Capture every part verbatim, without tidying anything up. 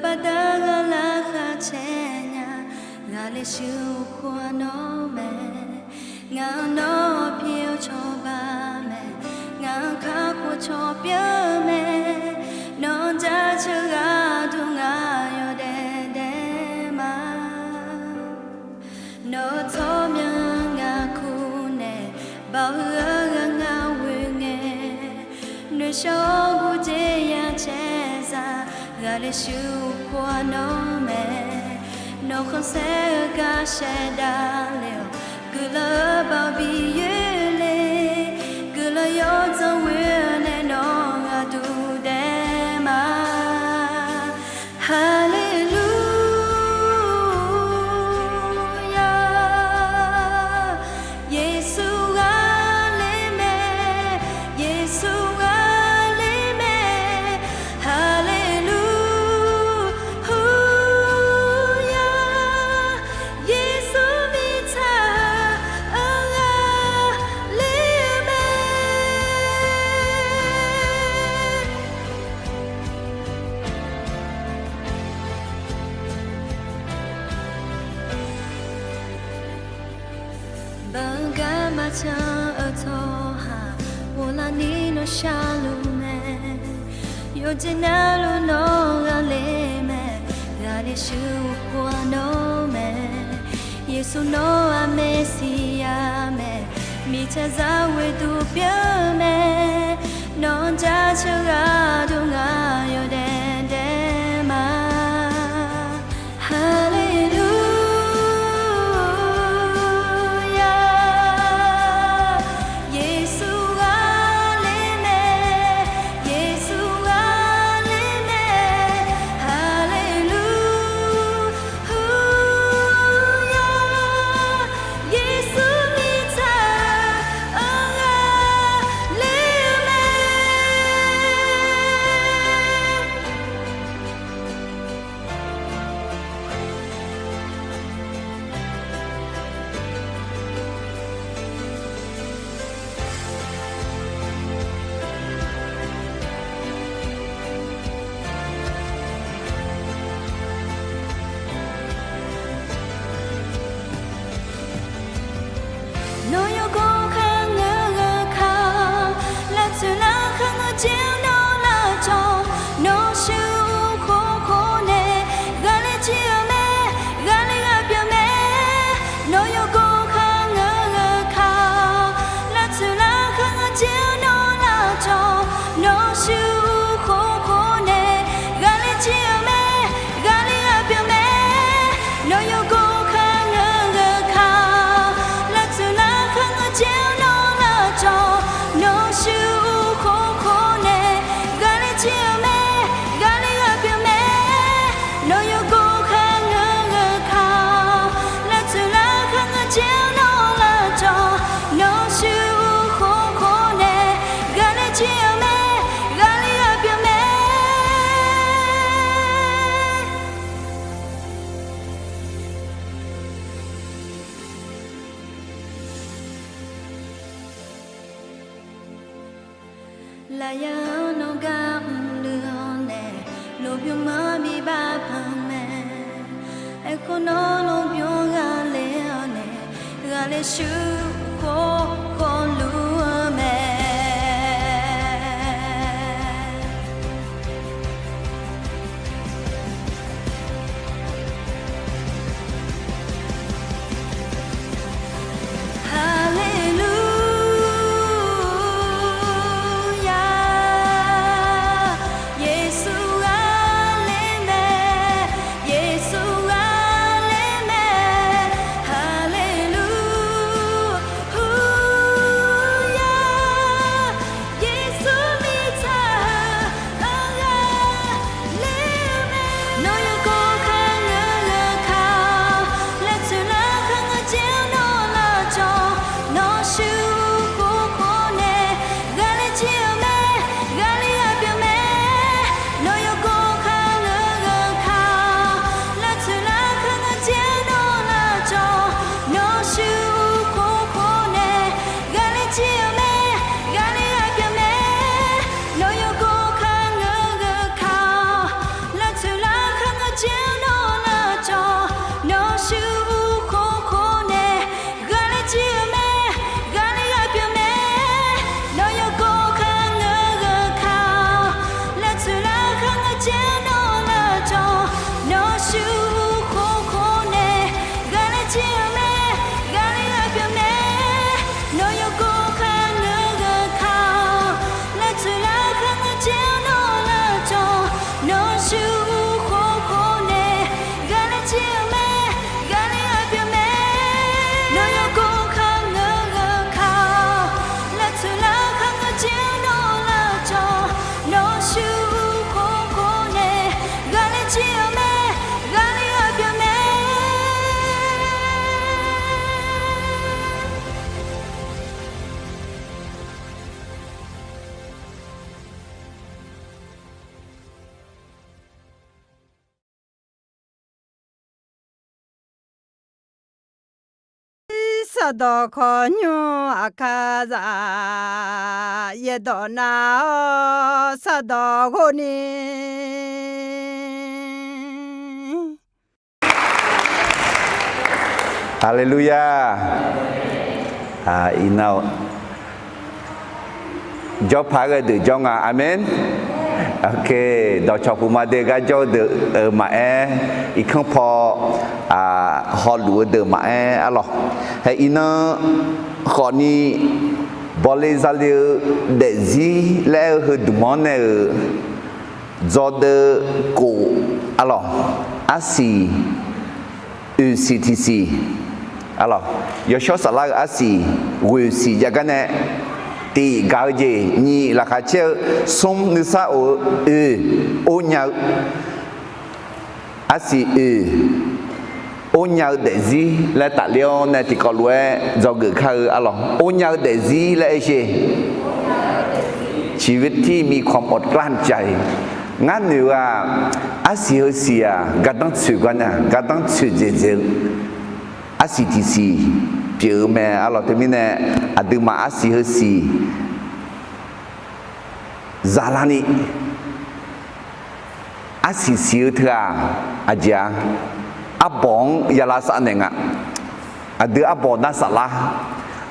Aqda ghaq lar khar caer nya, ghaqler shuir khof-aq nawr mae. Ngaq-anr nawr pyeuf-eu cawba mae, ngaq-anr kakhof cawba mae. Nawr-anr jaceuq gharduq ngaq yawdaef daef ma. Nawr-eu tsawrmyanr ngaq kur nae, baoq huiq-eu ghaq ngaq ghoe ngae, noeqshaq-awr gurjeq ya caerzaq, ghaqler shuir khof-aq nawr mae. Nawr khanqsaer-eu gar shaevdav le-awq, guiqlanq-eu baoq bi yoer le, guiqlanq yawdzanr ghoe-eu nae nawr gharduq daef ma. Haleluya, Yeqsur ghaqler mae, Yeqsur ghaqler mae. Haleluya, Yeqsur mirtsaq-anr ghaqler-eu mae. Baqgar maqcan-eu tsawrhaq ghoflar ni nawr sharluf mae. Yawqjeq navluf nawr ghaqler mae, ghaqler shuir khof-aq nawr mae. Yeqsur nawr-aq Meqsiya mae, mirtsaqzaq ghoeduq pyeuf-eu mae. Nawr-anr jaceuq gharduq ngaq yawdaef daef ma. Haleluya, Yeqsur ghaqler mae, Yeqsur ghaqler mae. Haleluya, Yeqsur mirtsaq-anr ghaqler-eu mae. Nawr yawgawr kharngeur-eu kar-awr, lavtsoeq larkhaer ngeur jaer-awr nawr lavcawv, nawr shuir khof khof nae ghaqler jir-eu mae, ghaqler ghaq pyeuf mae. Nawr yawgawr kharngeur-eu kar-awr, lavtsoeq larkhaer ngeur jaer-awr nawr lavcawv, nawr shuir khof khof nae ghaqler jir-eu mae, ghaqler ghaq pyeuf mae. Nawr yawgawr kharngeur-eu kar-awr, lavtsoeq larkhaer ngeur jaer-awr nawr lavcawv, nawr shuir khof khof nae ghaqler jir-eu mae, ghaqler ghaq pyeuf mae. Nawr yawgawr kharngeur-eu kar-awr, lavtsoeq larkhaer ngeur jaer-awr nawr lavcawv, nawr shuir khof khof nae ghaqler jir-eu mae, ghaqler ghaq pyeuf mae. Lafyaq-anr nawr gar mrluiv-awr nae, lmqbymr-anr bi bavpanq mae. Aerkhawf nawr lmqbymr ghaqler-awr nae, ghaqler shuir khof khof luf-eu mae. Haleluya, Yeqsur ghaqler mae, Yeqsur ghaqler mae. Haleluya, Yeqsur mirtsaq-anr ghaqler-eu mae. Nawr yawgawr kharngeur-eu kar-awr, lavtsoeq larkhaer ngeur jaer-awr nawr lavcawv, nawr shuir khof khof nae ghaqler jir-eu mae, ghaqler ghaq pyeuf mae. Nawr yawgawr kharngeur-eu kar-awr, lavtsoeq larkhaer ngeur jaer-awr nawr lavcawv, nawr shuir khof khof nae ghaqler jir-eu mae, ghaqler ghaq pyeuf mae. Nawr yawgawr kharngeur-eu kar-awr, lavtsoeq larkhaer Taqdawq khawqnymr aqkar zaf, yaerdawq nav-awr sardawq ghov ni. Haleluya. Iqnan-aq, jawrpaq ghae deuq jawr nga. Aqmeq. Dawqcawq puq ma de gar jawr-eu deuq-euq maqaer, irkanr paw hawluf-eu deuq maqaer arlawq. Hae iqnan khawfni, bawle zale-eu daefzir laer aer-eu heu dmq-anr nae-euq dzawdeuv kof arlawq. Arsiq, oeq siq tiq siq arlawq. Yawshawr Saflar-euq arsiq ghoeq siq jav gar nae, tiq gaq-eu jeq, nyiq laqkhaq caer-eu, smr nuisar of-eu, oeq ornya-eu arsiq oeq ornya-eu daefzir laer tafler-awr nae tiqkawv lof-aer dzawgeuf kar-eu arlawq. Ornya-eu daefzir laer aer sher. ชีวิตที่มีความอดกลั้นใจ. Ngar noeq-eu-aq, arsiq heusiq-aq gardanr tsoeq gar nae gardanr tsoeq dzaeqdzaeq-eu arsiq tiq siq pyeuf-eu mae arlawq. Teumirnae aqduimaf arsiq heusiq zaqlarni arsiq siq-eu teu-aq, aqjeq-a, arbawq-anr yalavshav naeq nga. Aqdui arbawq nar saflar,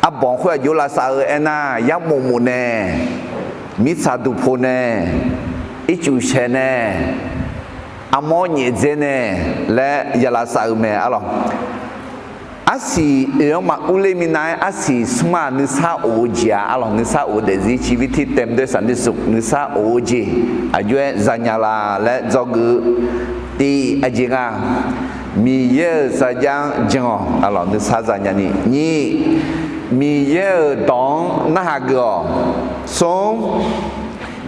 arbawq-anr khoer aqjox lavshav-eu aernar, yarmof mof nae, mirtsaq duqpo nae, ircuf shaeq nae, armawr nyaef dzae nae laer yalavshav-eu mae arlawq. Arsiq oeq-anr maqurler minav-aer arsiq smr-aq nuisar of-eu jeq-a arlawq. Nuisar of-eu daefzir ชีวิตที่เต็มด้วยสันติสุข nuisar of-eu jeq aqjox-aer zanya la laer dzawgeuf-eu tiv aqjeq nga. Miqyaer-euq sarjax-anr jan-awq arlawq, nuisar zanya ni. Nyiq, Miqyaer-euq dawq-anr narhaq geuf-awq. Smr,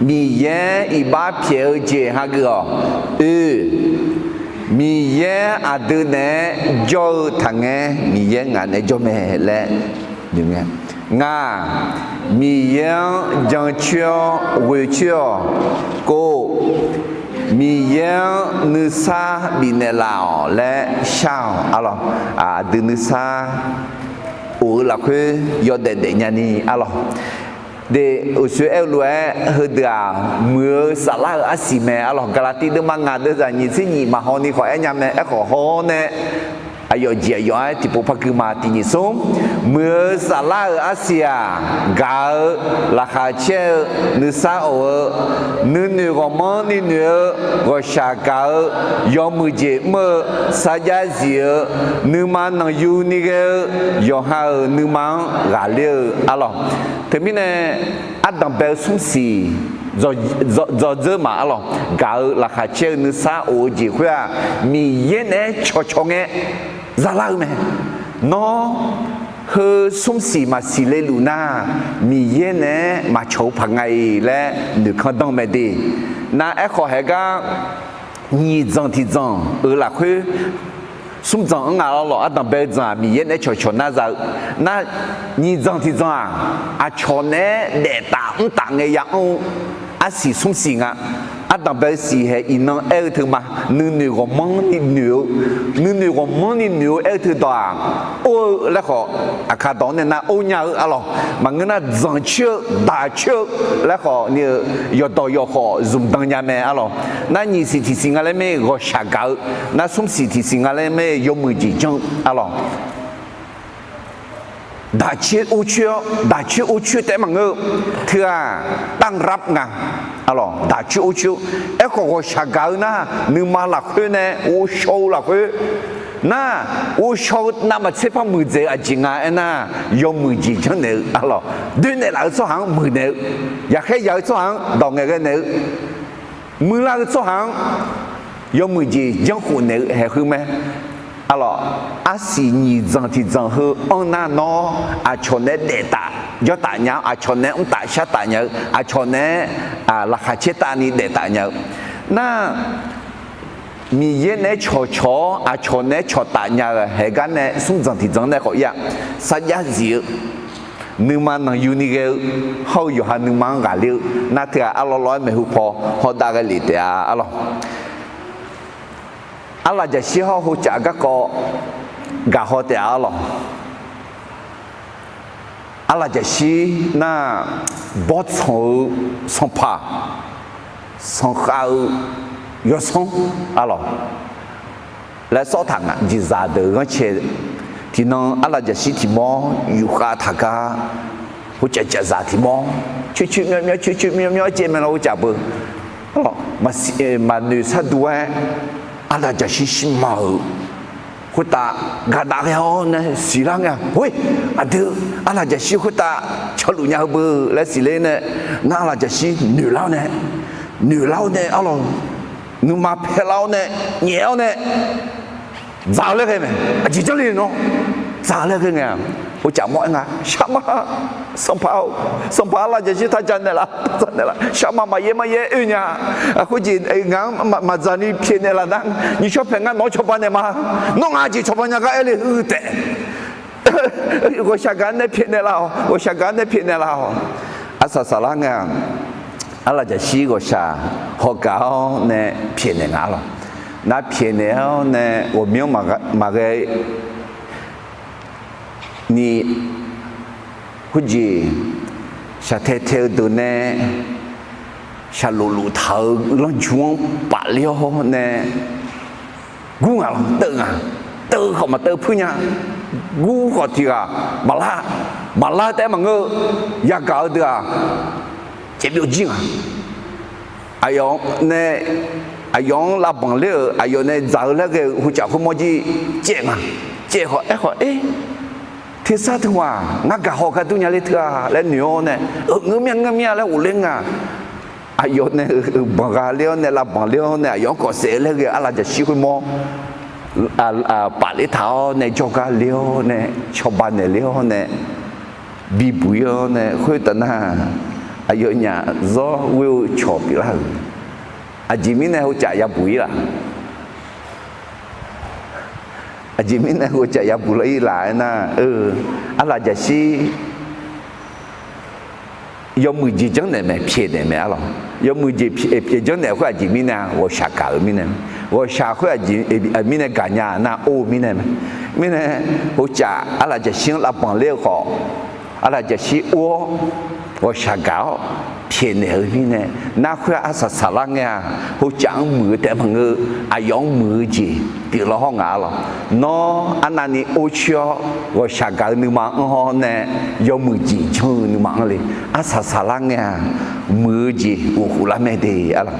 Miqyaer iqbax pyaeq-eu jeq hageuf-awq. Oe, Miqyaer aqdui naeq-aer jawr-eu taqngaer, Miqyaer ngaq naeq-aer jawr mae laer noeq ngae. Ngaq, Miqyaer-anr jancoer-awr ghoecoer-awq. Kov, Miqyaer-anr nuisar bifnaeq laf-awq laer shar-awq arlawq. Aqdui nuisar of-eu lafkhoer yawdaef daefnya ni arlawq. De, uqshoe aer-eu lof-aer heudeuq-aq, muiq-eu saflar-euq arsiq mae arlawq. Gaqlaqtiv deuvma ngaq deuvzaq nyiq tser nyiq maqhaw ni khawf aernya mae. Aerkhawf haw-awr nae aqyawf jeq aqyawf-aer tiqpov par gui ma. Tiq nyiq smr, muiq-eu saflar-euq arsiq-aq, gaq-eu, laqkhaq caer-eu, nuisar of-eu, nuinoeq ghawqmanrni noeq-eu, ghawqshaq gaq-eu, yawmuiq jeq mr-eu, sarjax zif-eu, nuima nanqyu ni ghae-eu, yawqha-euq nuima-anr ghaqler-eu arlawq. Teumirnae ardanqbae-eu smrsiq dzawdzeur ma arlawq. Gaq-eu laqkhaq caer-eu nuisar of-eu jeq khoer-aq, Miqyaer naeq-aer cawqcawq ngae zalar-eu mae. Nawr heu smrsiq maqsiq le luf nar, Miqyaer naeq-aer maqcawq-eu paq nga-iq laer noeqkanr danr mae de. Nar aerkhawf haeq gar nyiq dzanq tiq dzanq-euq lafkhoer, smr dzanq-anr nga arlawq. Ardanqbae-eu dzanq-aq Miqyaer naeq-aer cawqcawq nar za-eu. Nar nyiq dzanq tiq dzanq-aq, aqcawq naeq-aer daef taf mr taf ngae ya anr-eu arsiq smrsiq nga. Ardanqbae-eu siq haeq iqnan aer-eu teuma, nuinoeq ghawqmanrni noeq-eu, nuinoeq ghawqmanrni noeq-eu aer-eu teudawq-aq, or-eu laer khawf, aqkar dawq-anr nae nar or nya-eu arlawq. Maqngeur nar dzanqcoer-eu daqcoer-eu laer khawf ni-eu yawqdawq yawqkhawf zmqdan nya mae arlawq. Nar nyiq siq tiq siq nga laer mae ghawqshaq gaq-eu, nar smr siq tiq siq nga laer mae yawmuiq jeq janr-eu arlawq. Daqcoer orcoer-awr, daqcoer orcoer taef-aer maqngeur-eu, teu-aq, ต้อนรับ nga. Arlawq, daqcoer orcoer-eu, aerkhawf ghawqshaq gaq-eu nar, nuima lafkhoer nae ghovshaw-eu lafkhoer nar, ghovshaw-eu navmaqtser par muiqdzaeq-eu aqjeq nga aernar, yawmuiq jeq janrnaeq-eu arlawq, doenaeq laf-eu tsawrhaq-anr muiqnaeq-eu, yaqkhaer yaq-eu tsawrhaq-anr dawq ngaeqghae naeq-eu, muiqlar-eu tsawrhaq-anr yawmuiq jeq janrkhof naeq-eu haeq khoer mae. Arlawq, arsiq nyiq dzanq tiq dzanq heu anr nar nawr, aqcawq naeq-aer daef taf jawr taf nya-awr, aqcawq naeq-aer mr taf shar taf nya-eu, aqcawq naeq-aer laqkhaq caer taf ni daef taf nya-eu. Nar, Miqyaer naeq-aer cawqcawq-awr aqcawq naeq-aer cawqtaf nya-eu haeq gar nae smr dzanq tiq dzanq nae khawf ir-a, sarjax zif-eu, nuima nanqyu ni ghae-eu, hawr-eu yawqha nuima-anr ghaqler-eu, nar teu-aq arlawr lawr-aer maeqhu paw hawr dav ghae lef taef-a arlawq. Arlaf jaqshir hawr-eu hocaf garkawv gaqhaw taef-a arlawq. arlaqjaqshir nar, bawrtsanq-eu sanqpaq, sanqkhav-eu yawsanr, arlawq, laer sawr taq nga. Jeqzaq deuq ghanrcae tiqnan arlaqjaqshir tiq mawr yufkhav taq gar, hawcaf cafzaq tiq mawr coer coer myawr myawr coer coer myawr myawr caev mae lawr, hawcaf beu. Maqnoeq sharduq-aer arlaqjaqshir shirma-euq khoertav gaqdav ghae-awr nae siqlar ngae-a. Khoer aqdui arlaqjaqshir khoertav canluf nya-eu beu laer siqler nae, ngar arlaqjaqshir noeqlar-awr nae, noeqlar-awr nae arlawq, nuima paerlar-awr nae, nyaef-awr nae, dzaq-eu laer ghae mae. Aqjeq janrle nawr dzaq-eu laer ghae ngae-a. Hawcaf mawr-aer nga, shaqma, sanqpaq-or, sanqpaq arlaqjaqshir taq dzaq naeqlaf, dzaq naeqlaf, shaqma maqyaer maqyaer oe nya. Khoerjeq ngaq-anr maqdzaq ni pyaeqnaeq laf nar, nyiq shawr paeq ngar nawq-anr cawba naeq ma. Nawr ngaq jeq cawba nya gar aer le-eu taef. Ghawqshaq gaq-anr nae pyaeqnaeq laf-awq, ghawqshaq gaq-anr nae pyaeqnaeq laf-awq. Arsaq saqlar ngae-a, arlaqjaqshir ghawqshaq hawgaq-awr nae pyaeqnaeq nga lawq. Nar pyaeqnaeq-awr nae ghawqmyanr maqghae ni, khoerjeq shaqtae tae-eu deuq nae shaqlof lof taq-euq lanrju-anr pafler-awr nae gur nga lawq, teuv nga. Teuv khawf maqteuv puir nya. Gur khawf tiq ghaq maqlar, maqlar taef-aer maqngeur-eu yagaq-eu deuq-aq, caevbyov jir nga. Aqyawf nae, aqyawf-anr lavbanq ler-euq, aqyawf nae dzaq-eu laer ghae-eu hawcaf khoermawr jir caev nga. Caev khawf aer khawf, Eer, tersar teu ma, ngar gaq haw gar dur nya ler teu-a laer noeq-awr nae, Ngeur mir-a, ngeur mir-a laer ghofler nga. Aqyawf nae banq gha ler-awr nae, lavbanq ler-awr nae, aqyawf-anr kawf saef-eu laer ghae-eu arlaqjaqshir khoermawr pafler taq-awr nae, jawrgar ler-awr nae, cawba naeq ler-awr nae, bibuq-ir-awr nae, khoertaf nar, aqyawfnyaf zawr ghoer-eu cawq pyeuflar-euq. Aqjeq mirnae hawcaf yabuq-ir laf? Aqjeq mirnae hawcaf yabuq lar-ir laf aernar, arlaqjaqshir yawmuiq jeq janrnaeq mae, pyaeqnaeq mae arlawq. Yawmuiq jeq pyaeq janrnaeq khoer aqjeq mirnae-a, ghawqshaq gaq-euq mirnae. Ghawqshaq khoer aqjeq mirnae gaqnya nar, or-eu mirnae mae. Mirnae hawcaf arlaqjaqshir-anr lavbanq ler-eu khawf, arlaqjaqshir or-awr ghawqshaq gaq-awr pyaeqnaeq-eu mirnae, nar khoer arsaq saqlar ngae-a, hawcaf-anr muiq-eu taef maqngeur, aqyawf-anr muiq-eu jeq pyeuflar hawr nga arlawq. Nawr arnavni or coer-awr ghawqshaq gaq-eu nuima anr hawr nae, yawmuiq jeq janr-eu nuima anr le. Arsaq saqlar ngae-a, muiq-eu jeq ghofkhof lar mae de arlawq.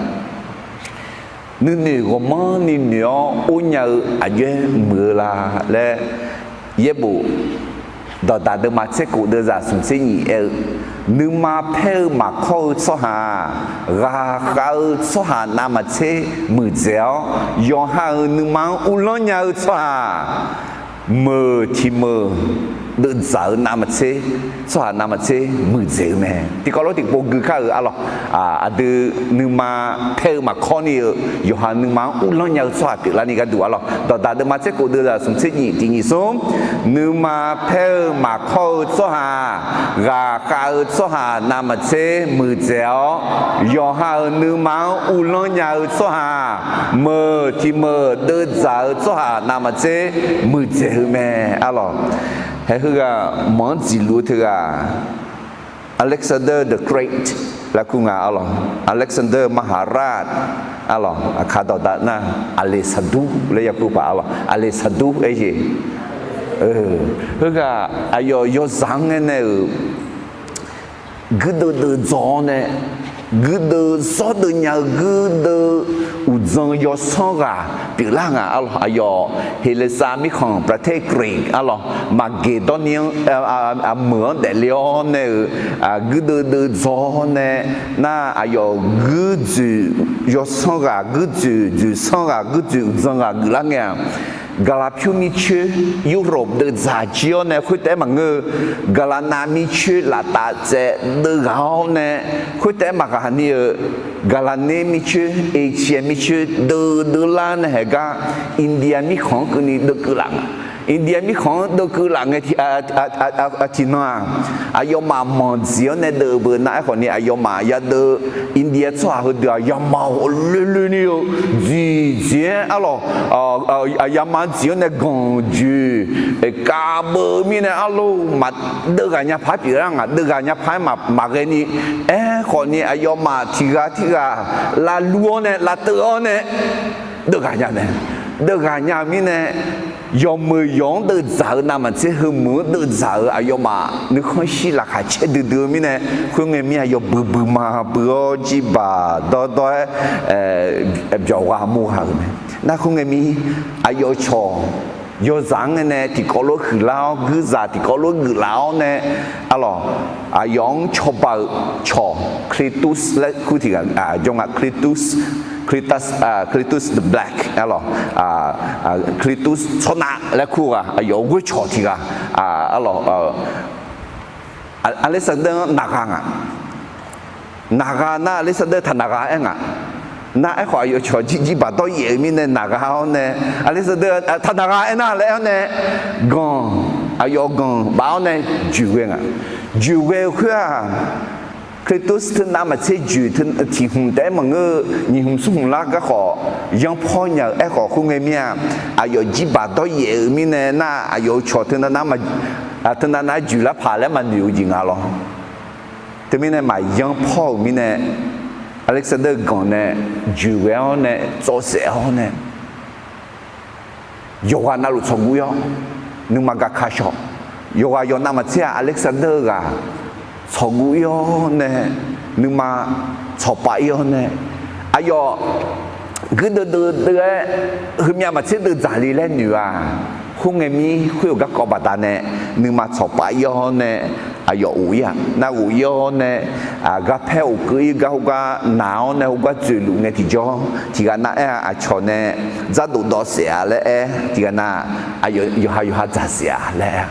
Nuinoeq ghawqmanrni noeq-awr or nya-eu aqjox-aer muiq-eu la laer, yaerbof dawqdaq deuvma tser kof deuvzaq smq tser nyiq aer-eu, nuima paer-eu maqkawr-eu tsawrhaq-aq, ghaqkhav-eu tsawrhaq navmaqtser muiqdzaeq-awr, yawqha-euq nuima-anr uvlanr nya-eu tsawrhaq meuq tiq meuq deuvdzaq-eu navmaqtser, tsawrhaq navmaqtser muiqdzaeq-eu mae. Tiqkawv lof tiqpov gui kar-euq arlawq. Aqdui nuima paer-eu maqkawr ni-eu, yawqha nuima-anr uvlanr nya-eu tsawrhaq pyeuflarni gharduq arlawq. Dawqdaq deuvma tser kof deuvzaq smq tser nyiq tiq nyiq smr, nuima paer-eu maqkawr-eu tsawrhaq, ghaqkhav-eu tsawrhaq navmaqtser muiqdzaeq-awr, yawqha-euq nuima-anr uvlanr nya-eu tsawrhaq meuq tiq meuq deuvdzaq-eu tsawrhaq navmaqtser muiqdzaeq-eu mae arlawq. Haer heughaq manq-anr dziqluf-eu teughaq Alexander the Great laer kur nga arlawq. Alexander Maharaj arlawq. Aqkaq dawqdaq nar, Aqleqsaqdur laer yakur paq arlawq. Aqleqsaqdur aer jeq. Heughaq aqyawf yawzaq-anr ngae nae-euq guirdeuv deuv dzaw-awr nae, guirdeuv zawrdeuv nya-eu guirdeuv uqdzan yawsanr ghaq pyeuflar nga arlawq. Aqyawf Heqleqsav mirkhanq ประเทศกรีก arlawq, Maqgeqdawrni-anr, meuq-anr daefle-awr nae-euq guirdeuv deuv dzaw-awr nae, nar aqyawf guirdzoeq yawsanr ghaq, guirdzoeq dzoeqsanr ghaq, guirdzoeq uqdzan ghaq geuflar ngae-aq, Gaqlaqpyur mircoer, Europe deuv dzaq jir-awr nae khoertaef-aer maqngeur-eu, Gaqlaqnav mircoer laftaf tsaev deuv ghaq-awr nae, khoertaef-aer maqghaq ni-eu, Gaqlaqner mircoer, Asia mircoer deuv deuv lar nae haegar, India mirkhanq-anr keuvni deuv keuv laf nga. India mirkhanq-anr deuvkeuv laf ngae tiq, tiqnan-aq, aqyawfmaf manq dziq-awr nae deuv-eu beu nar, aerkhawf ni aqyawfmaf yadeuv India tsawrhaq heudeuq-aq, yamaf loeloe ni-eu dziq dziq-aer arlawq, yamaf dziq-awr nae ganq joeq kavbeu mirnae arlawq, maqdeuv ghaq nya paq-aer pyeuf-a ngaq, deuv ghaq nya paq-aer maqghae ni, aerkhawf ni aqyawfmaf tiq ghaq tirghaq lavlur-awr nae lavteuv-awr nae deuv ghaq nya mae. Deuv ghaq nya-eu mirnae, yawmeuq yawq-anr deuvdzaq-eu navmaqtser heumeuq-anr deuvdzaq-eu aqyawfmaf nuikhanr shir laqkhaq caer duidui-eu mirnae, khoerngae mir-aq yawbui bui ma bui-awr jirbaq dawrdawr-aer byawq gha mur gha-euq mae. Nar khoerngae mir, aqyawf cawq yawzaq-anr ngae nae tiqkawv lof huiqlar-awr, guirzaq tiqkawv lof geuflaf-awr nae, arlawq, aqyawf-anr cawba-eu cawq Cletus laer kur tiq ghaq jawr nga, Cletus, Cletus the Black, arlawq, Cletus tsawrnav laer kur ghaq, aqyawf-euq ghoer cawq tiq ghaq, arlawq, Alexander-anr naqgha nga. Naqgha nar Alexander taqnaqgha aer nga. Nar aerkhawf aqyawf cawq jir jirbaq dawryaef-eu mirnae naqgha-awr nae, Alexander taqnaqgha aernar laer aer-awr nae, ganq, aqyawf ganq baf-awr nae joeqghae nga. Joeqghae-eu khoer-aq, Cletus teunav maqtser joeq tiq hmq taef-aer maqngeur-eu, nyiq hmq smr hmq lar garkhawf yanrpawr nya-euq aerkhawf khoerngae mir-aq, aqyawf jirbaq dawryaef-euq mirnae nar, aqyawf-euq cawq teunav nav joeqlar paq laer maqnoeq-eu jeq nga lawr. Teumirnae maqyanr pawr-euq mirnae, Alexander ganq nae joeqghae-awr nae tsawv saef-awr nae, yawqghaq navluf tsawqguv ir-awr nuima gaka shawq. Yawqghaq yawqnav maqtser-aq Alexander-eu ghaq tsawqguv ir-awr nae, nuima tsawqpav ir-awr nae, aqyawf guirdeuv deuv deuv-aer heumyav maqtser deuv dzaq le laer noeq-aq, khoerngae mir khoer-euq garkawv baqdanae nuima tsawqpav ir-awr nae, aqyawf ghof ir-aq, nar ghof ir-awr nae, garpaer ghofkeuv ir gar heugar naq-awr nae heugar dzoeqluf ngae tiqjawr tiqghaq nav aer-a, aqcawq nae dzardof dawv saef-a laer aer, tiqghaq nav aqyawf yawqha yawqha dzaq saef-a laer aer-a.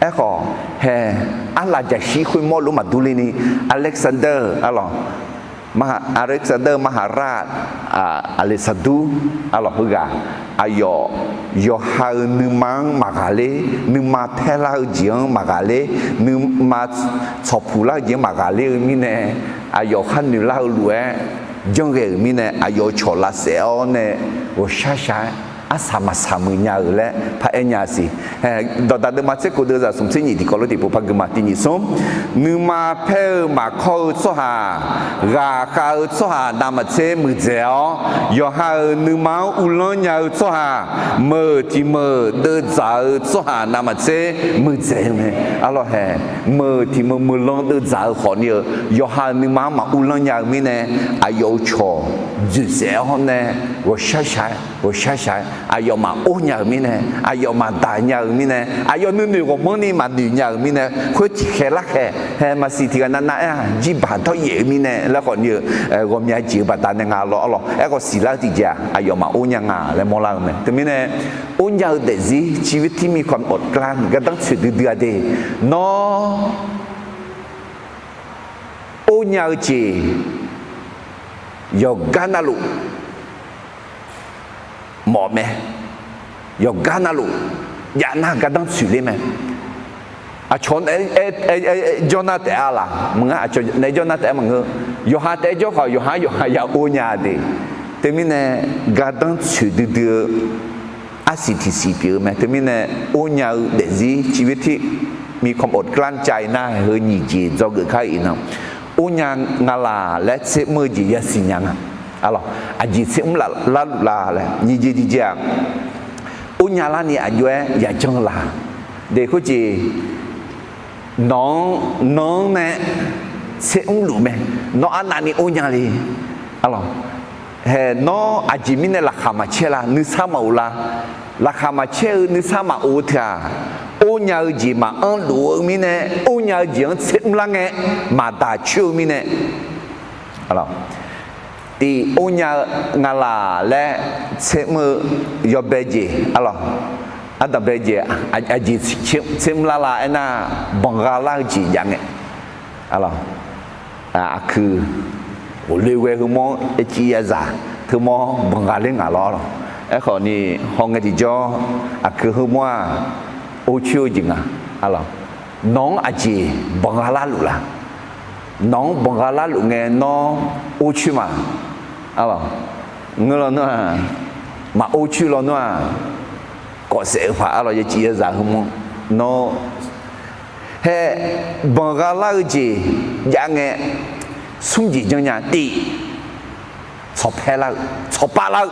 Aerkhawf hae, arlaf jaqshir khoermawr lof maqdur ler ni, Alexander arlawq, Alexander มหาราช Aleqsaqdur arlawq heughaq, aqyawf yawqha-euq nuima-anr maqghaq ler, nuima paer lar-eu jeq-anr maqghaq ler, nuima tsawqpuq lar-eu jeq-anr maqghaq ler-eu mirnae, aqyawf khar noeq lar-eu lof-aer janrghae-euq mirnae, aqyawf-euq cawq lavsaef-awr nae ghawqshar shaq-aer arsaq maqsaq muiq nya-euq laer paraer nya siq. Dawqdaq deuvma tser kof deuvzaq smq tser nyiq tiqkawv lof tiqpov par gui ma. Tiq nyiq smr, nuima paer-eu maqkawr-eu tsawrhaq, ghaqkhav-eu tsawrhaq navmaqtser muiqdzaeq-awr, yawqha-euq nuima-anr uvlanr nya-eu tsawrhaq, meuq tiq meuq deuvdzaq-eu tsawrhaq navmaqtser muiqdzaeq-eu mae. Arlawq hae, meuq tiq meuq meuq lan deuvdzaq-eu khawfni-eu yawqha-euq nuima-anr maquvlanr nya-eu mirnae, aqyawf-euq cawq dzoeqsaef-awr nae ghawqshar shaq-aer ghawqshar shaq-aer aqyawf maqor nya-euq mirnae, aqyawf maqdaq nya-euq mirnae, aqyawf nuinoeq ghawqmanrni maqnoeq nya-euq mirnae, khoer tiqkhaeq larkhaeq hae maqsiq tiqghaq navnav aer-aq, jirbaq dawryaef-eu mirnae laer khawfni-eu ghawqmya jeq-eu baqdanae nga lawr arlawq. Aerkhawf siqlar-eu tiqjeq-aq aqyawf maqor nya nga laer mawrlar-eu mae. Teumirnae or nya-eu daefzir ชีวิตที่มีความอดกลั้น gardanr tsoeq duidui-a de. Nawr or nya-eu jeq yawqgar navluf mawf mae. Yawqgar navluf jav nar gardanr tsoeq ler mae. Aqcawq naeq-aer jawr nar taef-a laq maqngeur, aqcawq naeq-aer jawr nar taef-aer maqngeur. Yawqha taef-aer jawr khawf yawqhar yawqha ya or nya de. Teumirnae gardanr tsoeq duidui-eu arsiq tiqsiq pyeuf-eu mae. Teumirnae or nya-eu daefzir ชีวิตที่มีความอดกลั้นใจ nar-aq heu nyiq jeq dzawgeuf kar-eu iqnan, or nya nga laq laer tser mr-eu jeq yasiq nya nga. Arlawq, aqjeq tser mr laf larluf la laer nyiq jeq tiqjeq-aq, or nya larni aqjox-aer yajanr la. De khoerjeq nawq-anr nanr-anr nae tser mrluf mae. Nawr arnavni or nya le. Arlawq, hae nawr aqjeq mirnae laqkhaq maqcaer la, nuisar maqof la. Laqkhaq maqcaer-eu nuisar maqof-eu teu-aq, or nya-eu jeq maqanr luf-eu mirnae, or nya-eu jeq-anr tser mrlar ngae maqdaq coer-eu mirnae, tiq or nya nga laq laer tser mr-eu yawbae jeq, arlawq, ardanqbae jeq, aqjeq tser mrlar la aernar, banqgha lar-eu jeq jav ngae, arlawq, aqkuiq ghofle ghae heumawr-anr aerciv yazaq teumawr-anr banqgha ler ngaq lawr, arlawq. Aerkhawf ni hawngae tiqjawr, aqkui heumawr-aq, orcoer-eu jeq nga. Arlawq, nawq-anr aqjeq banqgha larluf la? Nawq-anr banqgha larluf ngae nawr orcoer ma? Arlawq, ngeur lawnmr-aq, maq orcoer lawnmr-aq, kawfsaef-eu paq arlawq, yawcif yawzaq heumawr nawr hae, banqgha lar-eu jeq jav ngae, smr jeq janrnya. Tif, tsawqpae lar-eu, tsawqpav lar-eu.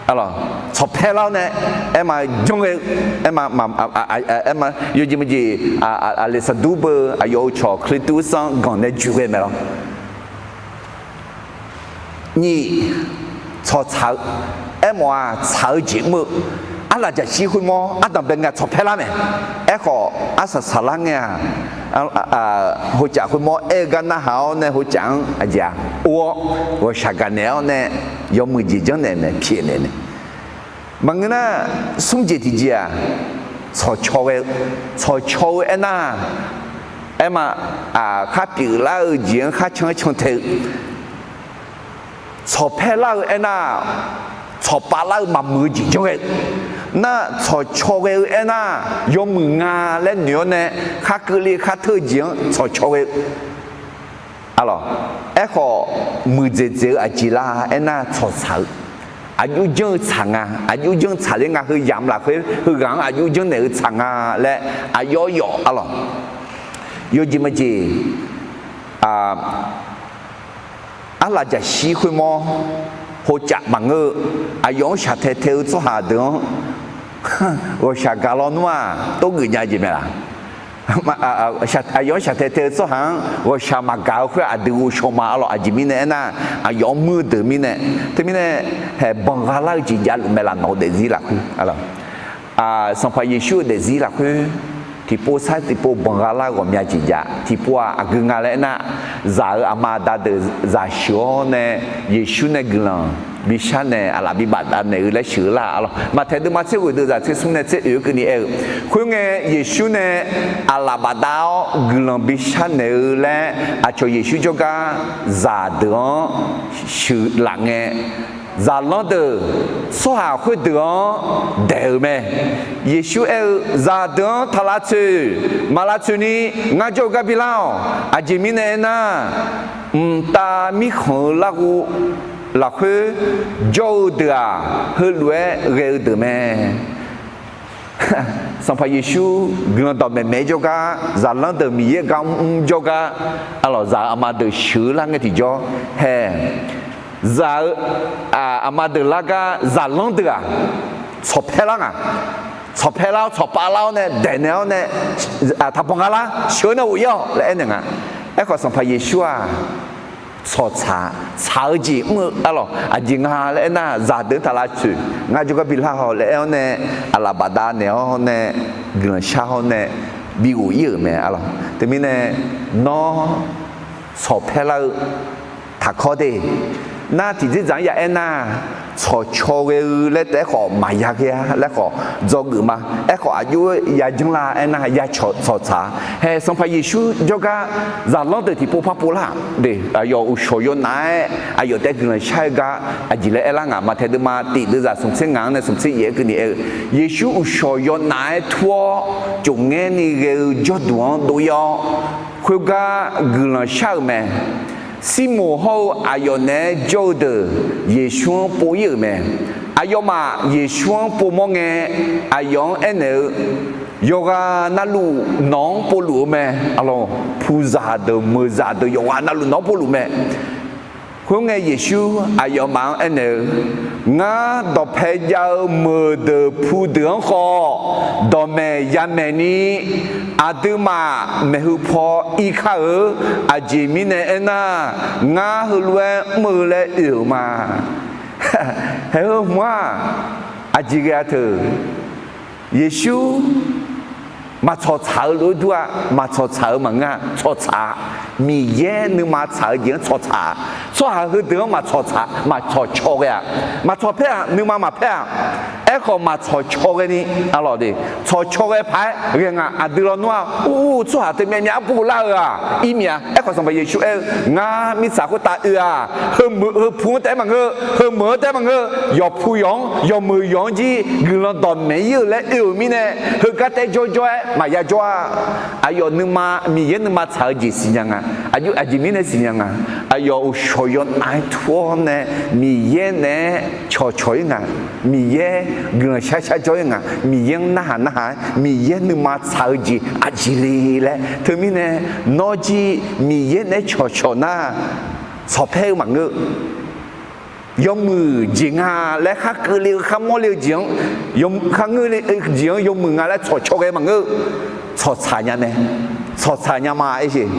Arlawq, tsawqpae lar-awr nae, aerma janr ghae-eu, aerma, aerma yawjeq maqjeq, aqleqsaqdur beu aqyawf-euq cawq Kalizaq sanr ganq nae joeq ghae mae lawr. Nyiq, tsawqtsaq-eu, aermawf-aq tsaq-eu jeq mr-eu, arlaqjaqshir khoermawr ardanq bae ngae tsawqpae lar mae. Aerkhawf arsaq saqlar ngae-aq, hocaf khoermawr aer-eu gar narhaq-awr nae hocaf-anr aqjeq-aq or-awr ghawqshaq gaqnaeq-awr nae yawmuiq jeq janrnaeq mae, pyaeqnaeq nae. Maqngeur nar, smr jeq tiqjeq-aq, tsawqcaw ghae-eu, tsawqcaw-eu aernar, aerma, khar pyeuflar-eu jeq-anr khar can-aer cantae-eu, tsawqpae lar-eu aernar, tsawqpav lar-eu maqmuiq-eu jeq janr ghae-eu, nar tsawqcaw ghae-eu aernar, yawmuiq nga laer noeq-awr nae khar keuvle khar teu-eu jeq-anr tsawqcaw ghae-eu. Arlawq, aerkhawf muiqdzaeq dzaeq-eu aqjeq lar aernar, tsawqtsaq-eu, aqjox janr-eu tsaq nga, aqjox janr-eu tsaqler nga, heu yamq lafkhoer heughaq-anr aqjox janrnaeq-eu tsaq nga laer aqyawf yawf. Arlawq, yawjeq maqjeq, arlaqjaqshir khoermawr hocaf maqngeur-eu, aqyawf-anr shaqtae tae-eu tsawrhaq deuq-anr ghawqshaq gaq lawnmr-aq, tov geuf nya jeq mae laq? Aqyawf-anr shaqtae tae-eu tsawrhaq-anr ghawqshaq maqgaq-eu khoer aqdui ghovshaw ma. Arlawq, aqjeq mirnae aernar, aqyawf-anr muir-eu deuq mirnae, teumirnae hae banqgha lar-eu jeq javluf mae laf? Nawq-eu daefzir lafkhoer, Sanqpaq Yeqsur-eu daefzir lafkhoer tiqpov sar tiqpov banqgha lar-eu ghawqmya jeq jav. Tiqpov-aq aqgeu nga laer aernar, zaq-euq aqma aqda deuq zaq sheuq-awr nae, Yeqsur nae guiqlanq bishar naeq, aqlaf bibaf davnaeq-eu laer sheuq-eu lar. Arlawq, Maqtaeq deuvma tser ghoeq deuq zaq tser smr nae tser oeq-eu keuvni aer-eu, khoerngae Yeqsur nae aqlaf bafdav-awr guiqlanq bishar naeq-eu laer aqcawq Yeqsur jawrgar zaqdeuq-anr sheuqlaf ngae, zaqlanr deuq tsawrhaq khoerdeuq-anr daeq-euq mae. Yeqsur aer-eu, zaqdeuq-anr taq lavtsoeq, maq lavtsoeq ni ngar jawr-eu gar bilar-awq. Aqjeq mirnae aernar, mqtav mirkhanq-eu larghov lafkhoer jawr-eu deuq-aq, heulof-aer ghae-eu deuq mae. Sanqpaq Yeqsur guiqlanq dawqmaeq maeq-aer jawrgar, zaqlanr deuq Miqyaer gar mrmr jawrgar, arlawq, zaq-euq aqma deuq sheuq-eu lar ngae tiqjawr hae, zaq-eu aqma deuq largar zaqlanr deuq-aq, tsawqpae lar nga. Tsawqpae lar-awr tsawqpav lar-awr nae daeqnaeq-awr nae, taqbanq nga lar, sheuq-eu nae ghof ir-awq laer aernaeq nga. Aerkhawf Sanqpaq Yeqsur-aq, tsawqtsaq, tsaq-eu jeq mr-eu, arlawq, aqjeq nga laer aernar, zaqdeuq-anr taq lavtsoeq, ngar jawrgar bilar-awq laer aer-awr nae, aqlaf bafdav naeq-awr nae, guiqlanq shar-awr nae, bighof ir-euq mae. Arlawq, teumirnae nawr tsawqpae lar-eu taqkawr de. Nar tiqdzerdzaq-anr ya aernar, tsawqcaw ghae-eu laer taef-aer khawf maqya ghae-a laer khawf dzawgeuf ma. Aerkhawf aqjox-aer yajanr la aernar, ya tsawqtsaq-a. Hae Sanqpaq Yeqsur jawrgar zaqlanr deuq tiqpov par pov lar de. Aqyawf uqshawq yawnaf-aer aqyawf taef-aer guiqlanq shar-eu gar aqjeq laer aerlar ngaq, Maqtaeq deuvma tiq deuvzaq smqtser ngaq-anr nae smqtser yaef-aer keuvni aer-eu, Yeqsur uqshawq yawnaf-aer tur-awr cofngaerni ghae-eu jawrduq-anr dov ir-awr, khoergar guiqlanq shar-euq mae. Sirmoq hawr-eu aqyawf naeq-aer jawr-eu deuq Yeqsur-anr pov ir-euq mae. Aqyawfmaf Yeqsur-anr povmawr ngae, aqyawf-anr aernaeq-eu, yawqghaq navluf nawq-anr povluf-eu mae. Arlawq, puqzaq deuq meuqzaq deuq yawqghaq navluf nawq-anr povluf mae. Khoerngae Yeqsur aqyawfmaf-anr aernaeq-eu, ngar dawqpae jav-eu meuqdeuq pudeuq-anr khawf dawqmaeq yamaeq ni, aqduimaf maeqhu paw irkar-eu. Aqjeq mirnae aernar, ngar heulof-aer mr-eu laer oe-euq ma. Hae heu hmq-aq, aqjeq ghae-a teu. Yeqsur maqtsawq tsaq-eu lof-aer dur-a. Maqtsawq tsaq-eu maqngeur-a. Tsawq tsaq-a. Miqyaer nuima tsaq-eu jeq-anr tsawq tsaq-a. Tsawrhaq heudeuq-anr maqtsawq tsaq, maqtsawq caw ghae-a. Maqtsawq paer-aq, nuima maqpaer-aq. Aerkhawf maq tsawqcaw ghaeni, arlawq de, tsawqcaw ghae paq-aer ghae nga. Aqdui lawnmr-aq, ur, tsawrhaq teumyav myav arpov lar-eu-aq, ir myav. Aerkhawf Sanqpaq Yeqsur aer-eu, Ngar mirtsaq khoertav oe-aq, heumeuq heupu-anr taef-aer maqngeur, heumeuq-anr taef-aer maqngeur, yawqpu yawq-anr, yawqmeuq yawq-anr jir guiqlanq dawqmaeq ir-eu laer oe-euq mirnae, heugar taef-aer jawrjawr-aer maqya jawr-a. Aqyawf nuima, Miqyaer nuima tsaq-eu jeq siqnya nga. Aqjeq mirnae siqnya nga. Aqyawf uqshawq yawnav-aer tur-awr nae, Miqyaer naeq-aer cawqcawq-ir nga. Miqyaer guiqlanq shar shar jawr-ir nga. Miqyaer-anr narhaq narhaq-aer, Miqyaer nuima tsaq-eu jeq aqjeq le laer. Teumirnae, nawr jir Miqyaer naeq-aer cawqcawq nar, tsawqpaer-eu maqngeur. Yawmuiq jeq nga laer khar keuvle-eu, khar mawrle-eu jeq-anr, khar ngeurle-eu jeq-anr yawmuiq nga laer tsawqcaw ghae maqngeur. Tsawqtsaq nya mae. Tsawqtsaq nya ma, aer-eu.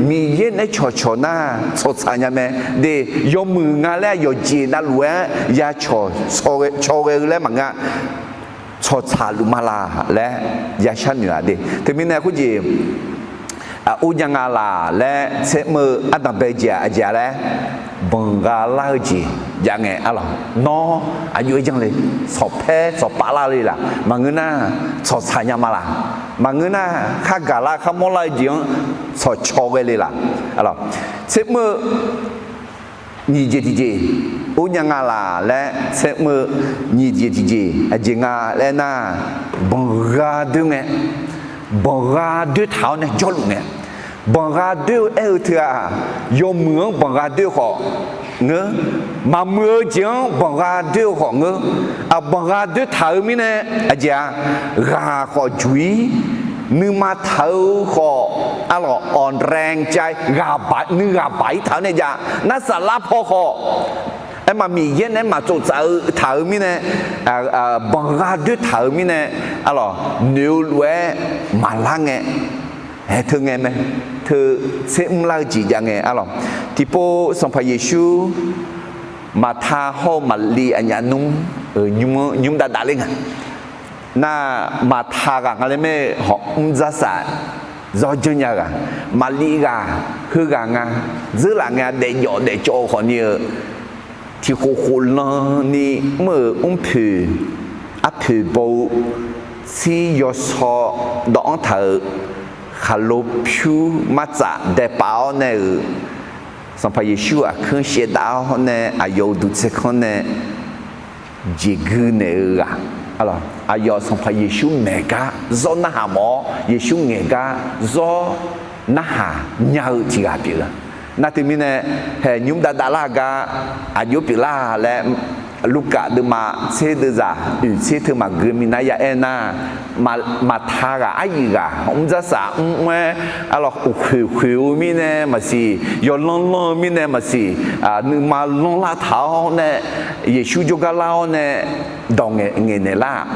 Miqyaer naeq-aer cawqcawq nar, tsawqtsaq nya mae. De, yawmuiq nga laer aqyawf jeq navluf-aer ya cawqcaw ghae-eu laer maqngeur-a. Tsawqtsaq luf ma laq laer ya sharnoeq-a de. Teumirnae khoerjeq, ur nya nga laq laer tser mr-eu ardanq bae jeq-aq aqjeq-a laer, banqgha lar-eu jeq jav ngae, arlawq. Nawr aqjox-aer janr le, tsawqpaer tsawqpav lar le laq. Maqngeur nar, tsawqtsaq nya ma laq. Maqngeur nar, khar gaq lar khar mawr lar-eu jeq-anr tsawqcaw ghae le laq. Tser mr-eu nyiq jeq tiqjeq, ur nya nga laq laer tser mr-eu nyiq jeq tiqjeq aqjeq nga laer nar, banqgha doer ngae, banqgha doer taq-awr nae jawrluf ngae, banqgha doer-eu aer-eu teu-aq, yawmuiq-anr banqgha doer-eu khawf ngeur, maqmuiq-eu jeq-anr banqgha doer-eu khawf ngeur, aqbanqgha doer taq-eu mirnae, aqjeq-a, ghaq khawf juq-ir, nuima taq-eu khawf, arlawq, awqraeng cav-ir, nuighaq baq-ir taq-awr nae jav, nar saflar paw khawf, aerma Miqyaer naeq-aer maqtsov tsaf-eu taq-eu mirnae, banqgha doer taq-eu mirnae, arlawq, noeq-eu lof-aer maqlar ngae, aer teu ngae mae, teu tser mr lar-eu jeq jav ngae, arlawq. Tiqpov Sanqpaq Yeqsur Maqta hawr-eu Maqliv aqnyaf nmr-euq nymr, nymr dav dav ler nga. Nar, Maqta ghaq nga laer mae, hawq mr dzar saf zawr janrnya ghaq. Maqliv ghaq, heughaq nga, dzeurlaf ngae daefjawf daefcawv-eu khawfni-eu, tiqkhof khof lan ni mr-euq mrpoeq, arpoeq baw-eu, tsir yawsaw dawv-anr taq-euq, khaqlo pyur martsaf daepav-awr nae-euq, Sanqpaq Yeqsur aqkuir shaevdav-awr nae aqyawf uqduq tsaerkanr nae jeqgui naeq-eu ghaq. Aqyawf Sanqpaq Yeqsur maeq gar zawr narhaq mawf-awr, Yeqsur ngaeq gar zawr narhaq nya-eu tiq ghaq pyeuf-eu. Nar teumirnae, haeq nymr dav dav lar gar aqjox pyeuflar laer, Lurkaf deuvma tser deuvzaq oeq tser teu maqgeu minav ya aer nar, Maqta ghaq aryuif ghaq mr dzar saf mr mr-aer, arlawq, uqkhoeq khoeq-eu mirnae maqsiq, yawlanr lanr-eu mirnae maqsiq, nuima lanr lar taq-awr nae, Yeqsur jawrgar lar-awr nae dawq ngaeq naeq lar-aq,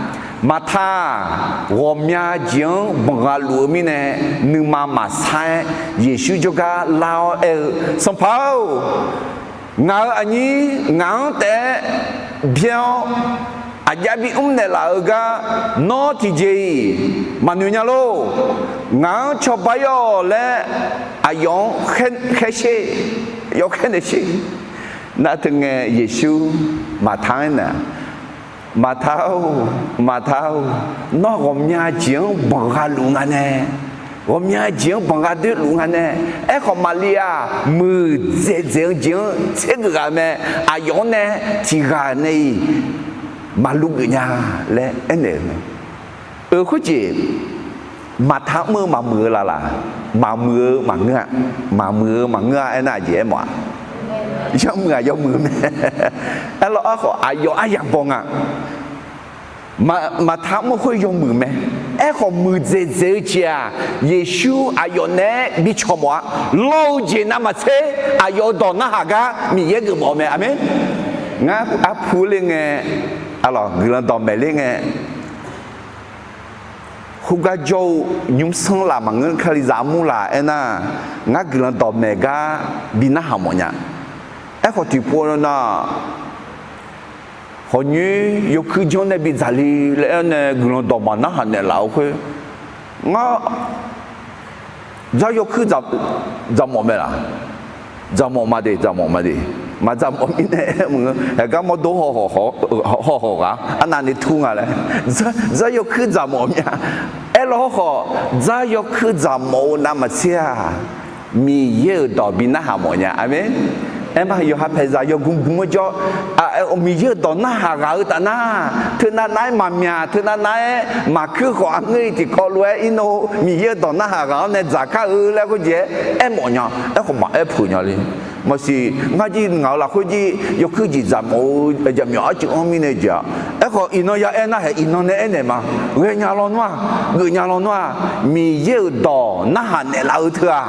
Maqta-aq, ghawqmya jeq-anr banqgha luf-eu mirnae, nuima maqsar-aer Yeqsur jawrgar lar-awr aer-eu, Sanqpaq-or, ngaq-euq aqnyir ngaq-anr taef-aer byaer-awr, aqjav bimr naeqlaf-eu gar nawr tiqjeq-iq maqnoeq nya lor. Ngaq-anr cawba-ir-awq laer aqyawf-anr khaer sher, aqyawf khaer naeq sher. Nar teu ngae Yeqsur Maqta-anr aernaeq, Maqta-or, Maqta-or, nawr ghawqmya jeq-anr banqgha luf nga nae, ghawqmya jeq-anr banqgha doer luf nga nae, aerkhawf Maqliv-aq muiqdzaeq dzaeq-eu jeq-anr tsergeuf ghaq mae, aqyawf-anr nae tiq ghaq nae-iq maqluv geuf nya laer aernaeq-euq mae. Euq khoerjeq, Maqta mr-eu maqmuiq-eu laf laf, maqmuiq-eu maqngeur-a, maqmuiq-eu maqngeur-a aernar aqjeq aermawf-aq, yawmuiq-aq yawmuiq mae. Aerlawr aerkhawf aqyawf aryaq baw nga. Maqta mr-eu khoer yawmuiq mae. Aerkhawf muiqdzaeq dzaeq-eu jeq-aq, Yeqsur aqyawf naeq-aer bi cawq mawf-a. Lawr-eu jeq navmaqtser aqyawf-euq dawq narhaq gar Miqyaer geufmawf-eu mae. Aqmeq. Ngar arpu ler ngae, arlawq, guiqlanq dawqmaeq ler ngae, khoergar jawr-eu nymrsanr laf maqngeur, kalizaq armur laf aernar, ngar guiqlanq dawqmaeq gar bi narhaq mawf nya. Aerkhawf tiqpov nar, hawq nyoer yawkuir janr nae bidzaq le laer aernae guiqlanq dawq maqnarhaq naeqlaf-eu khoer, ngar dzar yawkuir dzaqmawf mae laf? Dzaqmawf ma de, dzaqmawf ma de. Maqdzaq mawf mirnae aer-eu maqngeur. Haeqgar mawrdo haw hawq ghaq arnavni tur nga laer. Dzar yawkuir dzaq mawf mya. Aerlawr hawkhawf, dzar yawkuir dzaq mawf-eu navmaqtser-aq, Miqyaer-euq dawq bi narhaq mawf nya. Aqmeq. Aerma yawqha paeqzaq yawgmq gmq-eu jawr, Miqyaer-euq dawq narhaq ghaq-eu taf nar, teunav nav-aer maqmyaq, teunav nav-aer maqkuir khawf, aqngeur-iq tiqkawv lof-aer irnov Miqyaer-euq dawq narhaq ghaq-anr nae dzaq kar-eu laer khoerjeq-aer aermawf nya. Aerkhawf maqaer puq nya le. Maqsiq ngar jir ngaq-euq lafkhoer jir yawkuir jeq dzaq mawf-eu jaqmyawf arcuiv-anr mirnae jeq-aq, aerkhawf iqnan ya aer nar haeq iqnan nae aernaeq ma. Ghaenya lawnmr-aq, geufnya lawnmr-aq, Miqyaer-euq dawq narhaq naeqlaf-eu teu-aq,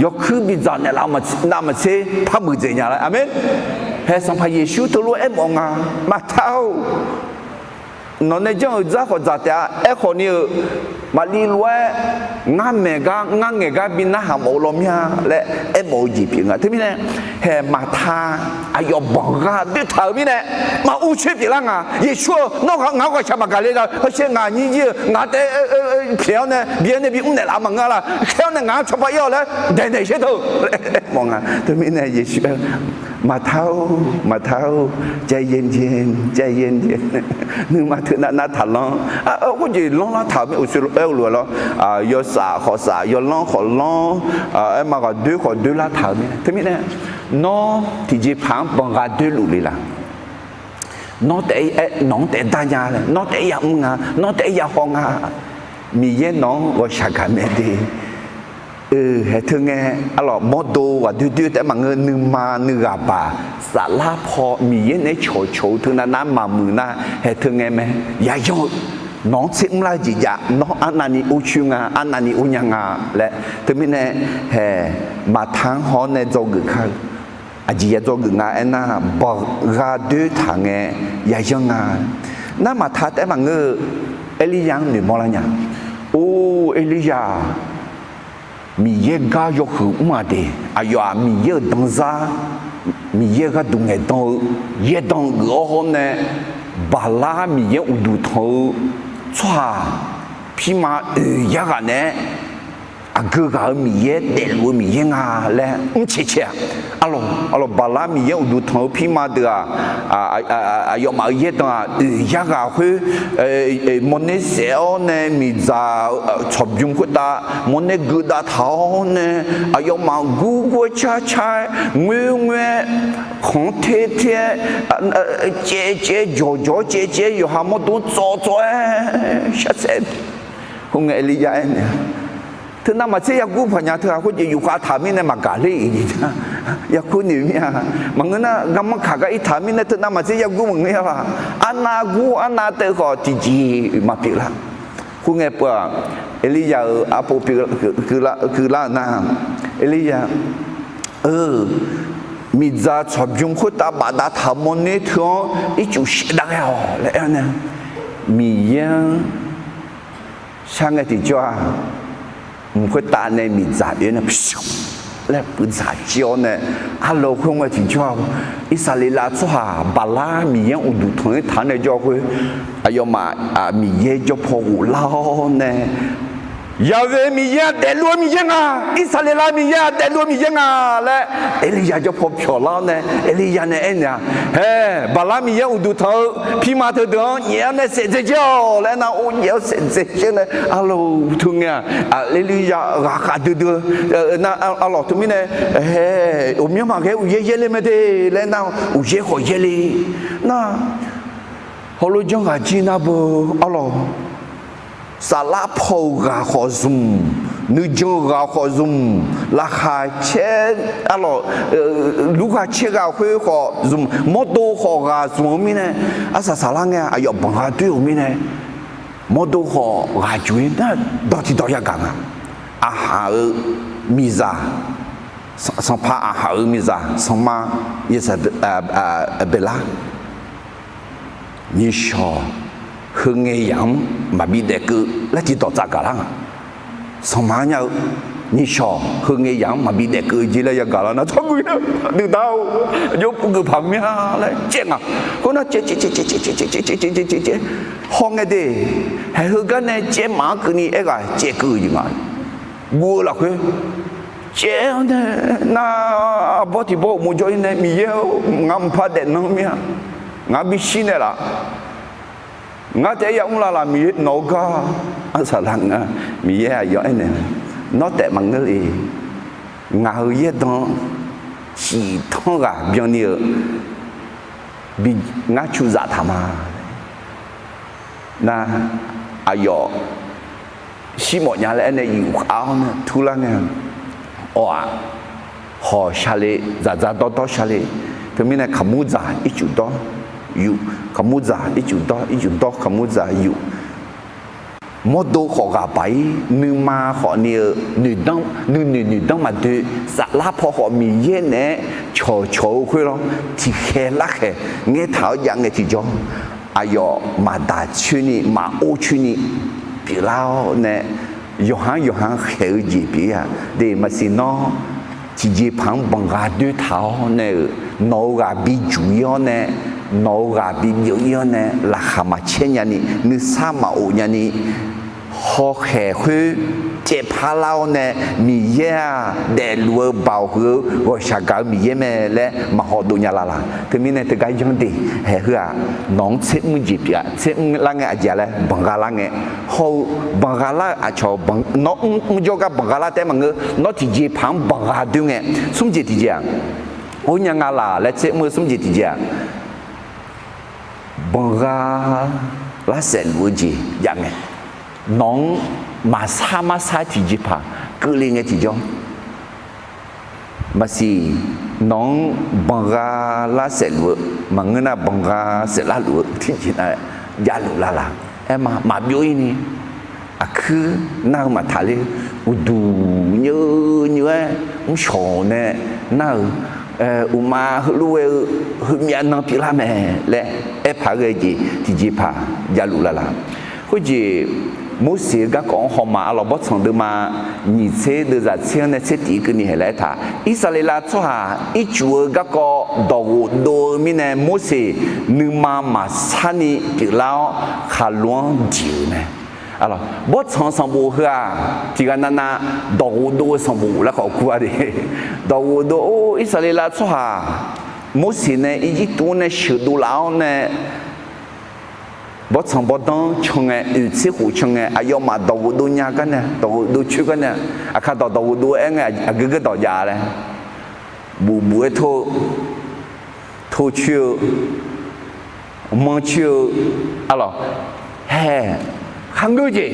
yawkuir bidzaq naeqlaf-eu navmaqtser par muiqdzaeq nya laer. Aqmeq. Haeq Sanqpaq Yeqsur teulof-aer aermawf nga, Maqta-or, nawq nae janr-euq dzar khawf dzaq taef-a. Aerkhawf ni-eu, Maqliv lof-aer ngar maeq gar ngar ngaeq gar bi narhaq mawf-eu law mir-a laer aermawf-eu jeq pyeuf nga. Teumirnae, haeq Maqta aqyawf banq gha doertaq-euq mirnae, maqur coer pyeuflar nga. Yeqsur-eu, nawr ngaq-anr ghawqshaq maqgaq le-a. Hawsher ngaq nyir jir-eu ngaq taef pyaeq-awr nae bi-awr nae bi mrnaeq laf maqngeur-a laq. Khaer-awr nae ngaq-anr cawba ir-awq laer daeqnaeq sher teu-eu laer aermawf nga. Teumirnae Yeqsur-aer, Maqta-or, Maqta-or, ใจเย็นๆ, ใจเย็นๆ, nuima teunav nav taqlanr. Khoerjeq lanrlar taq-euq mir, uqshoe aer-eu lof-aer lawr, yawsaf khawf saf, yawlanr khawf lanr, aerma ghaqdoer khawf doerlar taq-euq mirnae. Teumirnae, nawr tiqjeqpaq-anr banq gha doerluf le laq? Nawr taef-aer nawq-anr taef-aer dar nya laer, nawr taef-aer yamr nga, nawr taef-aer yahaw nga. Miqyaer nawq-anr ghawqshaq gaq mae de. Haeq teu ngae, arlawq mawrdo ghaqdoer doer taef-aer maqngeur, nuima nuighaq baq saflar paw Miqyaer naeq-aer cawqcawq-eu teunav nar maqmuiq nar, haeq teu ngae mae. Yayanr-eu, nawq-anr tser mrlar-eu jeq jav, nawr arnavni or coer nga, arnavni or nya nga laer. Teumirnae, haeq Maqta-anr haw-awr nae dzawgeuf kar-eu, aqjeq ya dzawgeuf nga aernar, banq gha doer taq ngae yayanr nga. Nar Maqta taef-aer maqngeur-eu, Erlirya-anr noeqmawr lar nya. Or, Erlirya-aq, Miqyaer gar yawhuiq mr-aq de. Aqyawf-aq Miqyaer-euq danzar, Miqyaer-euq gharduq ngaeqdan-eu yaerdanq geuf-awr hawr nae, Baqlar Miqyaer uqduq tanq-eu tsawrhaq pirma oeq yar ghaq naeq-aer aqgeu ghaq-euq Miqyaer, daefluf-eu Miqyaer nga laer mrcae cae-aq. Arlawq, arlawq, Baqlar Miqyaer uqduq tanq-eu pirma deuq-aq, aqyawfmaf-euq yaerdanq-aq, oeq yar ghaq khoer mawrner saef-awr nae miqdzaq tsawqbymr khoertav mawrner geudav taq-awr nae, aqyawfmaf gurgur-aer carcar-aer ngoerngoer-aer khanq-anr ter ter-aer caevcaev-aer jawqjawq-awr caevcaev-aer yawqha mawrdo-anr tsawv tsawv-aer sharsaef. Khoerngae Erlirya aernaeq-a, teunav maqtser yagur paqnya teu-aq khoerjeq yufkhav taq mirnae maqgaq ler-iq jeq jar. Yakur noeq mir-a. Maqngeur nar garmanr kaq gar irtaq mirnae teunav maqtser yagur maqngeur-a laq. Arnav gur arnav teuv khawf tiqjeq maqpyeuf lar. Khoerngae peuv-aq, Erlirya-euq arpov keuvlar-eu nar, Erlirya-eu, miqdzaq tsawqbymr khoertav bafdav taq-euq mawrner teu-anr ircuf shaevdav ghae-awq laer aer-awr nae, Miqyaer-anr shar ngae tiqjawr-aq, mq khoertav nae miqdzaq oe-awr nae laer puivdzaq jir-awr nae, arlawq khoerngae tiqjawr-aq, Irsaqleqlav tsawrhaq Baqlar Miqyaer-anr uqduq tanq-ir taq-anr nae jawr khoer, aqyawfmaf Miqyaer jawr paw ghoflar-awr nae, Yaqvaeq Miqyaer-aq daefluf-eu Miqyaer nga, Irsaqleqlav Miqyaer-aq daefluf-eu Miqyaer nga laer Erlirya jawr paw pyawq lar-awr nae, Erlirya nae aernaeq-a, Haeq, Baqlar Miqyaer uqduq tanq-eu pirma teudeuq-anr nyaef-awr nae saef dzae jir-awq laer nar, or nyaef-awr saef dzae jir nae, arlawq teu ngae-aq, Erlirya ghaqkhav duidui-eu nar, arlawq teumirnae, Haeq, ghawqmyanr maqghae uqyaer yaerle mae de laer nar, uqyaer khawf yaerle nar, hawlof janr ghaq jir nar beu, arlawq, saflar paw-euq ghaq khawf zmq, nuijan-eu ghaq khawf zmq, laqkhaq caer, arlawq, lurghaq caer ghaq khoer khawf zmq, mawrdo khawf ghaq zmq-eu mirnae, arsaq saflar ngae aqyawf banq gha doer-euq mirnae, mawrdo khawf ghaq jox-ir nar, dawq tiqdawq yagaq nga. Aqhaq-euq miqzaq, sanqpaq Aqhaq-euq miqzaq sanqma Yeqsaqbeqlar, nyiqshawq heu ngae yamq-anr maqbi daefkeuv laer tiqdawq tsafgaq lar nga. Sanqma nya-eu, nyiqshawq heu ngae yamq-anr maqbi daefkeuv jeq laer yagaq lar nar, tsawrgui-a, duidar-or, aqjox puvgeuf paq mir-a laer caev nga. Khoernar caev caev caev caev caev caev caev caev caev caev caev caev, hawngae de, haeq heugar nae caev maf-anr keuvni aerghaq caev keuv-eu jeq nga. Guv-eu lafkhoer caev-awr nae, nar, Bawr tiq bawr uqmov jawr-ir nae, Miqyaer-or, ngar mqpar daefnan mir-a. Ngar bishir naeqlaf. Ngar taef-aer yamr lavlaf, Miqyaer nawq-eu gar arsaq lar nga. Miqyaer aqyawf aernaeq, Nawr taef maqngeur le. Ngaq-euq yaerdan ciqtanr ghaq byanni-eu bi ngar cuzaf taq ma. Nar, aqyawf shirmawf nya laer aernae yufkhav-awr nae turlar ngae, awq-aq, hawq sha le, dzaqdzaq dawrdawr sha le. Teumirnae kaqmur dzaq ircuf dawr yuf, kaqmur dzaq ircuf dawr, ircuf dawr kaqmur dzaq yuf. Mawrdo khawf ghaq baq-ir, nuima khawf ni-eu nuinoeq noeqdanr maqdoe, saflar paw khawf Miqyaer naeq-aer cawqcawq-eu khoer lawr, tiqkhaeq larkhaeq ngaertaq-awr jav ngae tiqjawr, aqyawf maqdaq coer ni maqor coer ni pyeuflar-awr nae, yawqha-anr yawqha khaeq-eu jeq pyeuf-ir-aq, de maqsiq nawr tiqjeqpaq-anr banqgha doertaq-awr nae-euq, nawq-euq ghaq bijuq-ir-awr nae, nawq-euq ghaq bibyeuv-ir-awr nae, laqkhaq maqcaer nyani, nuisar maqof nyani, hawkhaeq khoer caevpar lar-awr nae, Miqyaer-aq daefluf-eu baoq huiq-eu ghawqshaq gaq-eu Miqyaer mae laer maqhaw dov nya lavlaq. Teumirnae teugar yanr de, haeq heu-aq, nawq-anr tser mr jeq pyeuf-a, tser mr lar ngae aqjeq-a laer banqgha lar ngae, hawr-eu banqgha lar-eu aqcawq, nawr mr jawrgar banqgha lar taef-aer maqngeur, nawr tiqjeqpaq-anr banqgha doer ngae, smr jeq tiqjeq-aq, or nya nga laq laer tser mr-eu smr jeq tiqjeq-aq, banqgha lar saef luf-eu jeq jav ngae, nawq-anr maqsar marsar tiqjeqpaq keuvle ngae tiqjawr, maqsiq nawq-anr banqgha lar saef luf-eu, maqngeur nar banqgha saef lar luf-eu tiqjeq na javluf lavlaq. Aerma maqbyov-ir ni, aqkuir nar-eu maqtaq ler, uqduq nyeuv nyeuv-aer mrshawq nae nar-euq, uqma heulof-aer-eu heumyav nan pyeuflar mae laer aerpaq ghae jeq tiqjeqpaq javluf lavlaq. Khoerjeq Morseq-eu garkawv-anr hawma arlawq, Bawrtsanq deuvma nyiq tser deuvzaq tser-anr nae tser tiq keuvni haeq laer aertaq, Irsaqleqlav tsawrhaq ircuf-eu garkawv dawq ghofdov-eu mirnae Morseq nuima maqsar ni pyeuflar-awr khaqlo-anr diq-euq mae. Bawrtsanq sanqbof heu-aq tiqghaq navnav dawq ghofdov-eu sanqbof laer khawf kur-a de. Dawq ghofdov, or, Irsaqleqlav tsawrhaq Morseq nae Irjirtuv-anr nae sheuqdov laf-awr nae bawrtsanq bawrdanr can ngae, oeq tser khof can ngae, aqyawfmaf dawq ghofdov nya gar nae, dawq ghofdov coer gar nae, aqkar dawq dawq ghofdov-aer ngae aqgeu geur dawq jav laer, buf buf-aer tor-eu, tor coer-eu, manr coer-eu, arlawq, hae, kharngeur jeq,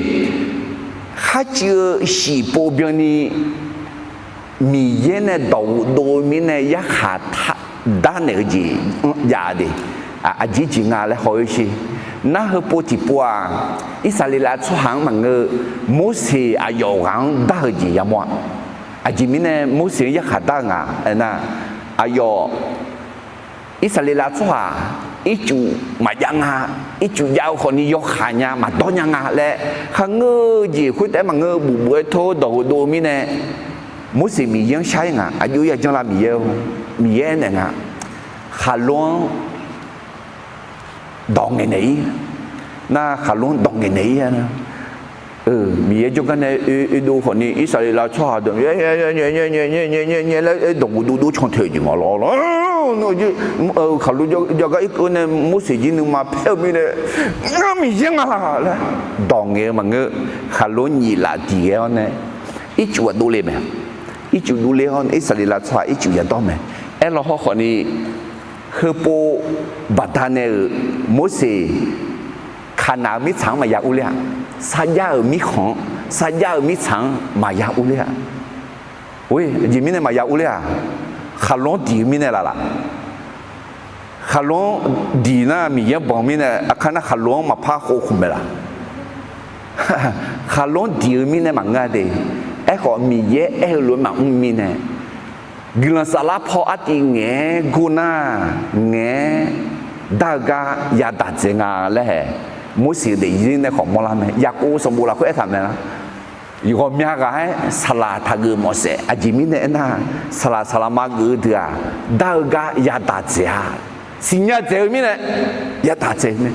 kharcuiv-eu shiqpov byanni Miqyaer nae dawq ghofdov-eu mirnae yarkhaq dar naeq-eu jeq-anr jav de. Aqjeq jeq nga laer haw-eu sher. Nar heupov tiqpov-aq, Irsaqleqlav tsawrhaq-anr maqngeur-eu, Morseq aqyawf ghaq-anr dar-eu jeq yamawr-a. Aqjeq mirnae Morseq-anr yarkhaq dar-eu nga aernar, aqyawf Irsaqleqlav tsawrhaq ircuf maqjav nga, ircuf jav-eu khawfni yawkhav nya maqdawr nya nga laer kharngeur-eu jeq khoertav-aer maqngeur-eu, buf buf-aer tor-eu dawq ghofdov-eu mirnae, Morseq Miqyaer-anr shar-ir nga. Aqjox yajanr la Miqyaer-or, Miqyaer naeq nga, khaqlo-anr dawq ngaeqnaeq-ir. Nar khaqlo-anr dawq ngaeqnaeq-ir-a. Miqyaer jawrgar nae oe, oedov khawfni Irsaqleqlav tsawrhaq deuq nyae nyae laer dawq ghofdov dov can teu-eu jeq nga lawr lawr. Khaqlo jawrgar irkeuv nae Morseq jir nuima paer-eu mirnae, ngar Miqyaer nga laq laer dawq ngaeq-eu maqngeur. Khaqlo-anr nyiq laf diq ghae-awr nae ircuf ghaq dovle mae. Ircuf dovle-awr nae Irsaqleqlav tsawrhaq ircuf yadawr mae. Aerlaw hawr khawfni, heupov baqdanae-euq Morseq Kaqnaq-euq mirtsaq-anr maqya urler-a. Sarjax-euq mirkhanq-anr, sarjax-euq mirtsaq-anr maqya urler-a. Or, aqjeq mirnae maqya urler-aq, khaqlo-anr diq-eu mirnae laf laf. Khaqlo-anr diq nar Miqyaer-anr banq mirnae, aqkar nar khaqlo-anr maqpar khov khmq mae laf. Khaqlo-anr diq-eu mirnae maqngeur-a de. Aerkhawf Miqyaer aer-eu lof-aer maqmr mirnae, guiqlanq saflar paw artiv ngaeq-aer gor nar, ngaeq-aer dar-eu gar yadaq dzaeq nga laer hae. Morseq-eu daefzir nae khawf mawrlar mae. Yaqkov sanqbof lafkhoer aertaq mae lar. Ghawqmya ghaq-aer saqlaq taqgeuf mawf saef. Aqjeq mirnae aernar, saqlaq saqlaq ma geuf-eu deuq-aq, dar-eu gar yadaq dzaeq-a. Siqnya dzaeq-eu mirnae, yadaq dzaeq-eu mae.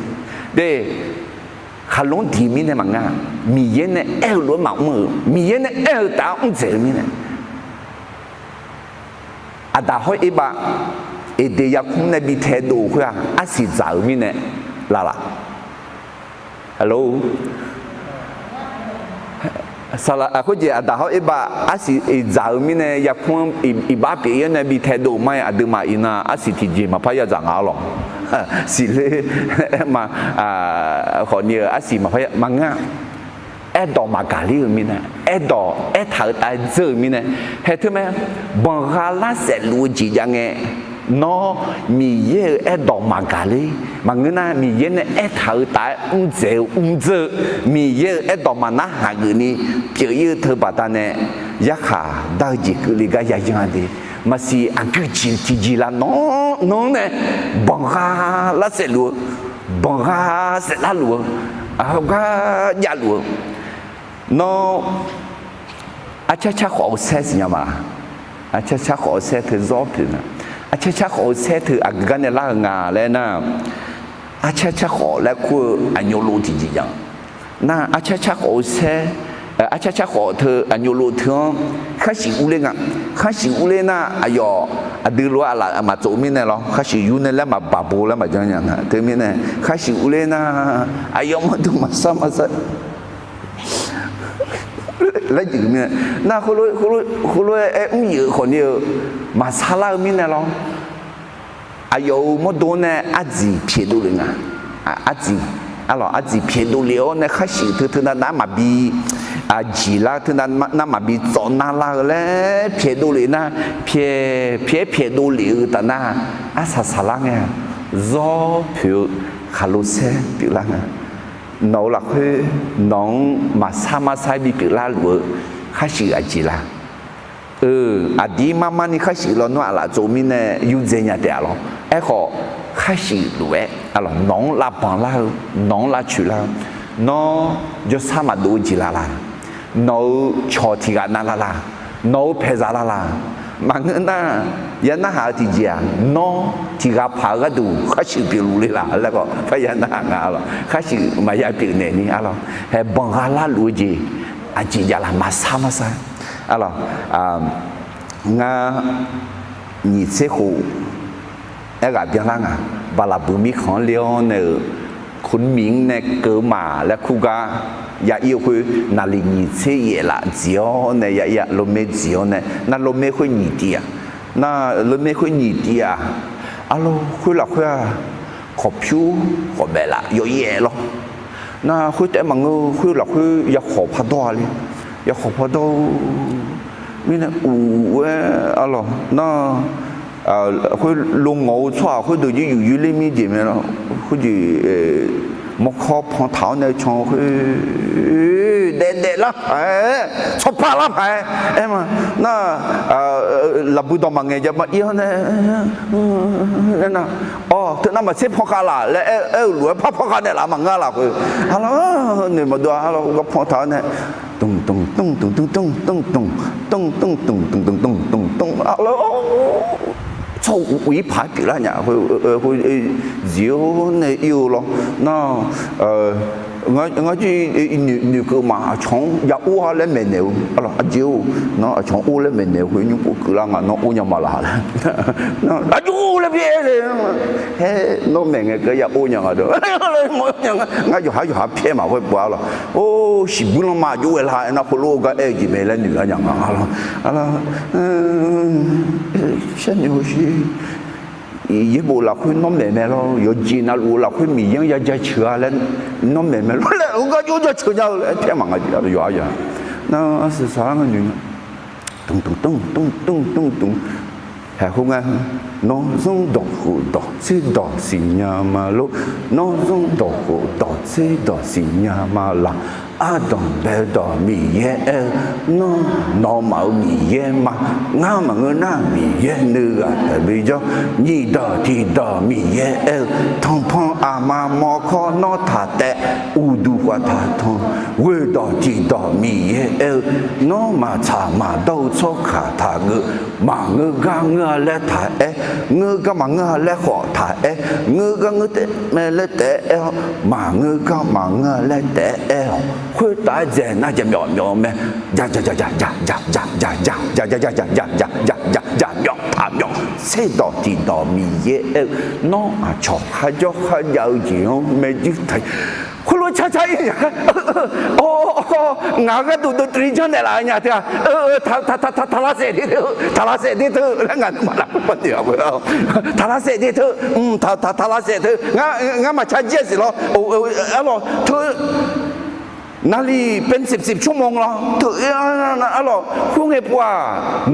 De, khaqlo-anr diq mirnae maqngeur-a. Miqyaer nae aer-eu lof-aer maqmr-euq, Miqyaer nae aer-eu taf-anr mr dzaeq-eu mirnae Aqdaq hawr Erbav Eqdeq yarkmr nae bi taedov-euq khoer-aq, arsiq dzaq-euq mirnae laf laf? Alo, khoerjeq Aqdaq hawr Erbav arsiq iqdzaq-euq mirnae yarkmr-anr iqbax pyeuf-ir-awr nae bi taedov-euq ma-aer aqduimaf iqnan arsiq tiqjeq maqpar yadzaq nga-ar lawq. Siqler aer ma, khawfni-euq arsiq maqpar maqngeur-a. Aerdawq maqgaqler-euq mirnae, aerdawq aertaq-euq tav-aer dzeur-euq mirnae, haeq teu mae, banqgha lar saef luf-eu jeq jav ngae, nawr Miqyaer-euq aerdawq maqgaqler, maqngeur nar Miqyaer nae aertaq-euq tav-aer mrdzaeq-eu mrdzeur-eu, Miqyaer-euq aerdawq maqnar haq geufni pyeuf-ir-eu teu baqdanae, yarkhaq dar-eu jeq keuvle gar yayan-a de. Maqsiq aqgeu jeq tiqjeq laf nawr-anr nae, banqgha lar saef luf-eu, banqgha saef lar luf-eu, aqgar javluf-eu, nawr arcar car khawf-eu saer siqnya ma laq? Arcar car khawf-eu saer teu zawr poeq nga. Arcar car khawf-eu saer teu aqgeu gar nae lar-eu nga laer nar, arcar car khawf laer kur-eu aqnyawlov tiqjeq jan. Nar arcar car khawf-eu saer, arcar car khawf teu aqnyawlov teu-anr kharshuif urler nga. Kharshuif urler nar aqyawf aqdui lof-aer aqlaf maqtsov mirnae lawr, kharshuif yur nae laer maqbaq bo laer maqjan nya nga. Teumirnae kharshuif urler nar, aqyawf mawrdo maqsar maqsar laer jeq mirnae, nar heulof-aer aer mr yeuf-eu khawfni-eu maqsar lar-eu mirnae lawr, aqyawf-euq mawrdo-anr nae ardziq pyaeqdov lef nga. Ardziq, arlawq, ardziq pyaeqdov lef-awr nae kharshuif teu teu nav nar maqbi, aqjeq lar teu nav nar maqbi tsawv nar lar-eu laer pyaeqdov lef nar, pyaeq pyaeq pyaeqdov lef-eu taf nar, arsaq saqlar ngae, zawr poeq-eu khaqlo saer pyeuflar nga. Nawq-euq lafkhoer nawq-anr maqsar marsar bipyeuf lar luf-eu kharshuif aqjeq la? Aqdir marmar ni kharshuif lawnmr aqlaf tsov mirnae yurdzae nya taef-a lawr. Aerkhawf, kharshuif lof-aer nawq-anr lavbanq lar-eu, nawq-anr lavcoeq lar-eu, nawr jawrsar maqdov-eu jeq la la? Nawq-euq cawq tiq ghaq nav la la? Nawq-euq paeqzaq la la? Maqngeur nar, ya narhaq-eu tiqjeq-aq, nawr tiq ghaq paq-eu gharduq kharshuif pyeufluf le laq laer khawf, parya narhaq nga-a lawq. Kharshuif maqya pyeufnaeq ni-a lawq. Haeq banqgha larluf-eu jeq aqjeq jav la? Maqsar marsar-a lawq. Ngar nyiq tser khof aerghaq byanlar nga. Baqlaqbuiq mirkhanq-anr le-awr nae-euq, คนหมิง nae keuv-eu ma laer kur gar ya ir-eu khoer, naqliq nyiq tser yaef laf dziq-awr nae ya ir-a, รถเมล์ dziq-awr nae, nar รถเมล์ khoer nyiq tiv-aq, nar รถเมล์ khoer nyiq tiv-aq, arlawr, khoer lafkhoer-aq, khawqpyur khawqbaef laf yawyaef lawr. Nar khoertaef maqngeur, khoer lafkhoer ya khawq pardawr-a le. Ya khawq pardawr-eu mirnae uq-aer, arlawq, nar khoer lo ngawq-eu tsawrhaq khoerdeuq jir yuf yoerler mir jeq mae lawr. Khoerjeq mawrkawr pan taq-awr nae can khoer daef daef lar paq-aer, tsawrpar lar paq-aer aer ma. Nar lafbui dawq maqngaeq jav ma ir-awr nae, aernar, awr, teunav maqtser pan khav laf laer aer-eu lof-aer par pan khav naeqlaf maqngeur lafkhoer, arlawr, noeq maqdov-a, arlawr, gar pan taq-awr nae, dmq dmq dmq dmq dmq dmq dmq dmq dmq dmq dmq dmq dmq dmq dmq dmq dmq, arlawr, tsawr uq ir paq-aer pyeuflar nya khoer, khoer dziq-awr nae ir-eu lawr. Nar ngar jir noeqkeuv ma, aqcawq-anr ya or-a laer maeqnaeq-eu, arlawq, aqjeq-or, nar aqcawq-anr or laer maeqnaeq-eu khoer nymr pov keuvlar nga, nawr or nya ma laq laer, aqjox laer byaer le. Haer, nawr maeq ngae keuv ya or nya nga dawq, ngar yawqhar yawqha pyaer ma khoer pov-a lawq. Or, shiqbuir lanma aqjox ghae la aernar, khoerlof-aer gar aer-eu jeq mae laer noeq-a nya nga lawq. Sharnoeq shi, yaerbof lafkhoer nawr maeq mae lawr, yawqjeq navluf-eu lafkhoer Miqyaer-anr ya jaceuq-a laer nawr maeq mae lawr laer, heugar jov-aer jaceuq nya-eu laer pyaer ma nga jeq, yawqhar yawqha. Nar arsaq saqlar nga noeq nga, dmq dmq dmq dmq dmq dmq dmq, haeq khoerngae, nawr zanrdawq khofdawq tserdawq siqnya ma lor. Nawr zanrdawq khofdawq tserdawq siqnya ma laq. Ardanq baedawq Miqyaer aer-eu, nawr nawmaf-euq Miqyaer ma. Ngar maqngeur nar Miqyaer nuighaq taef bi jawr. Nyiq dawq tiq dawq Miqyaer aer-eu, tanqpanq aqma mawrkawr nawr taq taev. Uqduq khawf taq tanq, ghoeq dawq tiq dawq Miqyaer aer-eu, nawr maqtsaq maqdawr-eu tsawrkaq taq geuf. Maqngeur gar ngeur-a laer taq aer, ngeur gar maqngeur-a laer khawf taq aer, ngeur gar ngeur taef mae laer taef-aer aer-awr, maqngeur gar maqngeur-a laer taef-aer aer-awq. Khoertav-aer dzaeq nar jaqmyawf myawf-eu mae. Jaq jaq jaq jaq jaq jaq jaq jaq jaq jaq jaq jaq jaq jaq jaq jaq jaq jaq jaq myawf taq myawf. Tserdawq tiqdawq Miqyaer aer-eu, nawr aqcawq kharjawr kharjav-eu jeq-anr maerjuir taq. Khoerlof carcar ir-a. Awr, ngaq-euq gharduq dovtuvni janrnaeq laf-eu nya teu-aq, taq, taq, taq, taq, taq lavsaef de teu, taq lavsaef de teu laer ngaq nuima lafkhoer pawnoeq-a. Taq lavsaef de teu, taq, taq, taq lavsaef teu, ngar, ngar maqcar jir-a siq lawr. Arlawq teu, naqliq เป็นสิบสิบชั่วโมง lawr teu, arlawq khoerngae pov-aq,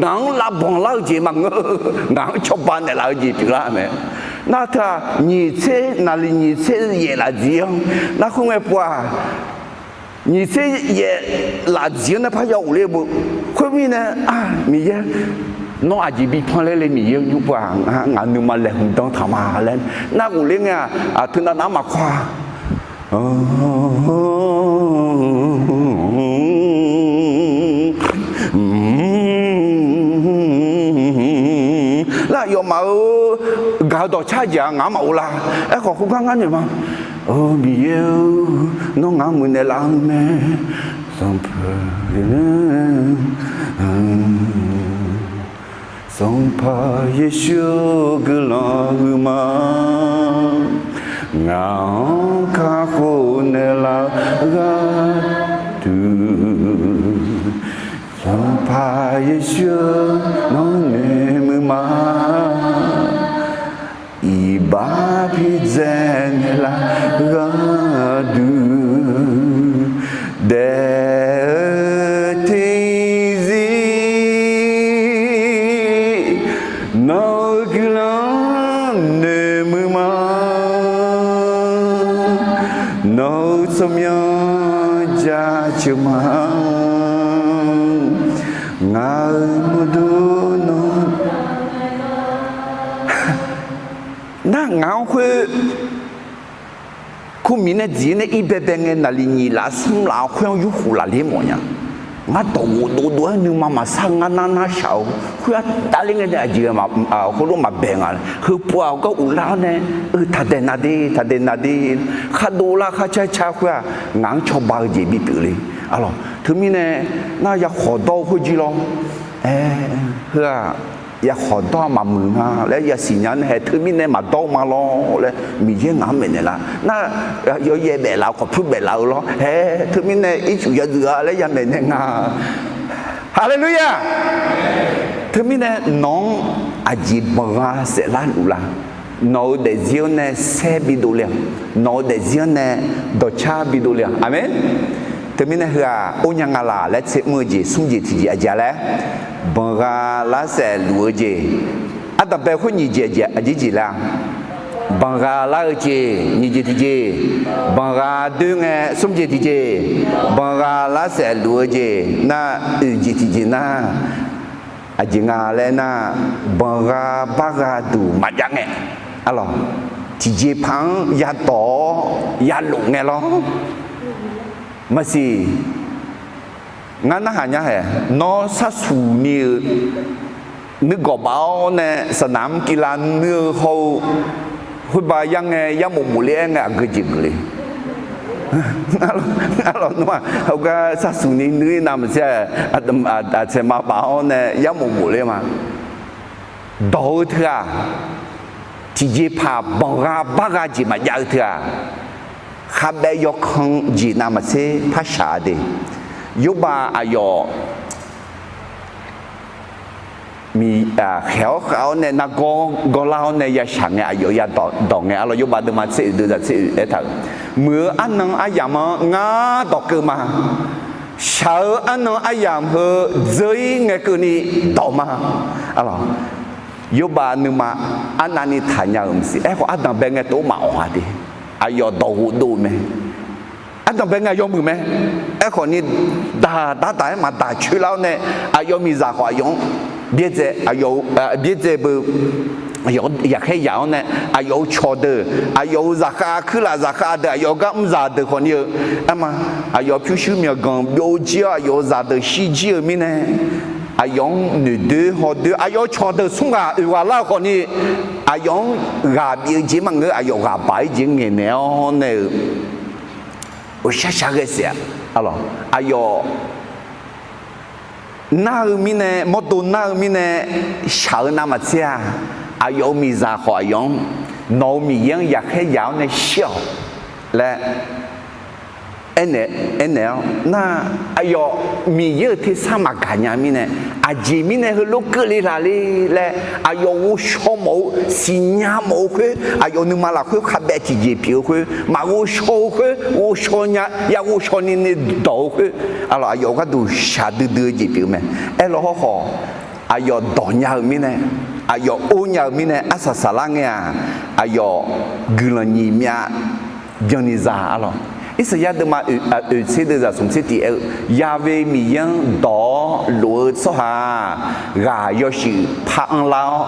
ngaq-anr lavbanq lar-eu jeq maqngeur-eu, ngaq-anr cawba naeqlaf-eu jeq pyeuflar mae. Nar teu-aq, nyiq tser, naqliq nyiq tser yaef lafdzir-anr, nar khoerngae pov-aq, nyiq tser yaef lafdzir-anr nae parya ghofler beu. Khoermirnae, Miqyaer, nawr aqjeq bi panler le Miqyaer nymr pov-aq, ngaq nuima laeqhmq dan taq ma laer nar ghofler ngae-aq, teunav nav-anr maqkawr-a. Lar aqyawfmaf-euq gaq-eu dawqcar jeq-aq ngaq-anr maqghov lar. Aerkhawf khoergar ngar noeq ma. Miqyaer-or, nawr ngaq-anr muiqnaeq laf-eu mae. Sanqpaq, Sanqpaq Yeqsur-or, guiqlanq huiqma. Ngaq-anr kakhof naeqlaf-eu gharduq, Sanqpaq Yeqsur-or, nawr noeqmuiq ma. Iqbax pidzae naeqlaf-eu gharduq, daef-eu terzir nawq-euq guiqlanq noeqmuiq ma. Nawq-euq tsawrmyanr jaceuq ma. Ngaq-euq mawrdo nawr nar ngaq-anr khoer Khoermirnae, dziq-ir nae ir baebae ngae, naqliq nyiq laf smr laf-anr khoer-anr yurkhof lafler mawf nya. Ngar dawq ghofdov dov-aer nuima maqsar ngar nar narshaq-eu khoer-anr davler ngae nae aqjeq heulof maqbae nga. Heupov-aq gar uvlar-awr nae, eu taqdaeq na de, taqdaeq na de, khardov lar kharcar car khoer-aq ngaq-anr cawba-eu jeq bipyeuf le. Arlawq teumirnae nar yakhawq dawr-eu khoerjir lawr. Aer, heu-aq yakhawq dawr-aq maqmuiq nga laer yasiq nya nae hae, teumirnae maqdawr-eu ma lawr laer Miqyaer ngaq-anr maeqnaeq lar. Nar yawyaev baef laf-eu khawf pyur baef laf-eu lawr hae, teumirnae ircuf yadzuif-a laer yamaeq naeq nga. Haleluya! Teumirnae nawq-anr aqjeq banqgha saef lar luf la? Nawq-euq daefzir-anr nae saer bidov le-aq, nawq-euq daefzir-anr nae dawqcar bidov le-aq. Aqmeq. Teumirnae heu-aq or nya nga laq laer tser mr-eu jeq smr jeq tiqjeq aqjeq-a laer, banqgha lar saef luf-eu jeq. Ardanqbae khoer nyiq jeq aqjeq jeq laer-a? Banqgha lar-eu jeq nyiq jeq tiqjeq, banqgha doer ngae smr jeq tiqjeq, banqgha lar saef luf-eu jeq nar oeq jeq tiqjeq nar, aqjeq nga laer nar, banqgha bargha duq maqjav ngae, arlawq tiqjeqpaq-anr yadawq-awr yalof ngae lawr. Maqsiq, ngar narhaq nya hae, nawr sharsuq ni-eu nuigawq baf-awr nae saqnaq-anr kilav nuir-eu hawr-eu, khoerbav yar ngae yarmof mofler-aer ngae aqgeu jeq geuf le. Ngar lawq nmr-aq heugar sharsuq ni nuir-ir navmaqtser-a, aqtsaeq ma baf-awr nae yarmof mofler ma. Dawq-eu teu-aq, tiqjeqpaq banqgha bargha jeq maqjav-eu teu-aq, khavbaev yawkan jeq navmaqtser par shaq-a de. Yawrbav aqyawf khaeq-awr khav-awr nae nargawr gawrlar-awr nae yashaq ngae aqyawf yadawq dawq ngae, arlawq yawrbav deuvma tser oeq deuvzaq tser oeq aertaq-euq, muiq-eu arnan aryamq-anr ngar dawq keuv ma. Shaq-eu arnan aryamq heu dzeur-ir ngae keuvni dawq ma. Arlawq, yawrbav nuima arnavni taqnya-euq maqsiq. Aerkhawf ardanqbae ngae tov maqawq-a de. Aqyawf dawq ghofdov-eu mae. Ardanqbae ngae aqyawf muiq mae. Aerkhawf ni daq dardaq-aer maqdaq coer lar-awr nae, aqyawf miqzaq khawf aqyawf-anr byaerdzae, aqyawf-eu byaerdzae beu yaqkhaer yaq-awr nae, aqyawf-eu cawqdeuq, aqyawf-euq zaqkhav kuirlaf zaqkhav deuq, aqyawf-eu gar mrzaq deuq khawf ni-eu, arma, aqyawf pyurshuir myawqganq byov-eu jir-awr aqyawf-euq zaqdeuq shirjir-eu mirnae, aqyawf-anr noeqdoer hawdoer, aqyawf-eu cawqdeuq smr ghaq oeq ghaq lar-eu khawf ni, aqyawf-anr ghaq bif-eu jeq maqngeur, aqyawf ghaq baq-ir jeq ngaeqnaeq-awr nae-eu, ghawqshaq shaq ghae saef-a. Arlawq, aqyawf nar-eu mirnae, mawrdo nar-eu mirnae shaq-eu navmaqtser-aq, aqyawf-euq miqzaq khawf aqyawf-anr, nawq-euq Miqyaer-anr yaqkhaer yaq-awr nae shir-awq laer aernaeq-awr nar, aqyawf Miqyaer-euq tersar maqgaq nya mirnae, aqjeq mirnae heulof keuvle laq le laer, aqyawf ghovshaw mawf-eu siqnya mawf-eu khoer, aqyawf nuima lafkhoer khavbaev tiqjeq pyeuf-eu khoer, maqghovshaw-eu khoer ghovshaw nya, ya ghovshaw ni ni dawq-eu khoer, aqlawq aqyawf gharduq shaqdui dui-eu jeq pyeuf-eu mae. Aerlawr hawrkhawf, aqyawf dawq nya-eu mirnae, aqyawf or nya-eu mirnae arsaq saqlar ngae-aq, aqyawf guiqlanq nyiq myav byanni za arlawq. Irsaqyar deuvma oeq tser deuv zaq smq tser tiq aer-eu, Ya've Miqyaer-anr dawq-awr lof-eu tsawrhaq-aq, ghaq yawshuif par anrlar-awr,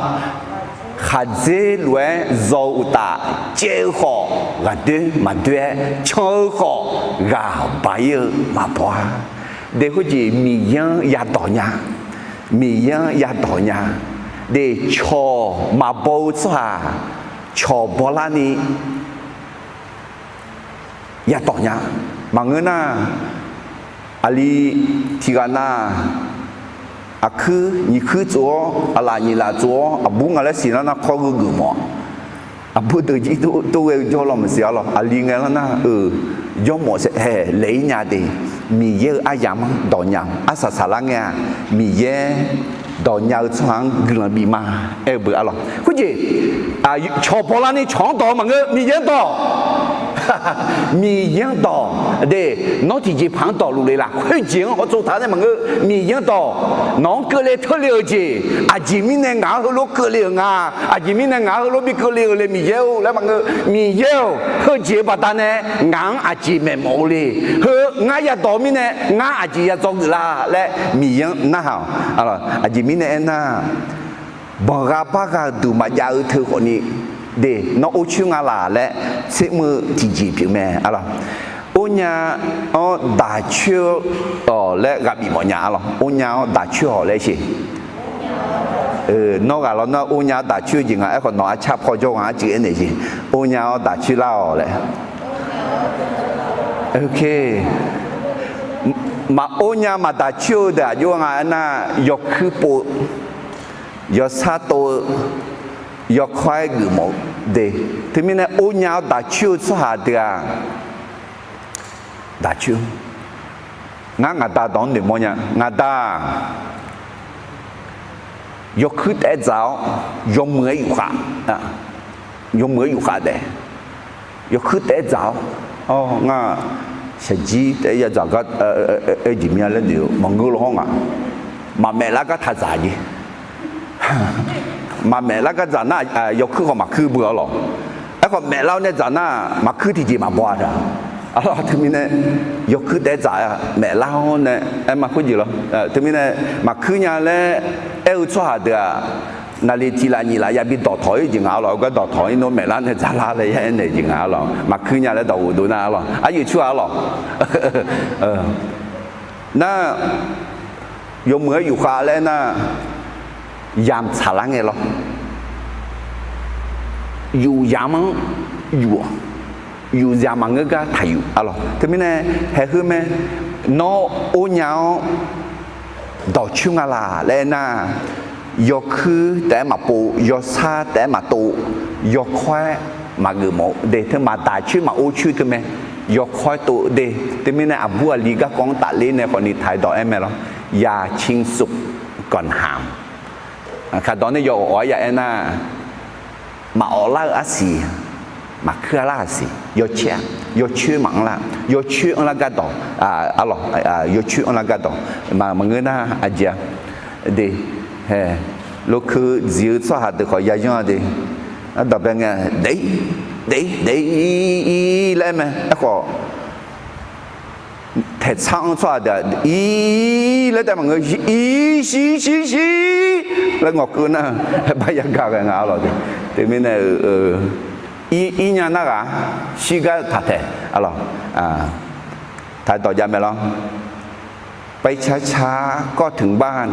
khaqdzer lof-aer zaw-eu uqtaf, caev-eu khawf ghaqdoer maqdoer-aer, can-eu khawf ghaq ba-ir-eu maqbaw-a. De khoerjeq Miqyaer-anr yadawq nya, Miqyaer-anr yadawq nya. De cawq maqbaw-eu tsawrhaq cawq bawlarni yadawq nya. Maqngeur nar, aqli tiqghaq nar, aqkuir nyiq kuir tsov-awr, aqlaf nyiq laf tsov-awr, aqbur nga laer siqlar nar kawr geugeuf mawf. Aqbur deuq jir tov ghae-eu jawr law maqsiq arlawq. Aqli ngae lar nar-euq jawrmawf saef haeq laeq-ir nya de. Miqyaer-euq aryamq-anr dawq nya-awq. Arsaq saqlar ngae-aq, Miqyaer dawq nya-eu tsawrhaq-anr guiqlanq bif ma aer-eu beu arlawq. Khoerjeq cawq bawlarni cawq-anr dawq-eu maqngeur, Miqyaer-anr dawq. Miqyaer-anr dawq de. Nawr tiqjeqpaq-anr dawqluf le laf? Khoerjeq-anr hawtsov taq nae maqngeur, Miqyaer-anr dawq. Nawq-anr keuvle teurle-euq jeq, aqjeq mirnae ngaq-anr heulof keuvle-euq nga, aqjeq mirnae ngaq-anr heulof bi keuvle-euq le Miqyaer-or laer maqngeur, Miqyaer-or, heujeq-eu baqdanae ngaq-anr aqjeq maeqmawf-eu le. Heu ngar yadawq-eu mirnae ngar aqjeq ya dzawgeuf la laer Miqyaer-anr narhaq-awq. Aqjeq mirnae aernar, banqgha bargha-eu duq maqjav-eu teu khawfni, de, nawr or coer nga laq laer tsermr-eu tiqjeq pyeuf mae arlawq. Ornya-awr daq coer-awq laer ghaq bif mawfnya arlawq. Ornya-awr daq coer-awq laer sher. Nawr ghaq law nar ornya-awr daq coer-eu jeq nga. Aerkhawf nawq arcar paw jawr gaq-anr cuiv aernaeq jeq, ornya-awr daq coer lar-awq laer. Maq ornya maq daq coer-eu deuq aqjox nga aernar, yawkuir pov-eu, yawsar tov-eu, yawkawr-aer geufmawf-eu de. Teumirnae ornya-awr daq coer-eu tsawrhaq deuq-aq, daq coer. Ngar ngaq da dawq-anr noeqmawr nya. Ngaq da-aq, yawkuir taef-aer dzaq-awr yawmuiq-aer yufkhav, yawmuiq-aer yufkhav taef, yawkuir taef-aer dzaq-awr, ngar shaqjir taef-aer yadzaq gar, aer jeq mya laer noeq-eu maqngeur law hawr ngaq. Maqmaef lar gar taq dzaq jeq. Maqmaef lar gar dzaq nar, yawkuir khawf maqkuir beu arlawq. Aerkhawf maef lar-awr nae dzaq nar maqkuir tiqjeq maqbaw-a taq. Arlawq teumirnae yawkuir taef-aer dzaq maef lar-awr nae aer ma khoerjeq lawr. Teumirnae maqkuir nya laer aer-eu tsawrhaq deuq-aq, naqli tiq laf nyiq laf yabi dawqtawq-ir jeq nga arlawq. Heugar dawqtawq-ir nawr maef lar nae dzaq lar laer ya aernaeq jeq nga arlawq. Maqkuir nya laer dawq ghofdov nar arlawq. Aqyuif tsur-aq arlawq. Nar, yawmuiq-aer yufkhav laer nar, yamq tsaqlar ngae lawr. Yuf yamq-anr yuf-awq. Yuf yamq maqngeur gar taqyuf arlawq. Teumirnae haeqheu mae, nawr ornya-awr dawqcoer nga laq laer aernar, yawkuir taef-aer maqpov, yawsar taef-aer maqtov, yawkawr-aer maqgeuf mawf-eu de. Teu maqdaq coer maqor coer teu mae, yawkawr-aer tov de. Teumirnae aqbur aqli garkawv-anr tafler nae khawfni taq-aer dawq aer mae lawr. อย่าชิงสุขก่อนหาม Kaqdawq nae yawawf-awr ya aernar, maqawf lar-eu arsiq, maqkuir-a lar arsiq, yawcoer-a, yawcoer maqanr lar, yawcoer anrlar gardawq, arlawq, yawcoer anrlar gardawq, maqngeur nar aqjeq-a de. Lokeu dziq-eu tsawrhaq deuq khawf yayanr-a de. Ardawq bae ngae, daef-ir, daef-ir, daef-ir laer aer mae. Aerkhawf, taeqtsar-anr tsawrhaq deuq-aq, ir laer taef maqngeur, ir shir shir shir laer ngawqkeuv nar, aerbar yagaq ghae nga arlawq de. Teumirnae-eu, ir ir nya nar ghaq, shirgar taq taeq arlawq. Taq-aer dawq jav mae lawr. ไปช้าๆ ก็ถึงบ้าน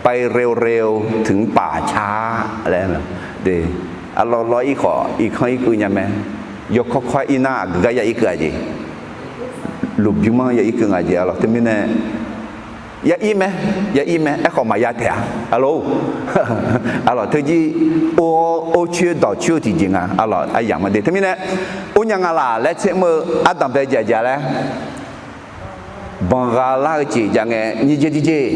ไปเร็วๆ ถึงป่าช้า laer. Arlawq lawr ir khawf irkanr irkeuv nya mae. Yawkawr kawr-aer ir nar aqgeu gar ya irkeuv-a jeq. Lmqbymr-anr ya irkeuv nga jeq arlawq. Teumirnae Ya ir mae, ya ir mae, aerkhawf maqya taef-a. Arlawr, arlawr, teujir or, or coer dawq coer-eu tiqjeq nga. Arlawr, aryamq-a de. Teumirnae, or nya nga laq laer tser mr-eu ardanq bae jeq aqjeq laer, banqgha lar-eu jeq jav ngae, nyiq jeq tiqjeq,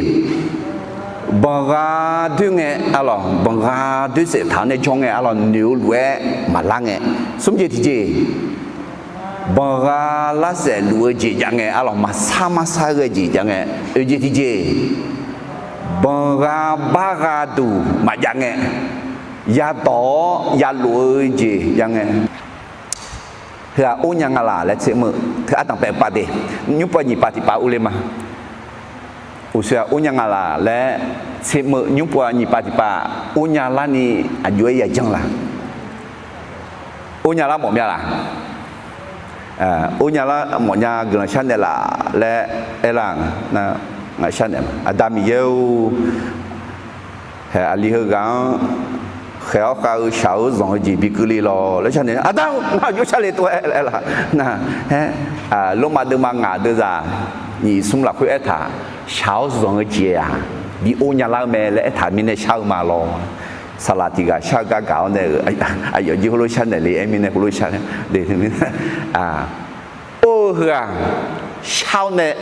banqgha doer ngae, arlawr, banqgha doer saef taq-awr nae jawr ngae, arlawr, noeq-eu lof-aer maqlar ngae, smr jeq tiqjeq, banqgha lar saef luf-eu jeq jav ngae, arlawr, maqsar marsar ghae jeq jav ngae, oeq jeq tiqjeq, banqgha bargha duq maqjav ngae, yadawq-awr yalof-eu jeq jav ngae, heu-aq or nya nga laq laer tser mr-eu teu ardanq bae pav de. Nymr pov nyiq pav tiq pav urler ma. Uqshoe-aq or nya nga laq laer tser mr-eu nymr pov nyiq pav tiq pav, or nya larni aqjox-aer yajanr la? Or nya lar mawf mya laq? Or nya lar mawf nya guiqlanq sharnaeq laf laer aer lar nga. Ngaq sharnaeq, Aqda Miqyaer-or, hae, aqli heughaq-anr khaeq-awr khav-eu shaq-eu zanq-eu jeq bi keuvle lawq laer sharnaeq, Aqda-or, ngar aqjox sharle tov-aer laer laq? Nar, haer, Lormav deuvma ngaq deuvzaq nyiq smr lafkhoer aertaq, shaq-awr zanq-eu jeq-aq bi or nya lar-eu mae laer aertaq mirnae shar-eu ma lawr. Saqlaq tiq ghaq shar-eu gar gaq-awr nae-euq aqyawf jir heulof sharnaeq le aer mirnae heulof shar de. Or-eu heu-aq, shar-awr nae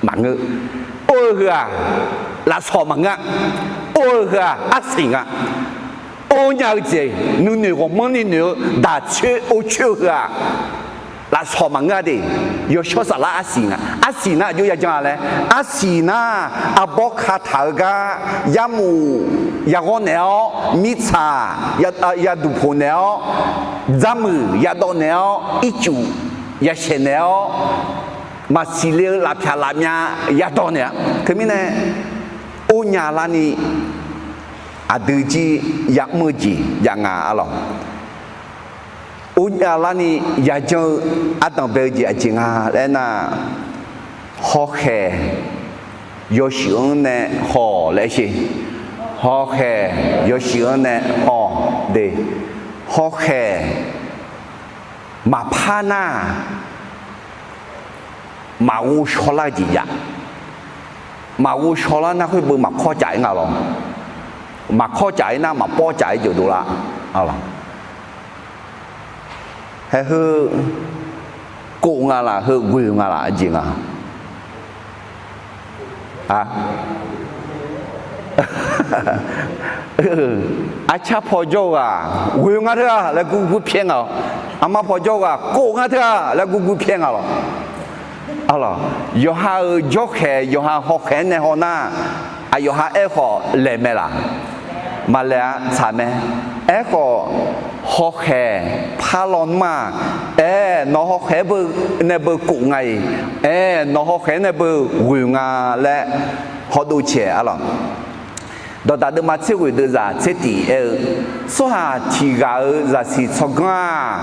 maqngeur. Or-eu heu-aq, lafsawq maqngeur-a. Or-eu heu-aq, arsiq nga. Or nya-eu jeq nuinoeq ghawqmanrni noeq-eu daq coer or coer-eu heu-aq, lafsawq maqngeur-a de. Yawshawr saflar arsiq nga. Arsiq nar aqjox yajanr-a laer, arsiq nar arbawr kataq-eu gar yarmuf yaghawr naeq-awr, mirtsaq yaduq poq naeq-awr, dzarmuiq yadawv naeq-awr, ircuf yashaeq naeq-awr, maqsiq le-eu lafpyaq lafmyav yadawv naeq-a. Teumirnae, or nya larni aqdui jir yamr-eu jeq jav nga, arlawq. Or nya larni yajanr-eu ardanq bae-eu jeq aqjeq nga laer nar, hawkhaeq yawshuif-anr nae haw laer sher. Hawkhaeq yawshuif-anr nae haw de. Hawkhaeq maqpar nar, maqghov shawlar-eu jeq jav. Maqghov shawlar nar khoer beu maqkawr caf-ir nga lawr. Maqkawr caf-ir nar maqpawr caf-ir jawqdov lar. Haer heu kov nga laf, heu ghoe-eu nga laf, aqjeq nga. Arcar paw jawr-eu ghaq ghoe-eu nga teu-aq laer gurgur pyaer nga-awr, armar paw jawr-eu ghaq kov nga teu-aq laer gurgur pyaer nga lawr. Yawqha-euq jawrkhaeq, yawqha hawkhaeq-anr nae haw nar, aqyawf ha aerkhawf laeq mae laf? Maqlaeq-a, tsaq mae. Aerkhawf, hawkhaeq par lawnmr-aq, aer, nawq hawkhaeq-anr beu nae beu kov nga-iq, aer, nawq hawkhaeq-anr nae beu ghoe nga laer hawdov caeq, arlawq. Dawqdaq deuvma tser ghoeq deuvzaq tser tif aer-eu, tsawrhaq tiq ghaq-euq zaqsiq tsawrganr-aq,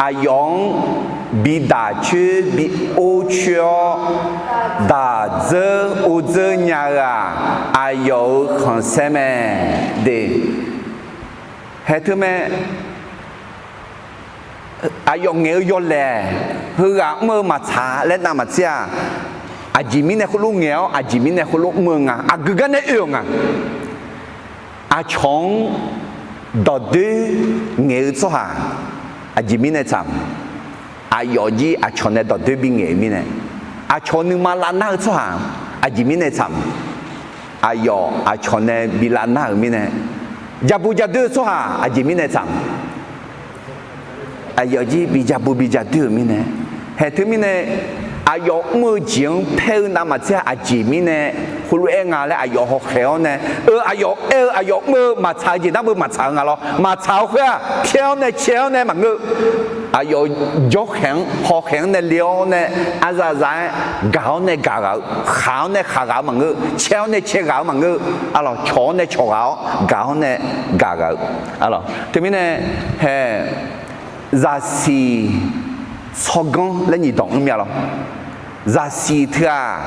aqyawf-anr bi daq coer bi or coer-awr, daq dzeur or dzeur nya-eu-aq, aqyawf-euq khanqsaer mae de. Haer teu mae, aqyawf ngaeq-eu yawlaeq, heughaq mr-eu maqtsaq laer navmaqtser-aq, aqjeq mirnae khoerlof ngaeq-awr aqjeq mirnae khoerlof mr-eu nga, aqgeu gar nae oe-euq nga. Aqcawq-anr dawqdoer ngaeq-eu tsawrhaq aqjeq mirnae tsaq-eu? Aqyawf jir aqcawq nae dawqdoer bi ngaeq-eu mirnae. Aqcawq nuima lavnar-eu tsawrhaq aqjeq mirnae tsaq-eu? Aqyawf aqcawq nae bi lavnar-euq mirnae. Jaqbu jadoer-eu tsawrhaq aqjeq mirnae tsaq-eu? Aqyawf jir bi jaqbu bi jadoer-euq mirnae. Haer teu mirnae, aqyawf mr-eu jeq-anr paer-eu navmaqtser aqjeq mirnae heulof-aer nga laer aqyawf hawkhaeq-awr nae, eu, aqyawf aer-eu aqyawf mr-eu maqtsaq-eu jeq nar beu maqtsaq-eu nga lawr. Maqtsaq-eu khoer-aq, pyaer-awr nae cae-awr nae maqngeur. Aqyawf jawrkhaeq-anr hawkhaeq-anr nae le-awr nae, arzaqzaq-aer gaq-awr nae gaq ghaq-eu, khaq-awr nae khaq ghaq-eu maqngeur, cae-awr nae cae ghaq-eu maqngeur. Arlawq, cawq-awr nae cawq ghaq-awr, gaq-awr nae gaq ghaq-eu. Arlawq, teumirnae, haer, zaqsiq tsawrganr laer nyiq dawq mr mya lawr. Zaqsiq teu-aq,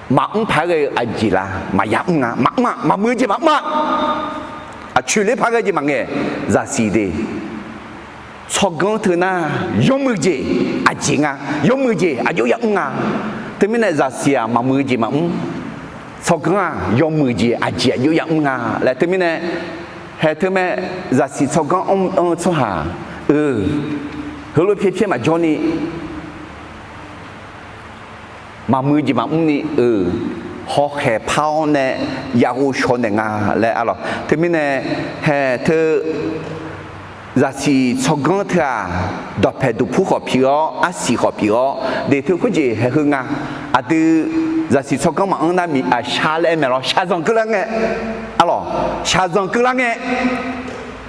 maqmr paq-aer ghae-eu aqjeq la? Maqya mr nga. Maqmr-a. Maqmuiq-eu jeq maqmr-a. Aqcoeq ler paq-aer ghae jeq maqngaeq. Zaqsiq de, tsawrganr teu nar, yawmuiq jeq aqjeq nga. Yawmuiq jeq aqjox ya mr nga. Teumirnae zaqsiq-aq maqmuiq-eu jeq maqmr. Tsawrganr-aq yawmuiq jeq aqjeq aqjox yamr nga laer. Teumirnae hae teumae zaqsiq tsawrganr anr-eu tsawrhaq, eu, heulof pyaer pyaer maqjawr ni, maqmuiq-eu jeq maqmr ni, eu, hawkhaeq par-awr nae ya ghovshaw naeq nga laer arlawq. Teumirnae hae teu zaqsiq tsawrganr teu-aq, dawqpaeq duqpur khawf pyeuf-awr, arsiq khawf pyeuf-awr, de teu khoerjeq haeq heu nga. Aqdui zaqsiq tsawrganr maqanr nar, miq aqshar laer aer mae lawr, shaqzanq keuvlar ngae, arlawq, shaqzanq keuvlar ngae,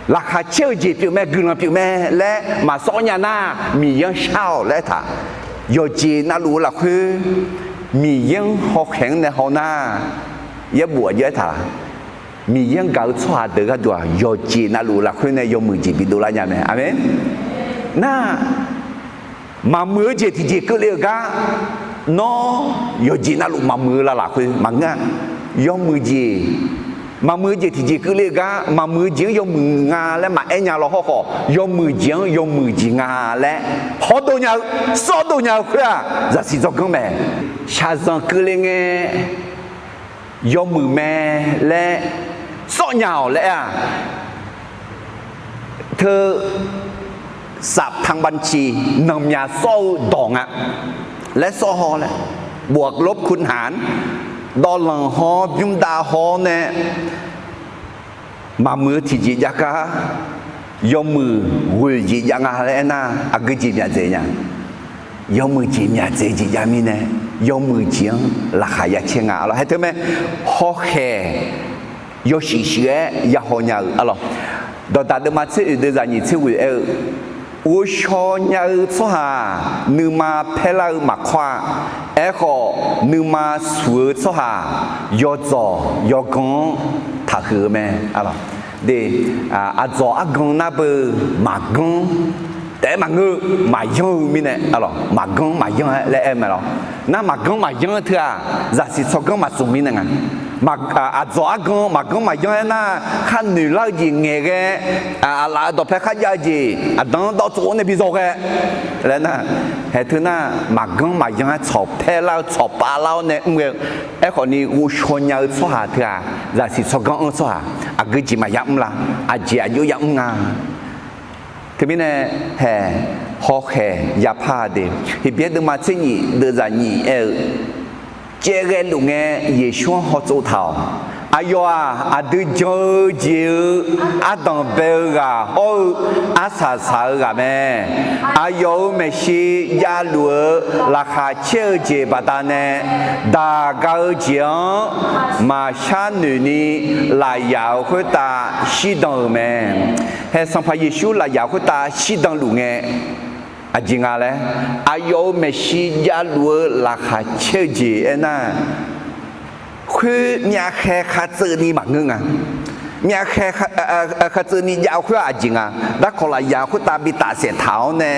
laqkhaq caer-eu jeq pyeuf mae, guiqlanq pyeuf mae laer maqsawr nya nar, Miqyaer-anr shar-awq laer aertaq. Yawqjeq navluf-eu lafkhoer Miqyaer-anr hawkhaeq-anr nae haw nar, yaerbof aqjox aertaq, Miqyaer-anr gaq-eu tsawrhaq deuq gharduq-aq, yawqjeq navluf-eu lafkhoer nae yawmuiq jeq bidov lar nya mae. Aqmeq. Nar, maqmuiq-eu jeq tiqjeq keuvle-euq gar nawr, yawqjeq navluf maqmuiq-eu lar lafkhoer maqngeur-a. Yawmuiq jeq, maqmuiq-eu jeq tiqjeq keuvle-eu gar, maqmuiq-eu jeq-anr yawmuiq nga laer maqaer nya lawr hawrkhawf, yawmuiq jeq-anr yawmuiq jeq nga laer hawdov nya-eu, sawrdov nya-eu khoer-aq, zaqsiq tsawrganr mae. Shaqzanq keuvle ngae yawmuiq mae laer sawr nya-awq laer-aq, teu saqpanqbanqciq nanqmyaq sawr-eu dawq nga laer sawr haw laer, bof lofkun haq-anr dawvlanq haw-awr bymrdav haw-awr nae maqmuiq-eu tiqjeq jav gar, yawmuiq ghoeq jeq jav nga laer aernar, aqgeu jeq myaq dzaeq nya. Yawmuiq jeq myaq dzaeq jeq jav mirnae, yawmuiq jeq-anr laqkhaq ya caer nga. Arlawq, hae teumae hawkhaeq yawshuif shuif-aer ya haw nya-euq arlawq. Dawqdaq deuvma tser oeq deuv zaq nyiq tser ghoeq aer-eu, ghovshaw nya-eu tsawrhaq-aq, nuima paerlar-eu maqkawr-a. Aerkhawf, nuima suq-eu tsawrhaq yawdzawq yawgan-anr taqhuiq-eu mae. Arlawq, de, aqdzawq argan nar beu maqganr taef-aer maqngeur, maqyanr-eu mirnae, arlawq, maqganr maqyanr-aer laer aer mae lawr. Nar maqganr maqyanr-eu teu-aq, zaqsiq tsawrganr maqzmq mirnae nga. Aqdzawq argan maqganr maqyanr-aer nar, khar noeq lar-eu jeq ngaeqghae, aqlaf-euq dawqpae kharjav-eu jeq aqdan-anr dawv tsov-awr nae bi zawghae laer nar, hae teu nar, maqganr maqyanr-aer tsawq paerlar-eu tsawq pavlar-awr nae mr ghae-eu. Aerkhawf ni ghovshaw nya-eu tsawrhaq teu-aq, zaqsiq tsawrganr anr tsawrhaq aqgeu jeq maqya mr la? Aqjeq aqjox ya mr nga. Teumirnae hae, hawkhaeq yapar-a de, Heqbyaer deuvma tser nyiq deuv zaq nyiq aer-eu, caevghae luf ngae Yeqsur-anr hawtsov taq-awq. Aqyawf-aq, aqdui jan-eu jeq-eu ardanq bae-eu ghaq hawr-eu arsaq saq-eu ghaq mae. Aqyawf-euq maeqshi javluf-eu laqkhaq caer-eu jeq baqdanae, daq ga-eu jeq-anr maqshar noeq ni lafyaq-euq khoertav shirdan-euq mae. Hae Sanqpaq Yeqsur lafyaq khoertav shirdan luf ngae, aqjeq nga laer, aqyawf-euq maeqshi javluf-eu laqkhaq caer-eu jeq aernar, khoer myavkhae khartseuv ni maqngeur nga. Myavkhae khartseuv ni jav-eu khoer-aq aqjeq nga. Darkawq lafyaq khoertav bi tafsaef taq-awr nae,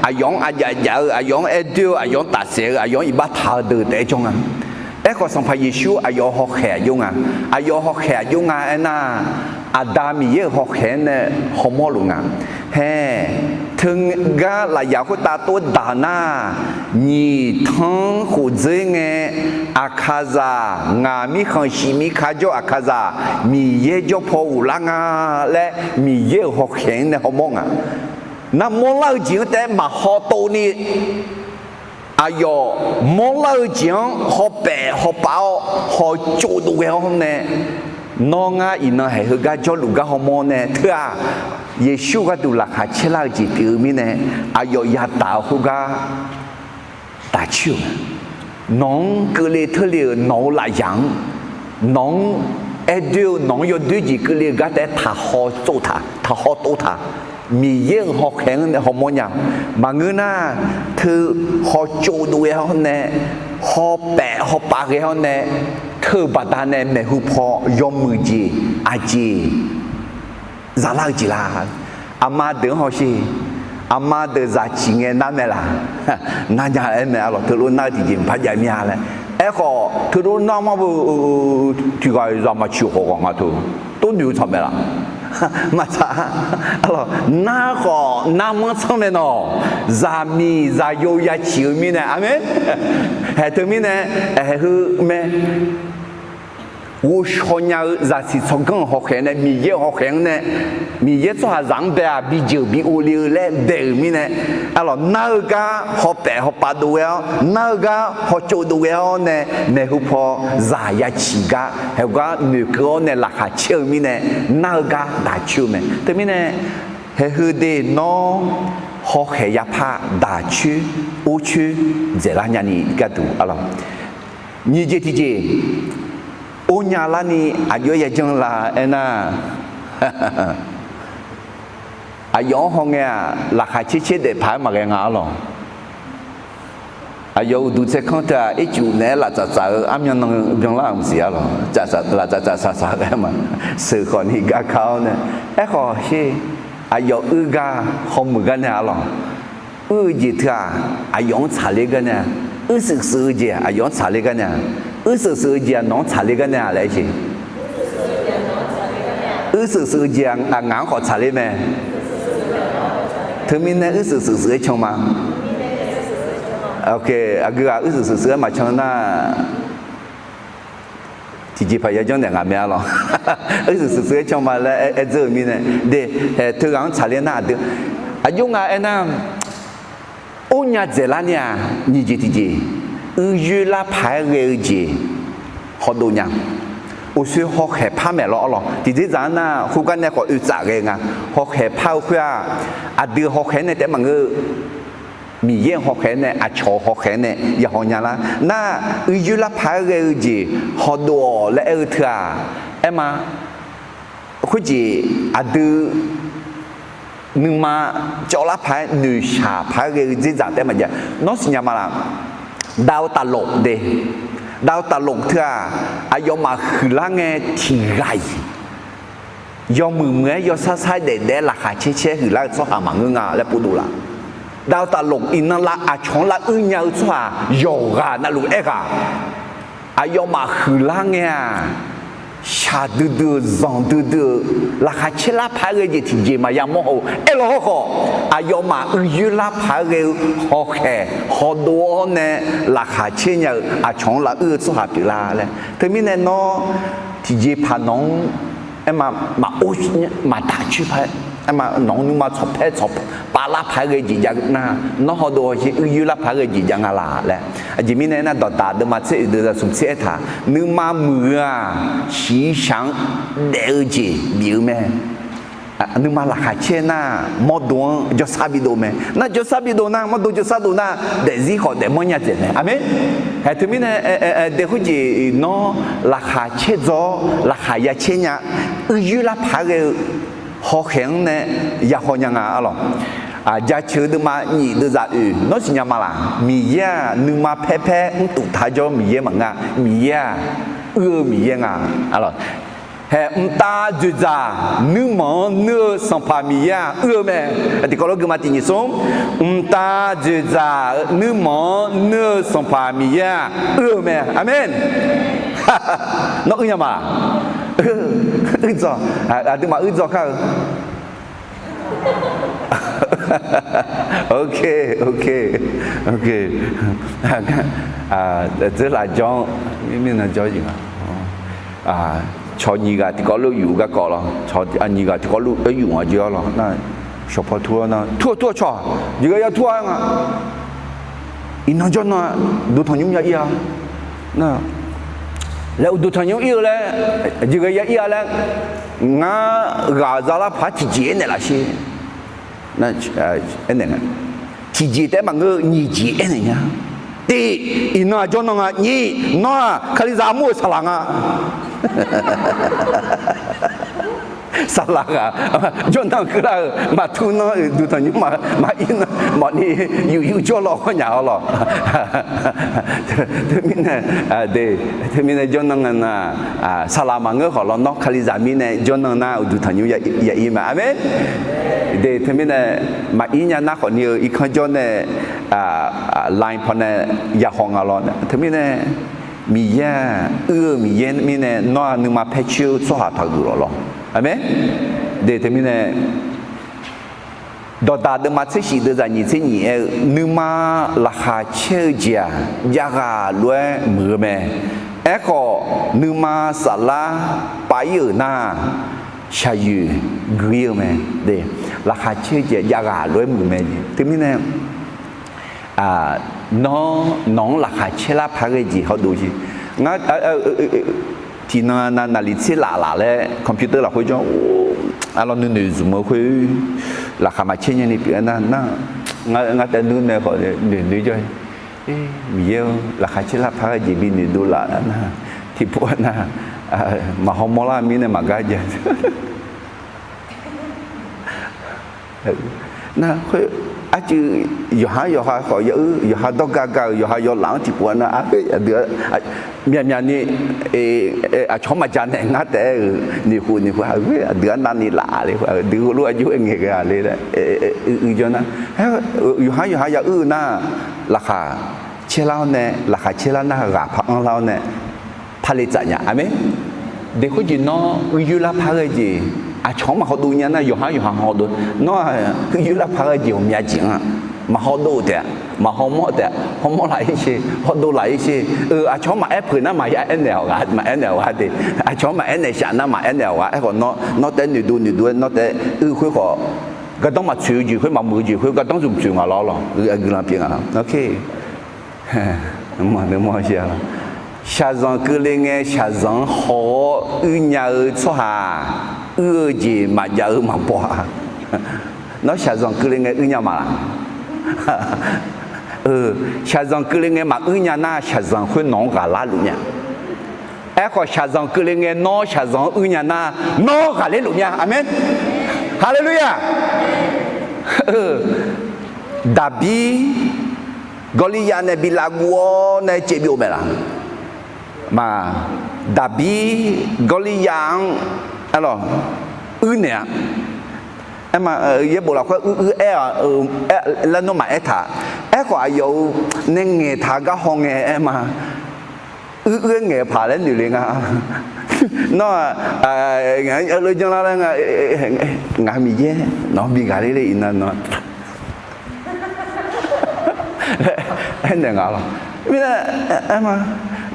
aqyawf-anr aqjav jav-eu, aqyawf-anr aer doer-eu, aqyawf-anr tafsaef-eu, aqyawf-anr iqbax taq-eu deuq taef-aer jawr nga. Aerkhawf Sanqpaq Yeqsur aqyawf-euq hawkhaeq aqjox nga. Aqyawf-euq hawkhaeq aqjox nga aernar, Aqda Miqyaer-euq hawkhaeq-anr nae hawmawr luf nga. Hae, teugar lafyaq khoertav tov daq nar, nyiq tanr khof dzeur ngae, aqkaqzaq ngaq mirkhanq shif mirka jawr aqkaqzaq Miqyaer jawr paw ghoflar nga laer Miqyaer-euq hawkhaeq-anr nae hawmawr nga. Nar mawrlar-eu jeq-anr taef-aer maqhaw tov ni, aqyawf mawrlar-eu jeq-anr hawpaef hawpav-awr hawtsov dov ghae-awr nae, nawr ngar iqnan haeq heugar jawrluf gar hawmawr nae teu-aq, Yeqsur gharduq laqkhaq caerlar-eu jeq pyeuf-eu mirnae, aqyawf yadaq-eu khoergar taqcoer-euq mae. Nawq-anr keuvle teurle-euq nawq-euq lafyaq-anr, nawq-anr aerdov-eu nawq-anr yawdoer jeq keuvle-eu gar taef-aer taqhaw tsov taq, taqhaw tov taq. Miqyaer-euq hawkhaeq-anr nae hawmawr nya. Maqngeur nar, teu hawtsov dov ghae-awr nae, hawpaef hawpav ghae-awr nae, teu-euq baqdanae maeqhu paw yawmuiq jeq aqjeq zalar-eu jeq la? Aqma deuq-anr hawsher. Aqma deuq zaq ciq ngae nar mae laq? Nar nya aer mae. Arlawq, teulof nar-eu tiqjeq maqpar jav mir-a laer. Aerkhawf teulof nar mar beu, tiqghaq zaq maqciq khawf ghaq nga teu, tov noeq-eu tsaq mae laq? Maqtsaq, arlawq, nar khawf narmanr tsanr mae nawq. Zaqmiq zaqyo yaciq-eu mirnae, aqmeq. Haeq teumirnae, haeq heu mae. Ghovshaw nya-eu zaqsiq tsawrganr-euq hawkhaeq nae, Miqyaer-euq hawkhaeq-anr nae, Miqyaer tsawrhaqzaq-anr bae-aq bijeuq bi ov le-eu laer daeq-euq mirnae, arlawq, nar-eu gar hawpaef hawpav dov ghae-awr, nar-eu gar hawtsov dov ghae-awr nae, maeqhu paw zaq yaciq gar haeq gar noeqkeuv-awr nae laqkhaq caer-eu mirnae, nar-eu gar daq coer-eu mae. Teumirnae, haeq heu de nawr hawkhaeq yapar daq coer, or coer dzaeqlar nyani gharduq, arlawq, nyiq jeq tiqjeq, or nya larni aqjox-aer yajanr la aernar, aqyawf-anr hawngae-aq, laqkhaq caer caer daef paq-aer maqghae nga, arlawq. Aqyawf uqduq tsaerkanr teu-aq, ircuf naeq-aer laftsaf tsaf-eu armyan nan byanlar-euq maqsiq, arlawq. Laftsaf tsaf saqsaq ghae ma. Sheuq khawfni gar ka-awr nae, aerkhawf sher, aqyawf uir gar hawmuiq gar nae, arlawq, uir-eu jeq teu-aq, aqyawf-anr tsaqler gar nae, uir shuif shuif-eu jeq aqyawf-anr tsaqler gar nae, uir shuif shuif-eu jeq-aq nawq-anr tsaqler gar nae-a laer aer jeq. Uir shuif shuif-eu jeq-aq ngaq-anr khawf tsaqler mae. Teumirnae uir shuif shuif shuif-aer can ma. Aqgeu ghaq uir shuif shuif shuif-aer maqcan nar, tiqjeqpaq yajanr naeq nga mae, arlawq. Uir shuif shuif shuif-aer can ma laer aer dzeur-euq mirnae, de, haeq teughaq-anr tsaqler nar aqdui, aqjox nga aernar, or nya dzaeqlar ni-aq, nyiq jeq tiqjeq, uir yoer lar paq-aer ghae-eu jeq hawdov nya. Uqshoe hawkhaeq par maeq lawr, arlawq. Tiqdzer dzaq-anr nar, khoergar nae khawf oe tsaf ghae nga. Hawkhaeq par-eu khoer-aq, aqdui hawkhaeq-anr nae taef maqngeur-eu, Miqyaer-euq hawkhaeq-anr nae, aqcawq-euq hawkhaeq-anr nae yahaw nya lar. Nar, uir yoer lar paq-aer ghae-eu jeq hawdov-awq laer aer-eu teu-aq, aer ma. Khoerjeq aqdui nuima cawvlar paq-aer noeqshaq paq-aer ghae-eu dzerdzaq taef maqjav. Nawr siqnya ma laf? Dav-eu taqlof de. Dav-eu taqlof teu-aq, aqyawfmaf huiqlar ngae tiqghaq-iq yawmuiq muiq-aer yawsar sar-aer daef daef-aer laqkhaq caer caer-aer huiqlar-eu tsawrhaq maqngeur nga laer povdov laf. Dav-eu taqlof iqnan lav aqcawq-anr lav uir nya-eu tsawrhaq yawqghaq navluf aerghaq, aqyawfmaf huiqlar ngae-aq, shaqdui dui-euq zanqdui dui-euq laqkhaq caer lar paq-aer ghae jeq tiqjeq maqya mawr haw-eu aerlaw hawrkhawf, aqyawfmaf uir yoer lar paq-aer ghae-eu hawkhaeq hawdov-awr nae laqkhaq caer nya-eu aqcawq-anr lav uir-eu tsawrhaq pyeuflar laer. Teumirnae nawr tiqjeqpaq nawq-anr aer ma, maqor maqdaq coer paq-aer, aer ma, nawq-anr nuima tsawqpaer tsawqpav lar paq-aer ghae jeq jav nar, nawr hawdov hawsher uir yoer lar paq-aer ghae jeq jav nga laq laer. Aqjeq mirnae aernar, dawqdaq deuvma tser oeq deuq zaqsmq tser aertaq, nuima muiq-eu-aq, shiqshaq-anr daef-eu jeq bif-eu mae. Nuima laqkhaq caer nar, mawrdo-anr jawrsar bidov mae. Nar jawrsar bidov nar, mawrdo jawrsar dov nar, daefzir khawf daefmanr nya dzaeq mae. Aqmeq. Haeq teumirnae, daef khoerjeq nawr laqkhaq caer dzaw-awr laqkhaq ya caer nya, uir yoer lar paq-aer ghae-eu hawkhaeq-anr nae yahaw nya nga, arlawq. Jaceuq-eu deuvma nyiq deuv zaq oeq nawr siqnya ma laq? Miqyaer-aq, nuima paer paer mrtuf taq jawr Miqyaer maqngeur-a. Miqyaer-aq, uir-eu Miqyaer nga, arlawq. Haeq mqtav dzoeqdzaq nuirmanq-anr nuir-eu Sanqpaq Miqyaer-aq uir-eu mae. Tiqkawv lof guima tiq nyiq smr, mqtav dzoeqdzaq nuirmanq-anr nuir-eu Sanqpaq Miqyaer-aq uir-eu mae. Aqmeq. Nawr uir nya ma? Uir dzaw. Aqduimaf uir dzaw kar-eu. Ok, ok, ok. Dzeurlaf jawr-anr mirnan jawr-eu jeq nga. Cawq nyiq ghaq tiqkawv lof yuf-eu garkawv lawr. Cawq nyiq ghaq tiqkawv lof-aer yuf nga jeq-awr lawr nar, shawqpaw tur-awr nar, tur-awr tur-awr cawq, jeq ghae ya tur-awr nga. Iqnan jawrnan duqtanqnymr ya ir-a. Laer uqduq tanqnymr ir-eu laer, jeq ghae ya ir-a laer, ngar ghaq zalar paq-aer tiqjeq aernaeq laf sher. Aernaeq nga. Tiqjeq taef-aer maqngeur-eu nyiq jeq aernaeq nya. Tiq, iqnan-aq jawrnan nga. Nyiq, nawr-aq Kalizaq armur-euq saqlaq nga. Saqlaq ghaq jawrnan keuvlar-euq maqtur nanr-euq duqtanqnymr maqir nan mawfni yuf yuf jawrlawr hawr nya-awr lawq. Teumirnae, teumirnae jawrnan nga nar, saqlaq maqngeur khawf lawr nawr Kalizaq mirnae jawrnan nar uqduq tanqnymr ya ir mae. Aqmeq. De teumirnae maqir nya nar khawfni-eu irkanr jawr nae line pawnae yahaw nga lawr. Teumirnae Miqyaer-aq uir-eu Miqyaer mirnae nawr-aq nuima paer coer-eu tsawrhaq taqguq lawq lawr. Aqmeq. De teumirnae, dawqdaq deuvma tser shif deuvzaq nyiq tser nyiq aer-eu, nuima laqkhaq caer-eu jeq-aq, jav ghaq lof-aer muiq-eu mae. Aerkhawf, nuima saflar pav-ir-euq nar, shaqyoeq gui-ir-eu mae. De, laqkhaq caer-eu jeq-aq, jav ghaq lof-aer muiq mae. Teumirnae, nawr, nawq-anr laqkhaq caerlar paq ghae jeq hawdov jeq. Ngar, tiqnan naqliq tser laf laf laer computer lafkhoer jawr, arlawr nuinoeq zmq-eu khoer, laqkhaq maqcaer nyani pyeuf-aer nar, nar, ngar taef nuir nae khawf noeq noeq jawr-ir. Miqyaer-or, laqkhaq caerlar paq ghae jeq bi noeqdov laf nar, tiqpov nar, maqhaw mawrlar mirnae maqgar ja. Nar khoer, arcuiv yawqha yawqha khawf ya-ir, yawqha dawrga ga-euq yawqha yawlaf-anr tiqpov nar, aqdui myaqmyaq ni aqcawq-anr maqja naeq ngar taef-aer-euq noeqkhof noeqkhof aqdui arnavni laf le, aqdui heulof-aer jov-aer ngaeq ghae-a le laer uiq jawr nar, yawqha yawqha ya-ir-eu nar, laqkhaq caerlar-awr nae, laqkhaq caerlar nar ghaq par anrlar-awr nae, par le tsaf nya. Aqmeq. De khoerjeq nawr uicuiv lar par ghae jeq, aqcawq-anr maqhawdov nya nar yawqha yawqha hawdov. Nawr-aq uicuiv lar par ghae jeq ghawqmya jeq-anr-aq, maqhawdov taef-a, maqhaw mawr taef-a, hawmawr laf-ir sher, hawdov laf-ir sher. Aqcawq-anr maqaer peuq nar maqya aernaeq-awq ghaq, maqaer naeq-awq ghaq de. Aqcawq-anr maqaer naeq shaf nar maqaer naeq-awq ghaq. Aerkhawf nawr, nawr taef noeqdov noeqdov-aer nawr taef uir khoer khawf, gardanr maqtsoeq-eu jeq khoer, maqmuiq-eu jeq khoer gardanr zmq tsoeq ngaq lawr lawq, aqguiqlanq pyeuf ngaq lawr. Shaqzanq keuvle ngae shaqzanq-anr haw-awr uir nya-eu tsawrhaq, uir-eu jeq maqjav-eu maqbaw-a. Nawr shaqzanq keuvle ngae uir nya ma laq? Shaqzanq keuvle ngae maquir nya nar, shaqzanq khoer nawq-anr ghaqlar luf nya. Aerkhawf, shaqzanq keuvle ngae nawr shaqzanq-anr uir nya nar, nawr ghaqler luf nya. Aqmeq. Haleluya! Daqbir Gawrliryar nae bi lavguv-awr nae caev byov mae laq? Maq, Daqbir Gawrliryar-anr, arlawq, uir naeq-a. Aerma, yaerbof lafkhoer uir uir aer-a, laer nawmaf aertaq. Aerkhawf aqyawf-euq nae ngaeqtaq gar haw ngae aerma. Uir uir-aer ngaeq paq laer noeq le nga. Nawr-aq, ngaq-anr janrlar laer nga, ngaq Miqyaer nawq-anr bi ghaqler le iqnan nawr aernaeq nga lawq. Mirnae, aerma,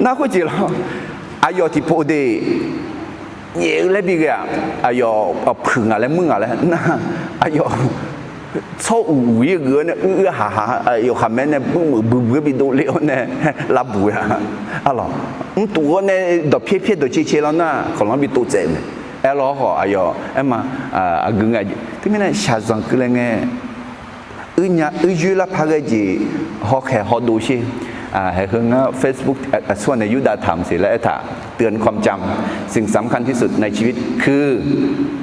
nar khoerjeq lawr, aqyawf tiqpov de nyaef-eu laer bi ghae-aq, aqyawf puiq ngaq laer muir ngaq laer nar, aqyawf tsawr uq uq-ir geuf-awr nae uir uir haq haq, aqyawf khaqmae nae buimuiq buibuiq-aer bi dovle-awr nae lavbuq-a. Arlawq, mrtuf-awr nae dawqpyaer pyaer dawqcae cae lawr nar, kawqlanr bi tov tsaev-eu mae. Aerlawr khawf aqyawf aerma, aqgeu ngae, teumirnae shaqzanq keuvle ngae uir nya, uir yoer lar par ghae jeq hawkhaeq hawdov sher. Haeqheu ngar Facebook aqsur-aq nae Yurdav taq maqsiq laer aertaq. เตือนความจำ สิ่งสำคัญที่สุดในชีวิตคือ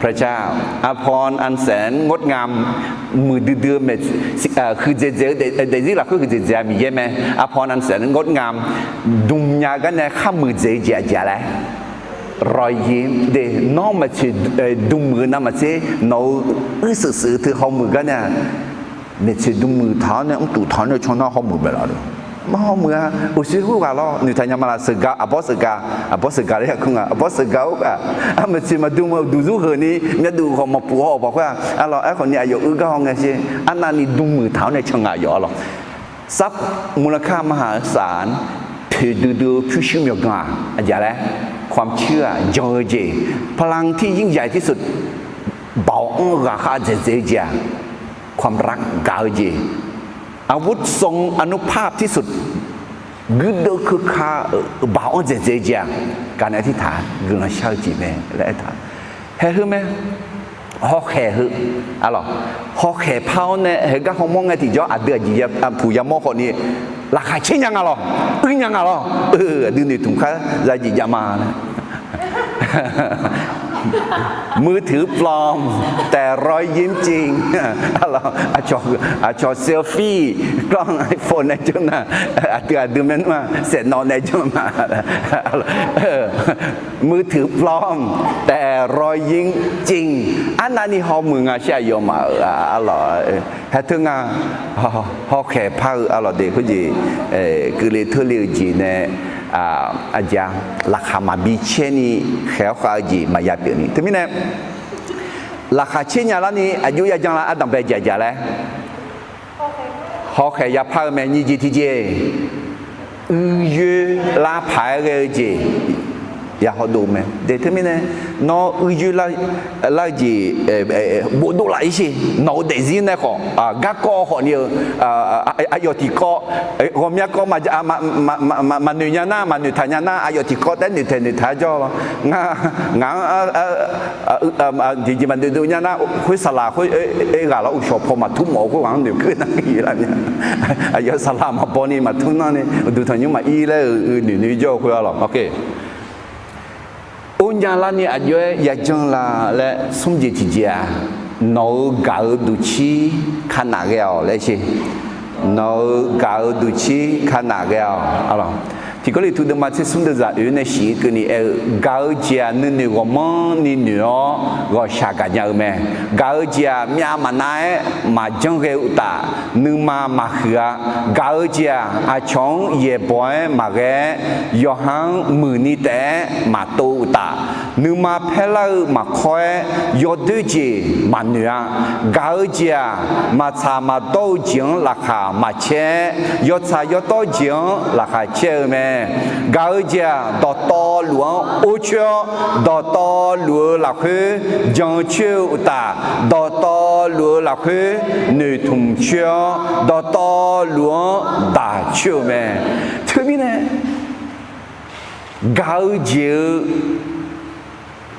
พระเจ้า อภรณ์อันแสนงดงาม muiqdui dui-eu mae, huiqdzaeqdzaeq-eu daefzir lafkhoer huiqdzaeqdzaeq-a Miqyaer mae. อภรณ์อันแสนงดงาม dm nya gar nae khar muiqdzaeq-eu jeq aqjeq laer รอยยิ้ม de, nawr maqtsoeq dm muiq-eu navmaqtser nawq-euq uir seuq seuq-eu teu hawmuiq gar nae-aq, maeqtsoeq dm muiq taq-awr nae mrtuf taq-awr nae caw nar hawmuiq bae laf-a. Mar hawmuiq-a. Uqshoe khoerghaq lawr noeqtaq nya ma laf. Sheuqgaq aqbawr sheuqgaq, aqbawr sheuqgaq laer yaqkmr nga. Aqbawr sheuqgaq-or ghaq, aqmaqtsoeq maqdm-eu duq zmr heuq ni myavduq khawf maqpuf haw-awq paq khoer-aq, arlawq, aerkhawf ni aqyawf uir gar haw ngae sher. Arnavni dm muiq taq-awr nae caw nga aqyawf arlawq. Sar มูลค่ามหาศาล poeqdui dui-eu pyurshuir myawqganq-aq aqjeq laer, ความเชื่อ jan-eu jeq, พลังที่ยิ่งใหญ่ที่สุด baoq-anr ghaqkhav dzaeqdzaeq-eu jeq-aq, ความรัก gaq-eu jeq, อาวุธทรงอานุภาพที่สุด guirdeuv keuka-euq baoq-anr dzaeqdzaeq-eu jeq-aq, gaq nae tirtaq guiqlanq shar-eu jeq mae laer aertaq. Haeqheu mae. Hawkhaeq heu, arlawq, hawkhaeq par-awr nae heugar hawmawr ngae tiqjawr aqdui aqjeq puq yamawr khawf ni laqkhaq caer nya nga lawq, uir nya nga lawq. Aqdui noeqtmq kar zajeq jav ma laer มือถือปลอม แต่รอยยิ้มจริง arlawq, aqcawq selfie กล้อง iPhone nae janr nar, aqdui aqdui maernmr-aq saeqnawv nae janr ma. มือถือปลอม แต่รอยยิ้มจริง arnavni hawmuiq nga shir aqyawfmaf-euq arlawq. Haer teu nga, hawkhaeq par-eu arlawq de khoerjeq, keuvle teurle-eu jeq nae, aqjeq-a, laqkhaq maqbi caer ni khaeq-awr khav-eu jeq maqya pyeuf ni. Teumirnae laqkhaq caer nya larni aqjox yajanr lar ardanqbae jaqjaq laer hawkhaeq yapar-eu mae. Nyiq jeq tiqjeq, uiyoer lar paq-aer ghae-eu jeq ya hawdov mae. Teumirnae nawr uiyoer lar-eu jeq bofdov laf-ir sher. Nawq-eu daefzir nae khawf garkawv khawfni-eu aqyawf tiqkawv ghawqmya kawv maqnoeq nya nar, maqnoeq taq nya nar, aqyawf tiqkawv taef noeqtaeq noeqtaq-aer jawr-awr, ngar ngaq-anr tiqjeq maqnoeq dov nya nar, khoer saqlaq khoer oerghaq lawr uqshawq paw maqtur mawf-eu khoerghaq-anr noeqkeuv nar ir lar nya. Aqyawf saqlaq maqbaw ni maqtur nanr ni uqduq tanqnymr maqir laer-eu noeqnoeq jawr-eu khoer-a lawq. Or nya larni aqjox-aer yajanr la laer smr jeq tiqjeq-aq, nawq-euq gaq-eu duqcir kanaf ghae-awq laer sher. Nawq-euq gaq-eu duqcir kanaf ghae-awq. Tiqkawv lef tu deuvma tser smr deuvzaq oeq nae shif-eu keuvni aer-eu, gaq-eu jeq-aq nuinoeq ghawqmanrni noeq-awr ghawqshaq gaqnya-eu mae. Gaq-eu jeq-aq myav maqnav-aer maqjanr ghae-eu uqtaf, nuima maqhuiq-a. Gaq-eu jeq-aq aqcawq-anr yaeqbawq-aer maqghae-aer, yawqha-anr muiqni taef-aer maqtov-eu uqtaf, nuima paerlar-eu maqkawr-aer yawdoer jeq maqnoeq-a. Gaq-eu jeq-aq maqtsaq maqdawr-eu jeq-anr laqkhaq maqcaer-aer, yawtsaq yawdawr jeq-anr laqkhaq caer-eu mae. Gaq-eu jeq-aq dawqtawvluf-anr or coer-awr, dawqtawvluf-eu lafkhoer jan coer-eu uqtaf, dawqtawvluf-eu lafkhoer noeqtmq coer-awr, dawqtawvluf-anr daq coer-eu mae. Teumirnae gaq-eu jeq-eu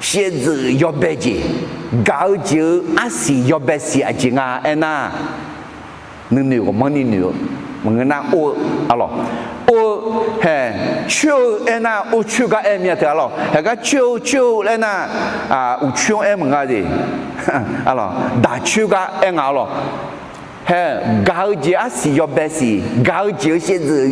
shaevdzeuf yawbae jeq, gaq-eu jeq-eu arsiq yawbae siq aqjeq nga aernar, nuinoeq ghawqmanrni noeq-eu maqngeur nar or-eu, a lawq, or-eu, hae, coer-eu aernar or coer gar aer mir-a teu-a lawq. Haegar coer-eu coer-eu laer nar, uqcoer-anr aer maqnga de, a lawq, daq coer gar aer nga, a lawq. Hae, gaq-eu jeq arsiq yawbae siq, gaq-eu jeq-eu shaevdzeuf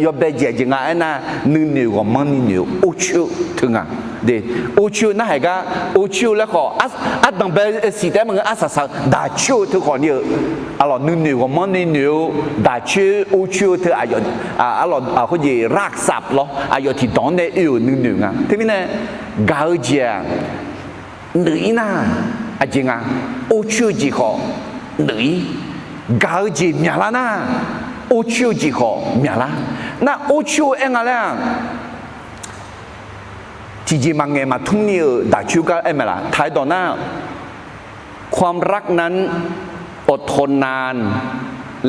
yawbae jeq aqjeq nga aernar, nuinoeq ghawqmanrni noeq-eu or coer-eu teu nga. De, or coer-eu nar haegar or coer-eu laer khawf, ardanqbae siq taef-aer maqngeur, arsaq saq-eu daq coer-eu teu khawfni-eu, a lawq, nuinoeq ghawqmanrni noeq-eu daq coer or coer-eu teu aqyawf, a lawq, khoerjeq rarsaf lawr aqyawf tiqdawq-anr nae oe-euq nuinoeq nga. Teumirnae gaq-eu jeq-aq nuif-ir nar, aqjeq nga, or coer-eu jeq khawf nuif-ir. Gaq-eu jeq myaqlar nar, or coer-eu jeq khawf myaqlar. Nar or coer-eu aer nga laer-aq, tiqjeq maqngaeq maqtmr ni-euq daq coer gar aer mae laf. Taq-aer dawq nar, ความรักนั้นอดทนนาน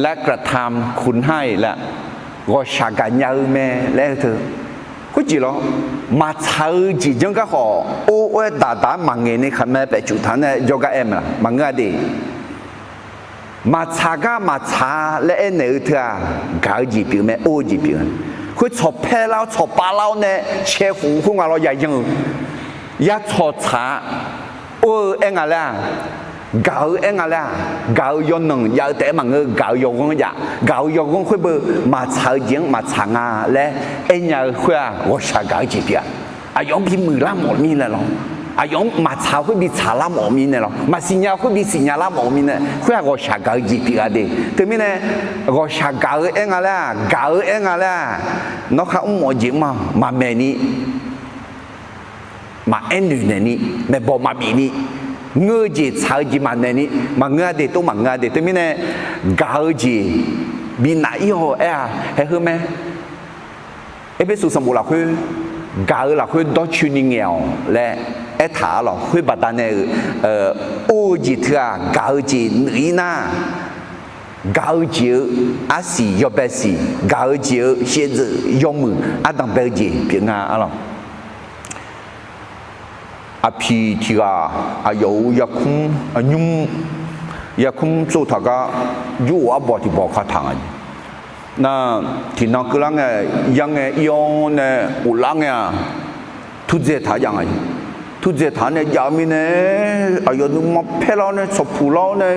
และกระทำคุณให้ laer, ghawqshaq gaqnya-eu mae laer teu. Khoerjeq lawr, maqtsaq-eu jeq janr gar khawf or or-aer daq daq-aer maqngaeq ni khaqmae paefcuf taq-anr nae jawrgar aer mae laf. Maqngeur-a de. Maqtsaq gar maqtsaq-a laer aernaeq-eu teu-aq, gaq-eu jeq pyeuf mae, or-eu jeq pyeuf-a. Khoer tsawqpae lar-awr tsawqpav lar-awr nae cae khof-eu khoer nga lawr yayan-eu, ya tsawq tsaq-a. Or-eu aer nga laer-aq, gaq-eu aer nga laer-aq, gaq-eu yawnan jav-eu taef-aer maqngeur, gaq-eu yawghanr jav, gaq-eu yawghanr khoer beu maqtsaq-eu jeq-anr maqtsaq nga laer aernya-eu khoer-aq, ghawqshaq gaq-eu jeq pyeuf-a. Aqyawf-anr bimuiq lar mawf mirnae lawr, aqyawf-anr maqtsaq khoer bitsaq lar mawf mirnae lawr, maqsiqnya khoer bisiqnya lar mawf mirnae, khoer-aq ghawqshaq gaq-eu jeq pyeuf-a de. Teumirnae, ghawqshaq gaq-eu aer nga laer-aq, gaq-eu aer nga laer-aq, nawr khar mr mawf-eu jeq mr-a, maqmaeqni, maqaer noeq naeqni, maeqbawq maqbifni, ngeur-eu jeq tsaq-eu jeq maqnaeq ni, maqngeur-a de, tov maqngeur-a de. Teumirnae, gaq-eu jeq binaf-ir-awq aer-a, haeq heu mae. Erpersu sanqbof lafkhoer, gaq-eu lafkhoer dawrcoeni ngaeq-awq laer aertaq-a lawq. Khoer baqdanae-euq or-eu jeq teu-aq, gaq-eu jeq nuif-ir nar, gaq-eu jeq-eu arsiq yawbae siq, gaq-eu jeq-eu shaevdzeuf yawmuiq ardanq bae-eu jeq pyeuf nga-a lawq. Aqpiq tiq ghaq aqyawf-euq yarkmr, nymr yarkmr tsov taq gar, jur-euq arbawr tiq bawq kataq nga jeq. Nar, tiqnan keuvlar ngae, yar ngae, ir-awr nae ghoflar ngae-aq, turdzae taq-aer jav nga jeq. Turdzae taq-aer nae jav-eu mirnae, aqyawf nuima paerlar-awr nae, tsawqpuq lar-awr nae,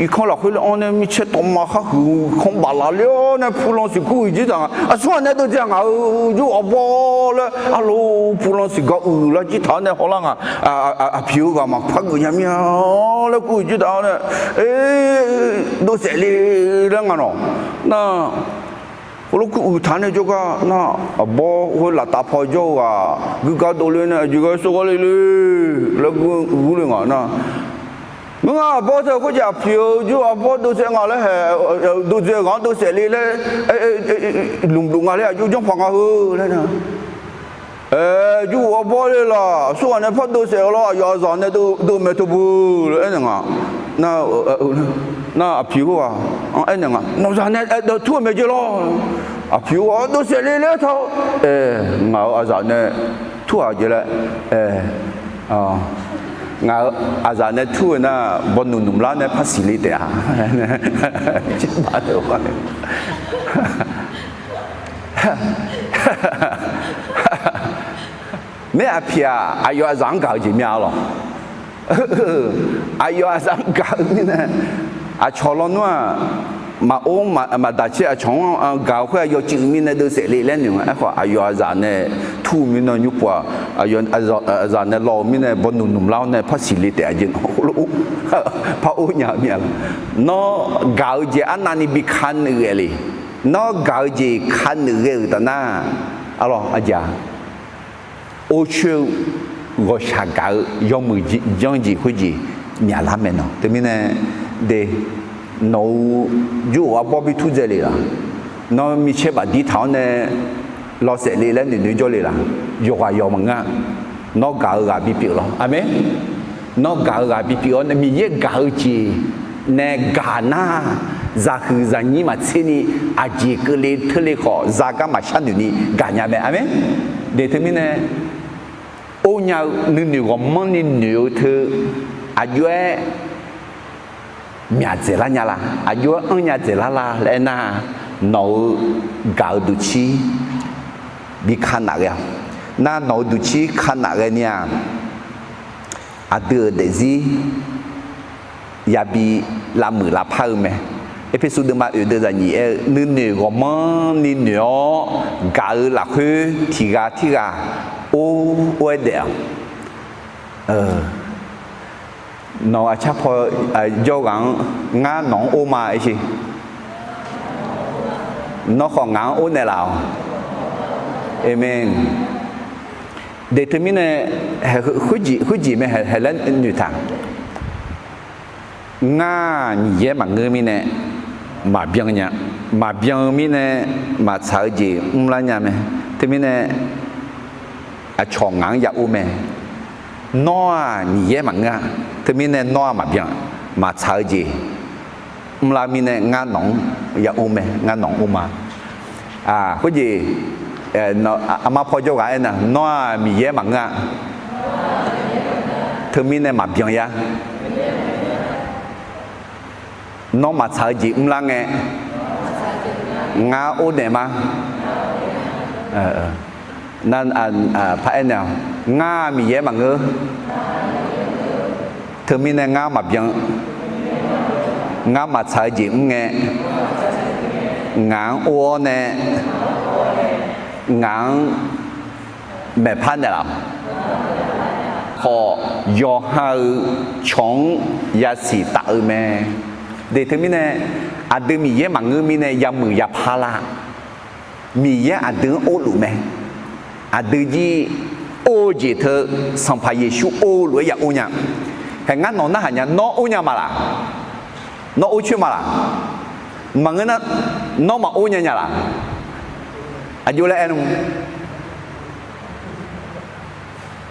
irkanr lafkhoer le-anr nae, mircaer tawqma khar huiq kanr baflaf le-awr nae, pulan siq kur uiq jir taq nga. Aqsur ghaq nae deuvdzae ngaq-euq jur-euq arbawr laer, arlo, pulan siq gar uiq lar jir taq-awr nae hawlar nga. Aqpiq-eu ghaq maqpar geuf nya mir-a laer kur uiq jir taq-awr nae, dov saef le laer nga nawq. Nar, heulof kur uiq taq nae jawrgar nar, arbawr khoer laftav paw jawr-eu ghaq guigar dovle nae, aqjeq gar sawrgar le le laer gur le nga nar, Mr ngaq arbawr teu khoerjeq aqpoeq-eu jur arbawr dovsaev nga laer hae, dovdzae-eu ghaq-anr dovsaev le laer, lmqluf nga laer aqjox janrpaq nga heu laer nar, jur arbawr le laf, aqsurghaq nae par dovsaev-eu lawr, aqyawf aqzaq nae dov mae teu beu laer aernaeq nga. Nar aqpoeq khoerghaq-anr aernaeq nga, nawqzaq nae aerdawq tur-eu mae jeq lawr. Aqpoeq khoerghaq-anr dovsaev le laer taq-awr, ngaq-euq aqzaq nae tur-aq jeq laer, ngaq-euq aqzaq nae tur-eu nar, bawnuq nmqlar nae par siqle taef-a. Maer aqpiq-aq, aqyawf aqzaq-anr gaq-eu jeq myav-a lawq. Aqyawf aqzaq-anr gaq-eu mirnae, aqcawq lawnmr-aq, maqor maqdaq caer aqcawq-anr gaq-eu khoer aqyawf cuiv mirnae dovsaev le laer noeq nga. Aerkhawf aqyawf aqzaq nae tur-eu mirnae nymr pov-aq, aqyawf aqzaq nae law-eu mirnae bawnuq nmqlar-awr nae par siqle taef-a jeq par or nya-eu mir-a. Nawr gaq-eu jeq arnavni bi kaneuf ghae le. Nawr gaq-eu jeq kaneuf ghae-euq taf nar, arlawr aqjeq-a, or coer-eu ghawqshaq gaq-eu yawmuiq janr jeq khoerjeq myaqlar mae nawq. Teumirnae de, nawq-euq jur-euq arbawr bi turdzae le laf. Nawr micaer bafdir taq-awr nae lawsaef le laer noeqnoeq jawr le laf. Yawqghaq yawq maqngeur-a. Nawr gaq-eu ghaq bipyeuf lawr. Aqmeq. Nawr gaq-eu ghaq bipyeuf-awr nae Miqyaer gaq-eu jeq nae gaq nar, zaqhuiq zaqnyir maqtser ni, aqjeq keuvle teurle khawf zagar maqshar noeq ni gaqnya mae. Aqmeq. De teumirnae, or nya-eu nuinoeq ghawqmanrni noeq-eu teu, aqjox-aer myaq dzaeqlar nya la, aqjox-aer anrnya dzaeqlar la laer aernar, nawq-eu gaq-eu duqcir bi kanaf ghae-awq. Nar nawq-eu duqcir kanaf ghae ni-aq, aqdui-euq daefzir yabi lavmuiq lavpar-eu mae. Erpersu deuvma oeq deuv zaqnyiq aer-eu, nuinoeq ghawqmanrni noeq-awr gaq-eu lafkhoer tiq ghaq tirghaq or or-aer daef-awq. Nawq aqcar paw jawr ghaq-anr, ngar nawq-anr or ma aer sher. Nawr khawf ngaq-anr or naeqlaf-awq. Aqmeq. De teumirnae, khoerjeq mae hae laer noeqtaq. Ngar-aq Miqyaer maqngeur mirnae maqbyan nya. Maqbyan-eu mirnae maqtsaq-eu jeq mrlar nya mae. Teumirnae aqcawq ngaq-anr ya or mae. Nawr-aq Miqyaer maqngeur-a. Teumirnae nawr-aq maqbyan, maqtsaq-eu jeq mrlar mirnae ngar nawq-anr ya or mae, ngar nawq-anr or ma. Khoerjeq aqma paw jawrghaq aernar, nawr-aq Miqyaer maqngeur-a. Teumirnae maqbyan ya. Nawr maqtsaq-eu jeq mrlar ngae, ngar or naeq ma. Nar par aernaeq-awq, ngar Miqyaer maqngeur. Teumirnae ngar maqbyan. Ngar maqtsaq-eu jeq mr ngae, ngaq-anr or-awr nae, ngaq-anr maeqpar naeqlaf-awq. Khawf, yawqha-euq cawq-anr yasiq taf-eu mae. De teumirnae, aqdui Miqyaer maqngeur mirnae yamuiq yapar lar. Miqyaer aqdui-anr orluf mae. Aqdui jir or-eu jeq teu Sanqpaq Yeqsur or-eu lof-aer ya or nya. Hae ngar nawq narhaq nya, nawr or nya ma laq? Nawr or coer ma laq? Maqngeur nar, nawr maqor nya nya laq? Aqjox laer aer nmr.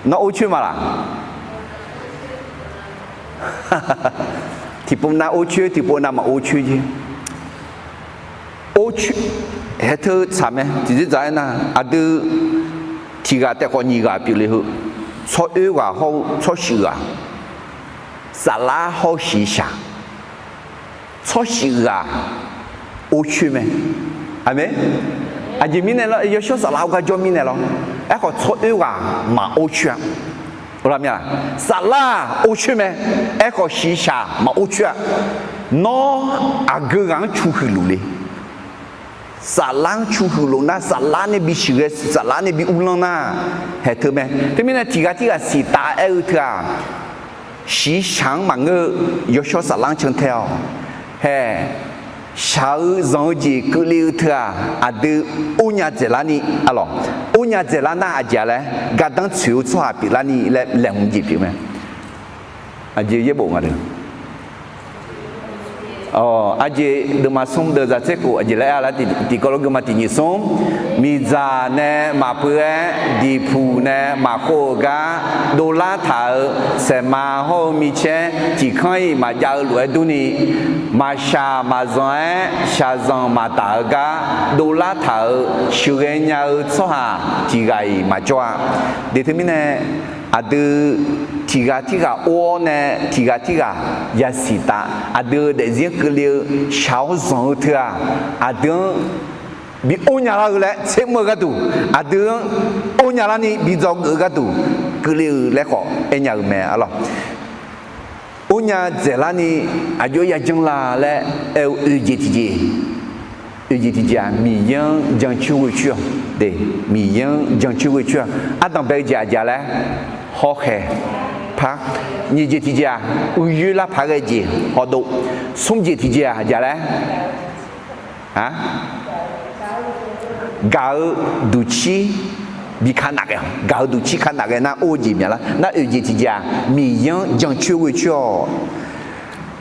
Nawr or coer ma laq? Tiqpov nav or coer, tiqpov nav maqor coer jer. Or coer, hae teu tsaq mae. Tiqdzer dzaq aernar, aqdui tiq ghaq taef khawf nyiq ghaq pyeufle heu, tsawroer ghaq hawr-eu tsawrshuif ghaq, saflar hawr-eu shiqshaq, tsawrshuif ghaq or coer mae. Aqmeq. Aqjeq mirnae lawr, yawshawr saflar-eu gar jawr mirnae lawr. Aerkhawf tsawroer ghaq maqor coer-a. Saflar-aq or coer mae. Aerkhawf shiqshaq maqor coer-a. Nawr aqgeu ghaq-anr cu huiq luf le. Saflar-anr cu huiq luf nar, saflar nae bi shuif ghae, saflar nae bi uvlanr nar, hae teu mae. Teumirnae tiq ghaq tirghaq siqtaf aer-eu teu-aq, shiqshaq-anr maqngeur-eu, yawshawr saflar-anr cantae-awq. Hae, shaq-eu zanq-eu jeq keuvle-eu teu-aq, aqdui or nya dzaeqlar ni, alawq, or nya dzaeqlar nar aqjeq-a laer, gardanr tsoeq-eu tsawrhaq pyeuflar ni laer laeqhmq jeq pyeuf mae. Aqjeq yaerbof nga le. Awq, aqjeq deuvma smr deuv zaq tser khof, aqjeq laer aer-a lar, tiqkawv lof geuvma tiq nyiq smr. Miqdzaq nae maqpeuv-aer, diqpuq nae maqkhov-eu gar dovlar taq-euq saeqma hawr-eu micaer tiq kanr-iq maqjav-eu lof-aer durni, maqshaq maqzanq-aer shaqzanq maqdaq-eu gar dovlar taq-euq sheuqghae nya-eu tsawrhaq tiq ghaq-iq maqjawr-a. Deq teumirnae, aqdui tiq ghaq tirghaq or-awr nae tiq ghaq tirghaq yasiq taf, aqdui-euq daefzir keuvle-eu shaq-awr zanq-eu teu-aq, aqdui-anr bi or nya lar-eu laer tsermr-eu gharduq, aqdui-anr or nya larni bi dzawgeuf-eu gharduq keuvle-eu laer khawf aernya-euq mae arlawq. Or nya dzaeqlarni aqjox-aer yajanr la laer aer-eu oeq jeq tiqjeq, oeq jeq tiqjeq-aq, Miqyaer-anr jancoer ghoecoer-awq. Deq, Miqyaer-anr jancoer ghoecoer-awq. Ardanq bae-eu jeq aqjeq laer, hawkhaeq par. Nyiq jeq tiqjeq-aq, uiyoer lar paq-aer ghae jeq hawdov. Smr jeq tiqjeq-aq aqjeq laer, a, gaq-eu duqcir bi ka naf ghae-awq. Gaq-eu duqcir ka naf ghae nar or-eu jeq myav lar. Nar oeq jeq tiqjeq-aq, Miqyaer-anr jancoer ghoecoer-awq.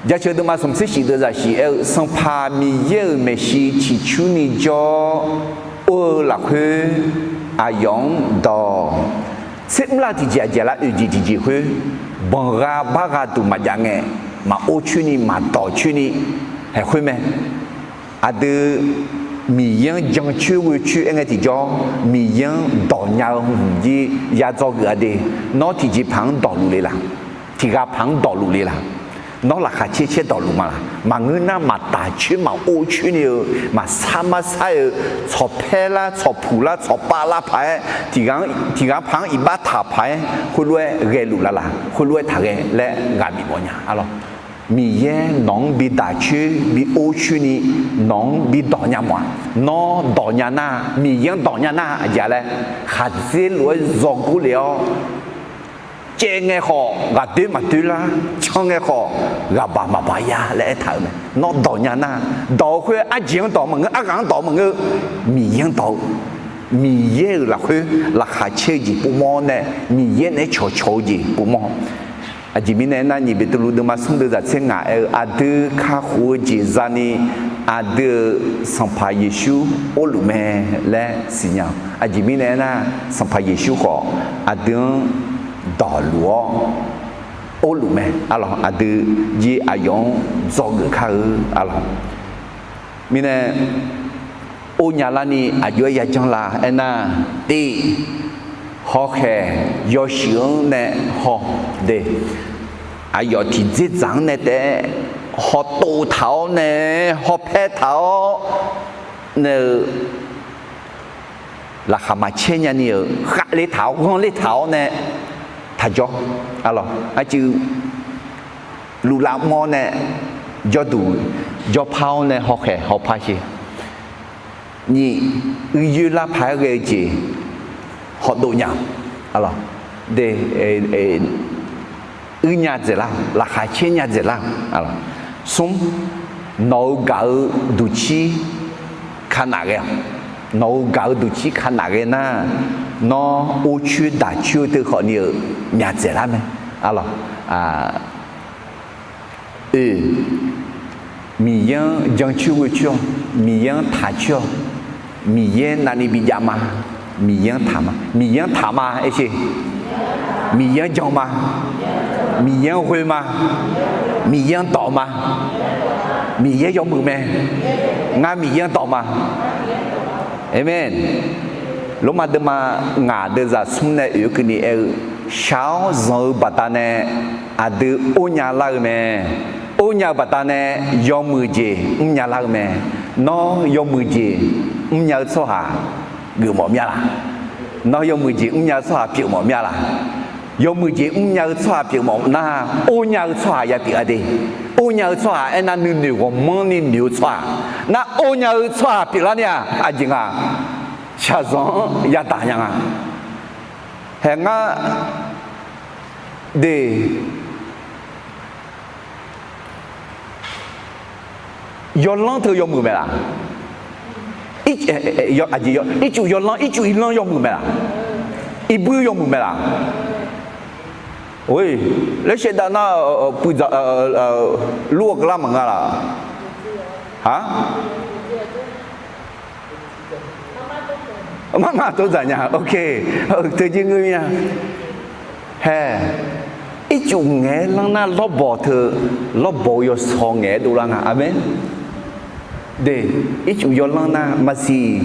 Jaceuq deuvma smq tser shif deuv zaqsiq aer-eu, Sanqpaq Miqyaer-euq maeqshi ciqcurni jawr or-eu lafkhoer aqyawf-anr dawq. Tsermr lar tiqjeq aqjeq lar oeq jeq tiqjeq khoer, banqgha bargha duq maqjav ngae, maqor coerni maqdawq coerni haeq khoer mae. Aqdui Miqyaer-anr jancoer ghoecoer aer ngae tiqjawr, Miqyaer-anr dawq nya-eu hmq jir ya dzawgeuf-a de. Nawr tiqjeq paq-anr dawqluf le laq? Tiq ghaq paq-anr dawqluf le laq? Nawr laqkhaq caer caer dawqluf ma laq? Maqngeur nar maqtaq coer maqor coer ni-eu, maqsar marsar-eu, tsawq paer lar tsawq puq lar tsawq pav lar paq-aer, tiq ghaq paq-anr iqbax taq paq-aer khoerlof-aer ghaeluf la laq? Khoerlof-aer taqghae laer ghaq bif mawf nya arlawq. Miqyaer nawq-anr bi daq coer bi or coer ni nawq-anr bi dawq nya mawf-aq, nawr dawq nya nar, Miqyaer-anr dawq nya nar aqjeq laer, khaqdzer lof-aer zawgor le-awr, caev ngae khawf ghaqdoer maqdoer lar, can ngae khawf ghaqbaq maqbaq ya laer aertaq-euq mae. Nawr dawq nya nar, dawq-eu khoer arjeq-anr dawq maqngeur, arghaq-anr dawq maqngeur, Miqyaer-anr dawq-eu, Miqyaer-euq lafkhoer laqkhaq caer-eu jeq povmawr nae, Miqyaer naeq-aer cawqcawq-eu jeq povmawr. Aqjeq mirnae aernar, nyiq Beqtuvluv deuvma smr deuv zaq tser ngaq aer-eu, aqdui kakhof-eu jeq zani aqdui-euq Sanqpaq Yeqsur orluf mae laer siqnya-awq. Aqjeq mirnae aernar, Sanqpaq Yeqsur khawf aqdui-anr dawqluf-awr orluf mae arlawq. Aqdui jir aqyawf-anr dzawgeuf kar-eu arlawq. Mirnae, or nya larni aqjox-aer yajanr la aernar, tiq, hawkhaeq yawshuif-anr nae haw de, aqyawf tiqdzerdzaq-anr nae taef-aer hawtov taq-awr nae, hawpae taq-awr nae-eu laqkhaq maqcaer nyani-euq khavler taq-awr ghanrler taq-awr nae taqjawr arlawq. Arcuiv luflav mr-awr nae jawrduq jawrpar-awr nae hawkhaeq hawpar sher. Nyiq, uiyoer lar paq-aer ghae-eu jeq hawdov nya-awq. Uir nya dzaeqlar, laqkhaq caer nya dzaeqlar. Smr, nawq-eu gaq-eu duqcir kanaf ghae-awq. Nawq-eu gaq-eu duqcir kanaf ghae nar, nawr or coer daq coer-eu teu khawfni-euq myaq dzaeqlar mae. Arlawq, oe, Miqyaer-anr jancoer ghoecoer-awq. Miqyaer-anr taqcoer-awq. Miqyaer navni bijav ma. Miqyaer-anr taq ma. Miqyaer-anr taq ma aer sher. Miqyaer-anr jan ma. Miqyaer-anr ghoe ma. Miqyaer-anr dawq ma. Miqyaer yawmuiq mae. Ngar Miqyaer-anr dawq ma. Aqmeq. Lormav deuvma ngaq deuvzaq smr nae oeq-eu keuvni aer-eu, shaq-awr zanq-eu baqdanae aqdui or nya lar-eu mae. Or nya-eu baqdanae yawmuiq jeq mrnya lar-eu mae. Nawr yawmuiq jeq mrnya-eu tsawrhaq geufmawf mya laq? Nawr yawmuiq jeq mrnya-eu tsawrhaq pyeufmawf mya laq? Yawmuiq jeq mrnya-eu tsawrhaq pyeufmawf nar, or nya-eu tsawrhaq ya pyeuf-a de. Or nya-eu tsawrhaq aernar nuinoeq ghawqmanrni noeq-eu tsawrhaq. Nar or nya-eu tsawrhaq pyeuflar ni-aq, aqjeq nga, shaqzanq-anr yadaq nya nga. Haeq ngar de, yawlanr teu yawmuiq mae laq? Aqjeq, ircuf yawlanr, ircuf irlanr yawmuiq mae laq? Irbuir yawmuiq mae laq? Laer shaevdav nar, puidzaq lur-eu keuvlar maqnga laq? Aq, marmar tov dzaq nya. Ok, teujir ngeur mir-a. Hae, ircuf ngaeq-aer lanr nar lawrbawq teu, lawrbawq-eu yawsaw ngaeq-aer dovlar nga. Aqmeq. De, ircuf yawlanr nar maqsiq,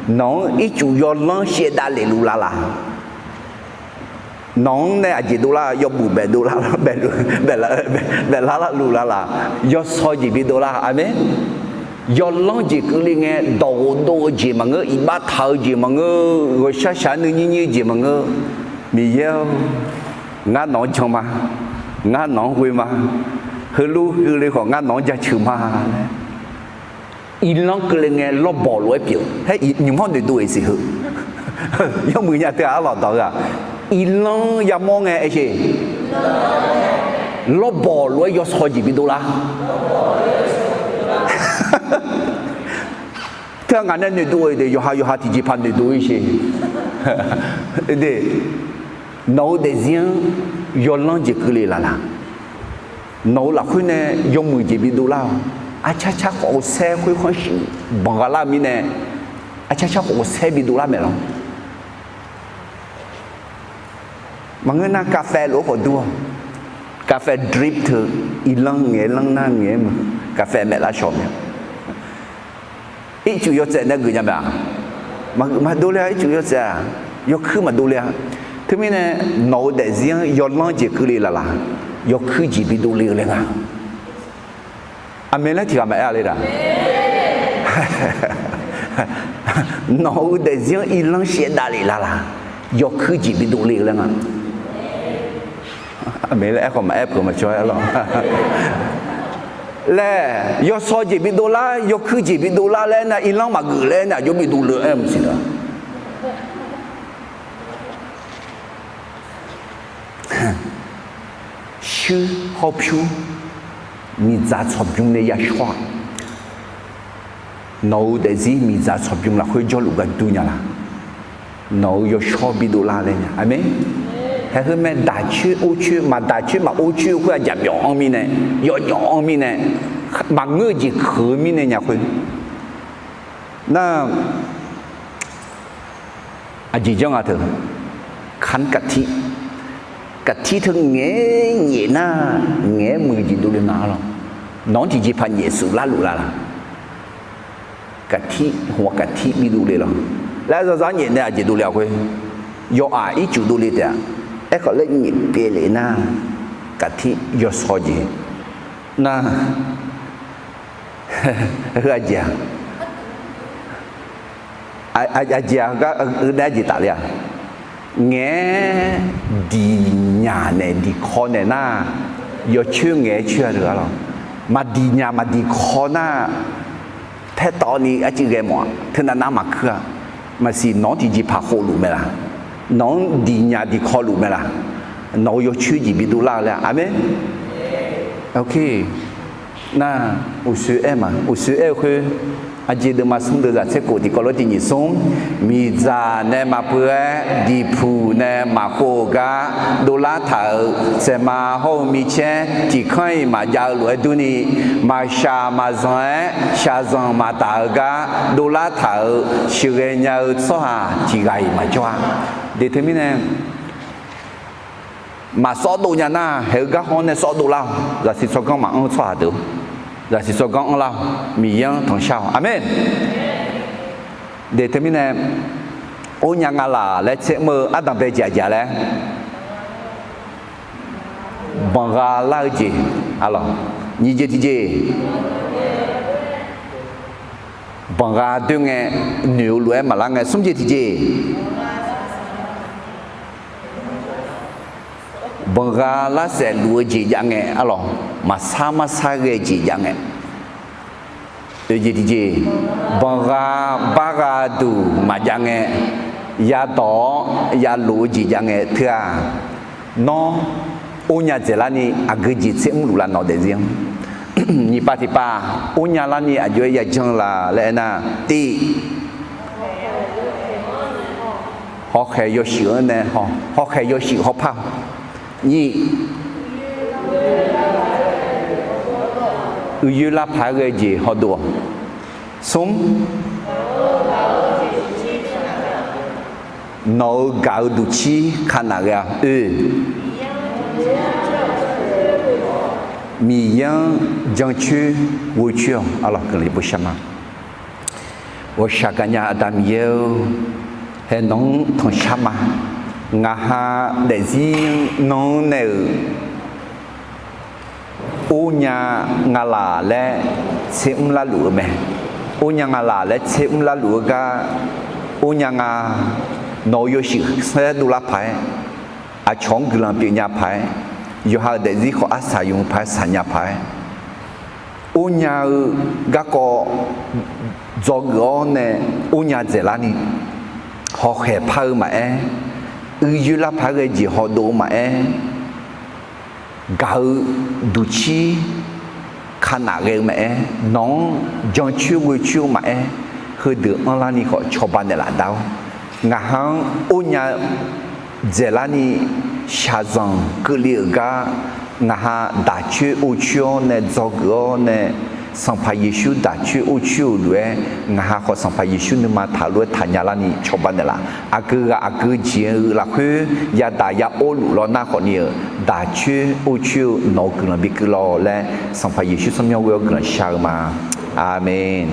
nawq-anr ircuf yawlanr shaevdav lef luf lavlaq. Nawq-anr nae aqjeq dovlar, yawbuf baef dovlar, baef lar, baef lar lar luf lavlaq. Yawsaw jeq bi dovlar. Aqmeq. Yawlanr jeq keuvle ngae, dawq ghofdov-eu jeq maqngeur, iqbax taq-eu jeq maqngeur, ghawqshaq shaq nuinyir nyir-eu jeq maqngeur. Miqyaer-or, ngar nawq-anr jan ma, ngar nawq-anr ghoe ma, heulof keuvle khawf ngar nawq-anr jaceuq ma laer. Irlanr keuvle ngae lawrbawq lof-aer pyeuf-eu. Haer, nymq-anr noeqdov-iq siq heu. Yawmuiq nya teu-aq arlawq dawq heu-aq, irlanr yamawr ngae aer sheq. Lawrbawq lof-aer yawsaw jeq bi dovlar. Teu-aq ngaq nae noeqdov-eu de, yawqha yawqha tiqjeqpaq noeqdov-ir sheq. De, nawq-eu daefzir-anr yawlanr jeq keuvle laf laq. Nawq-eu lafkhoer nae yawmuiq jeq bi dovlar-awq. Arcar car khawf-eu saer khoerkhanr shuif banq gha lar-eu mirnae, arcar car khawf-eu saer bi dovlar mae lawr. Maqngeur nar กาแฟ lof-aer khawf dur-awq. กาแฟ drip teu, irlanr ngaeq-aer lanr nar ngaeq-aer muiq, กาแฟ maeq lar shawq mae. Ircuf yawtsaev nae geuf nya mae-aq? Maqdov le-a. Ircuf yawtsaev-aq, yawkuir maqdov le-a. Teumirnae nawq-eu daefzir-anr yawlanr jeq keuvle laf laq, yawkuir jeq bi dovle-eu laer nga. Aqmeq laer tiqghaq maqaer-a le-aq? Nawq-eu daefzir-anr irlanr shaevdav lef laf laq, yawkuir jeq bi dovle-eu laer nga. Aqmeq laer aerkhawf maqaer peuq maqcaw-aer lawr. Laer yawsaw jeq bi dovlar, yawkuir jeq bi dovlar laer nar irlanr maqgeuf laer nar aqjox bi dovle-aer maqsiq da. Shuir hawr pyur miqdzaq tsawqbymr nae yashawr-aq, nawq-eu daefzir miqdzaq tsawqbymr lafkhoer jawrluf gar dur nya laq. Nawq-eu yawshawr bi dovlar laer nya. Aqmeq. Haeq heu mae, daq coer or coer, maqdaq coer maqor coer-eu khoer-aq jaqmyawf anr mirnae, yawjawf anr mirnae, maqngeur-eu jeq keuq-eu mirnae nya khoer. Nar, aqjeq janr nga teu, ขันกะทิ, กะทิ teu ngaeq-aer nyaef nar, ngaeq-aer muiq jeq dovle nga lawr. Nawq-anr tiqjeqpaq nyaef suf larluf la laq. กะทิ, หัวกะทิ bi dovle lawr. Laer zaza nyaef nae aqjeq dovle-aq khoer, yawqghaq ircuf dovle taef-a. Aerkhawf laer nyaef pyeuf lef nar, กะทิ yawsaw jeq nar, heu aqjeq-aq, aqjeq-aq, heu gar-eu nae aqjeq tafle-a. Ngaeq-aer diqnyaq naeq diqkaw naeq nar, yawcoer ngaeq-aer coer-a teu-a lawr. Maqdiqnyaq maqdiqkaw nar, paertawvni arcuiv ghae mawf-a. Teunav nav maqkuir-a. Maqsiq nawq-anr tiqjeqpaq khofluf mae laq? Nawq-anr diqnyaq diqkaw luf mae laq? Nawq-eu yawcoer jeq bi dovlar-eu laer-a. Aqmeq. Nar, uqshoe aer ma, uqshoe aer-eu khoer, aqjeq deuvma smr deuvzaq tser khof tiqkawv lof tiq nyiq smr, miqdzaq nae maqpeuv-aer diqpuq nae maqkhov-eu gar dovlar taq-euq saeqma hawr-eu micaer tiq kanr-iq maqjav-eu lof-aer durni, maqshaq maqzanq-aer shaqzanq maqtaf-eu gar dovlar taq-euq sheuqghae nya-eu tsawrhaq tiq ghaq-iq maqjawr-a. De teumirnae, maqsawr dov nya nar, haeq-eu garkawv-anr nae sawr dovlar-awq. Zaqsiq tsawrganr maqanr-eu tsawrhaq deuq, zaqsiq tsawrganr anrlar-awq. Miqyaer-anr tanqshar-awq. Aqmeq. De teumirnae, or nya nga laq laer tser mr-eu ardanqbae jeq aqjeq laer banqgha lar-eu jeq, aqlawq, nyiq jeq tiqjeq, banqgha doer ngae, noeq-eu lof-aer maqlar ngae, smr jeq tiqjeq, banqgha lar saef luf-eu jeq jav ngae, aqlawq, maqsar marsar ghae jeq jav ngae, oeq jeq tiqjeq, banqgha bargha duq maqjav ngae, yadawq-awr yalof-eu jeq jav ngae teu-aq, nawr or nya dzaeqlarni aqgeu jeq tser mrluf la nawq daefzir-anr. Nyiq pav tiq pav, or nya larni aqjox-aer yajanr la laer aernar, tiv, hawkhaeq yawshuif-anr nae, hawkhaeq yawshuif hawpar, nyiq, Uiyoer lar paq-aer ghae jeq hawdov-awq. Smr, nawq-euq gaq-eu duqcir kanaf ghae-a. Oe, Miqyaer-anr jancoer ghoecoer-awq. Arlawq, guiqlanq bishar ma. Ghawqshaq gaqnya Aqda Miqyaer-or, haer nawq-anr tanqshar ma. Ngaq ha daefzir nanr nae-euq, ornya nga laq laer tser mr larluf-eu mae. Ornya nga laq laer tser mr larluf-eu gar, ornya nga, nawq-euq yawshuif saer dovlar paq-aer, aqcawq-anr guiqlanq pyeufnya paq-aer, yawqha-euq daefzir khawf arsaq yuf paq-aer saqnya paq-aer, ornya-eu garkawv dzawgeuf-awr nae ornya dzaeqlarni hawkhaeq par-eu maqaer, uiyoer lar paq-aer ghae jeq hawdov-eu maqaer, gaq-eu duqcir kanaf ghae-eu maqaer, nawq-anr jancoer ghoecoer-eu maqaer, heudeuq anrlarni khawf cawba naeqlaf da-awr, ngaq ha-anr ornya dzaeqlarni shaqzanq keuvle-euq gar, ngaq ha daqcoer orcoer-awr nae dzawgeuf-awr nae, Sanqpaq Yeqsur daqcoer orcoer-euq lof-aer, ngaq ha khawf Sanqpaq Yeqsur nuima taq lof-aer taqnya larni cawba naeqlaf. Aqgeu ghaq aqgeu jeq-eu lafkhoer yadaq ya or luf lawr nar khawfni-euq daqcoer orcoer-eu nawq-euq guiqlanq bikeuv lawq laer, Sanqpaq Yeqsur tsawrmyanr ghoe-awr guiqlanq shar-eu ma. Aqmeq.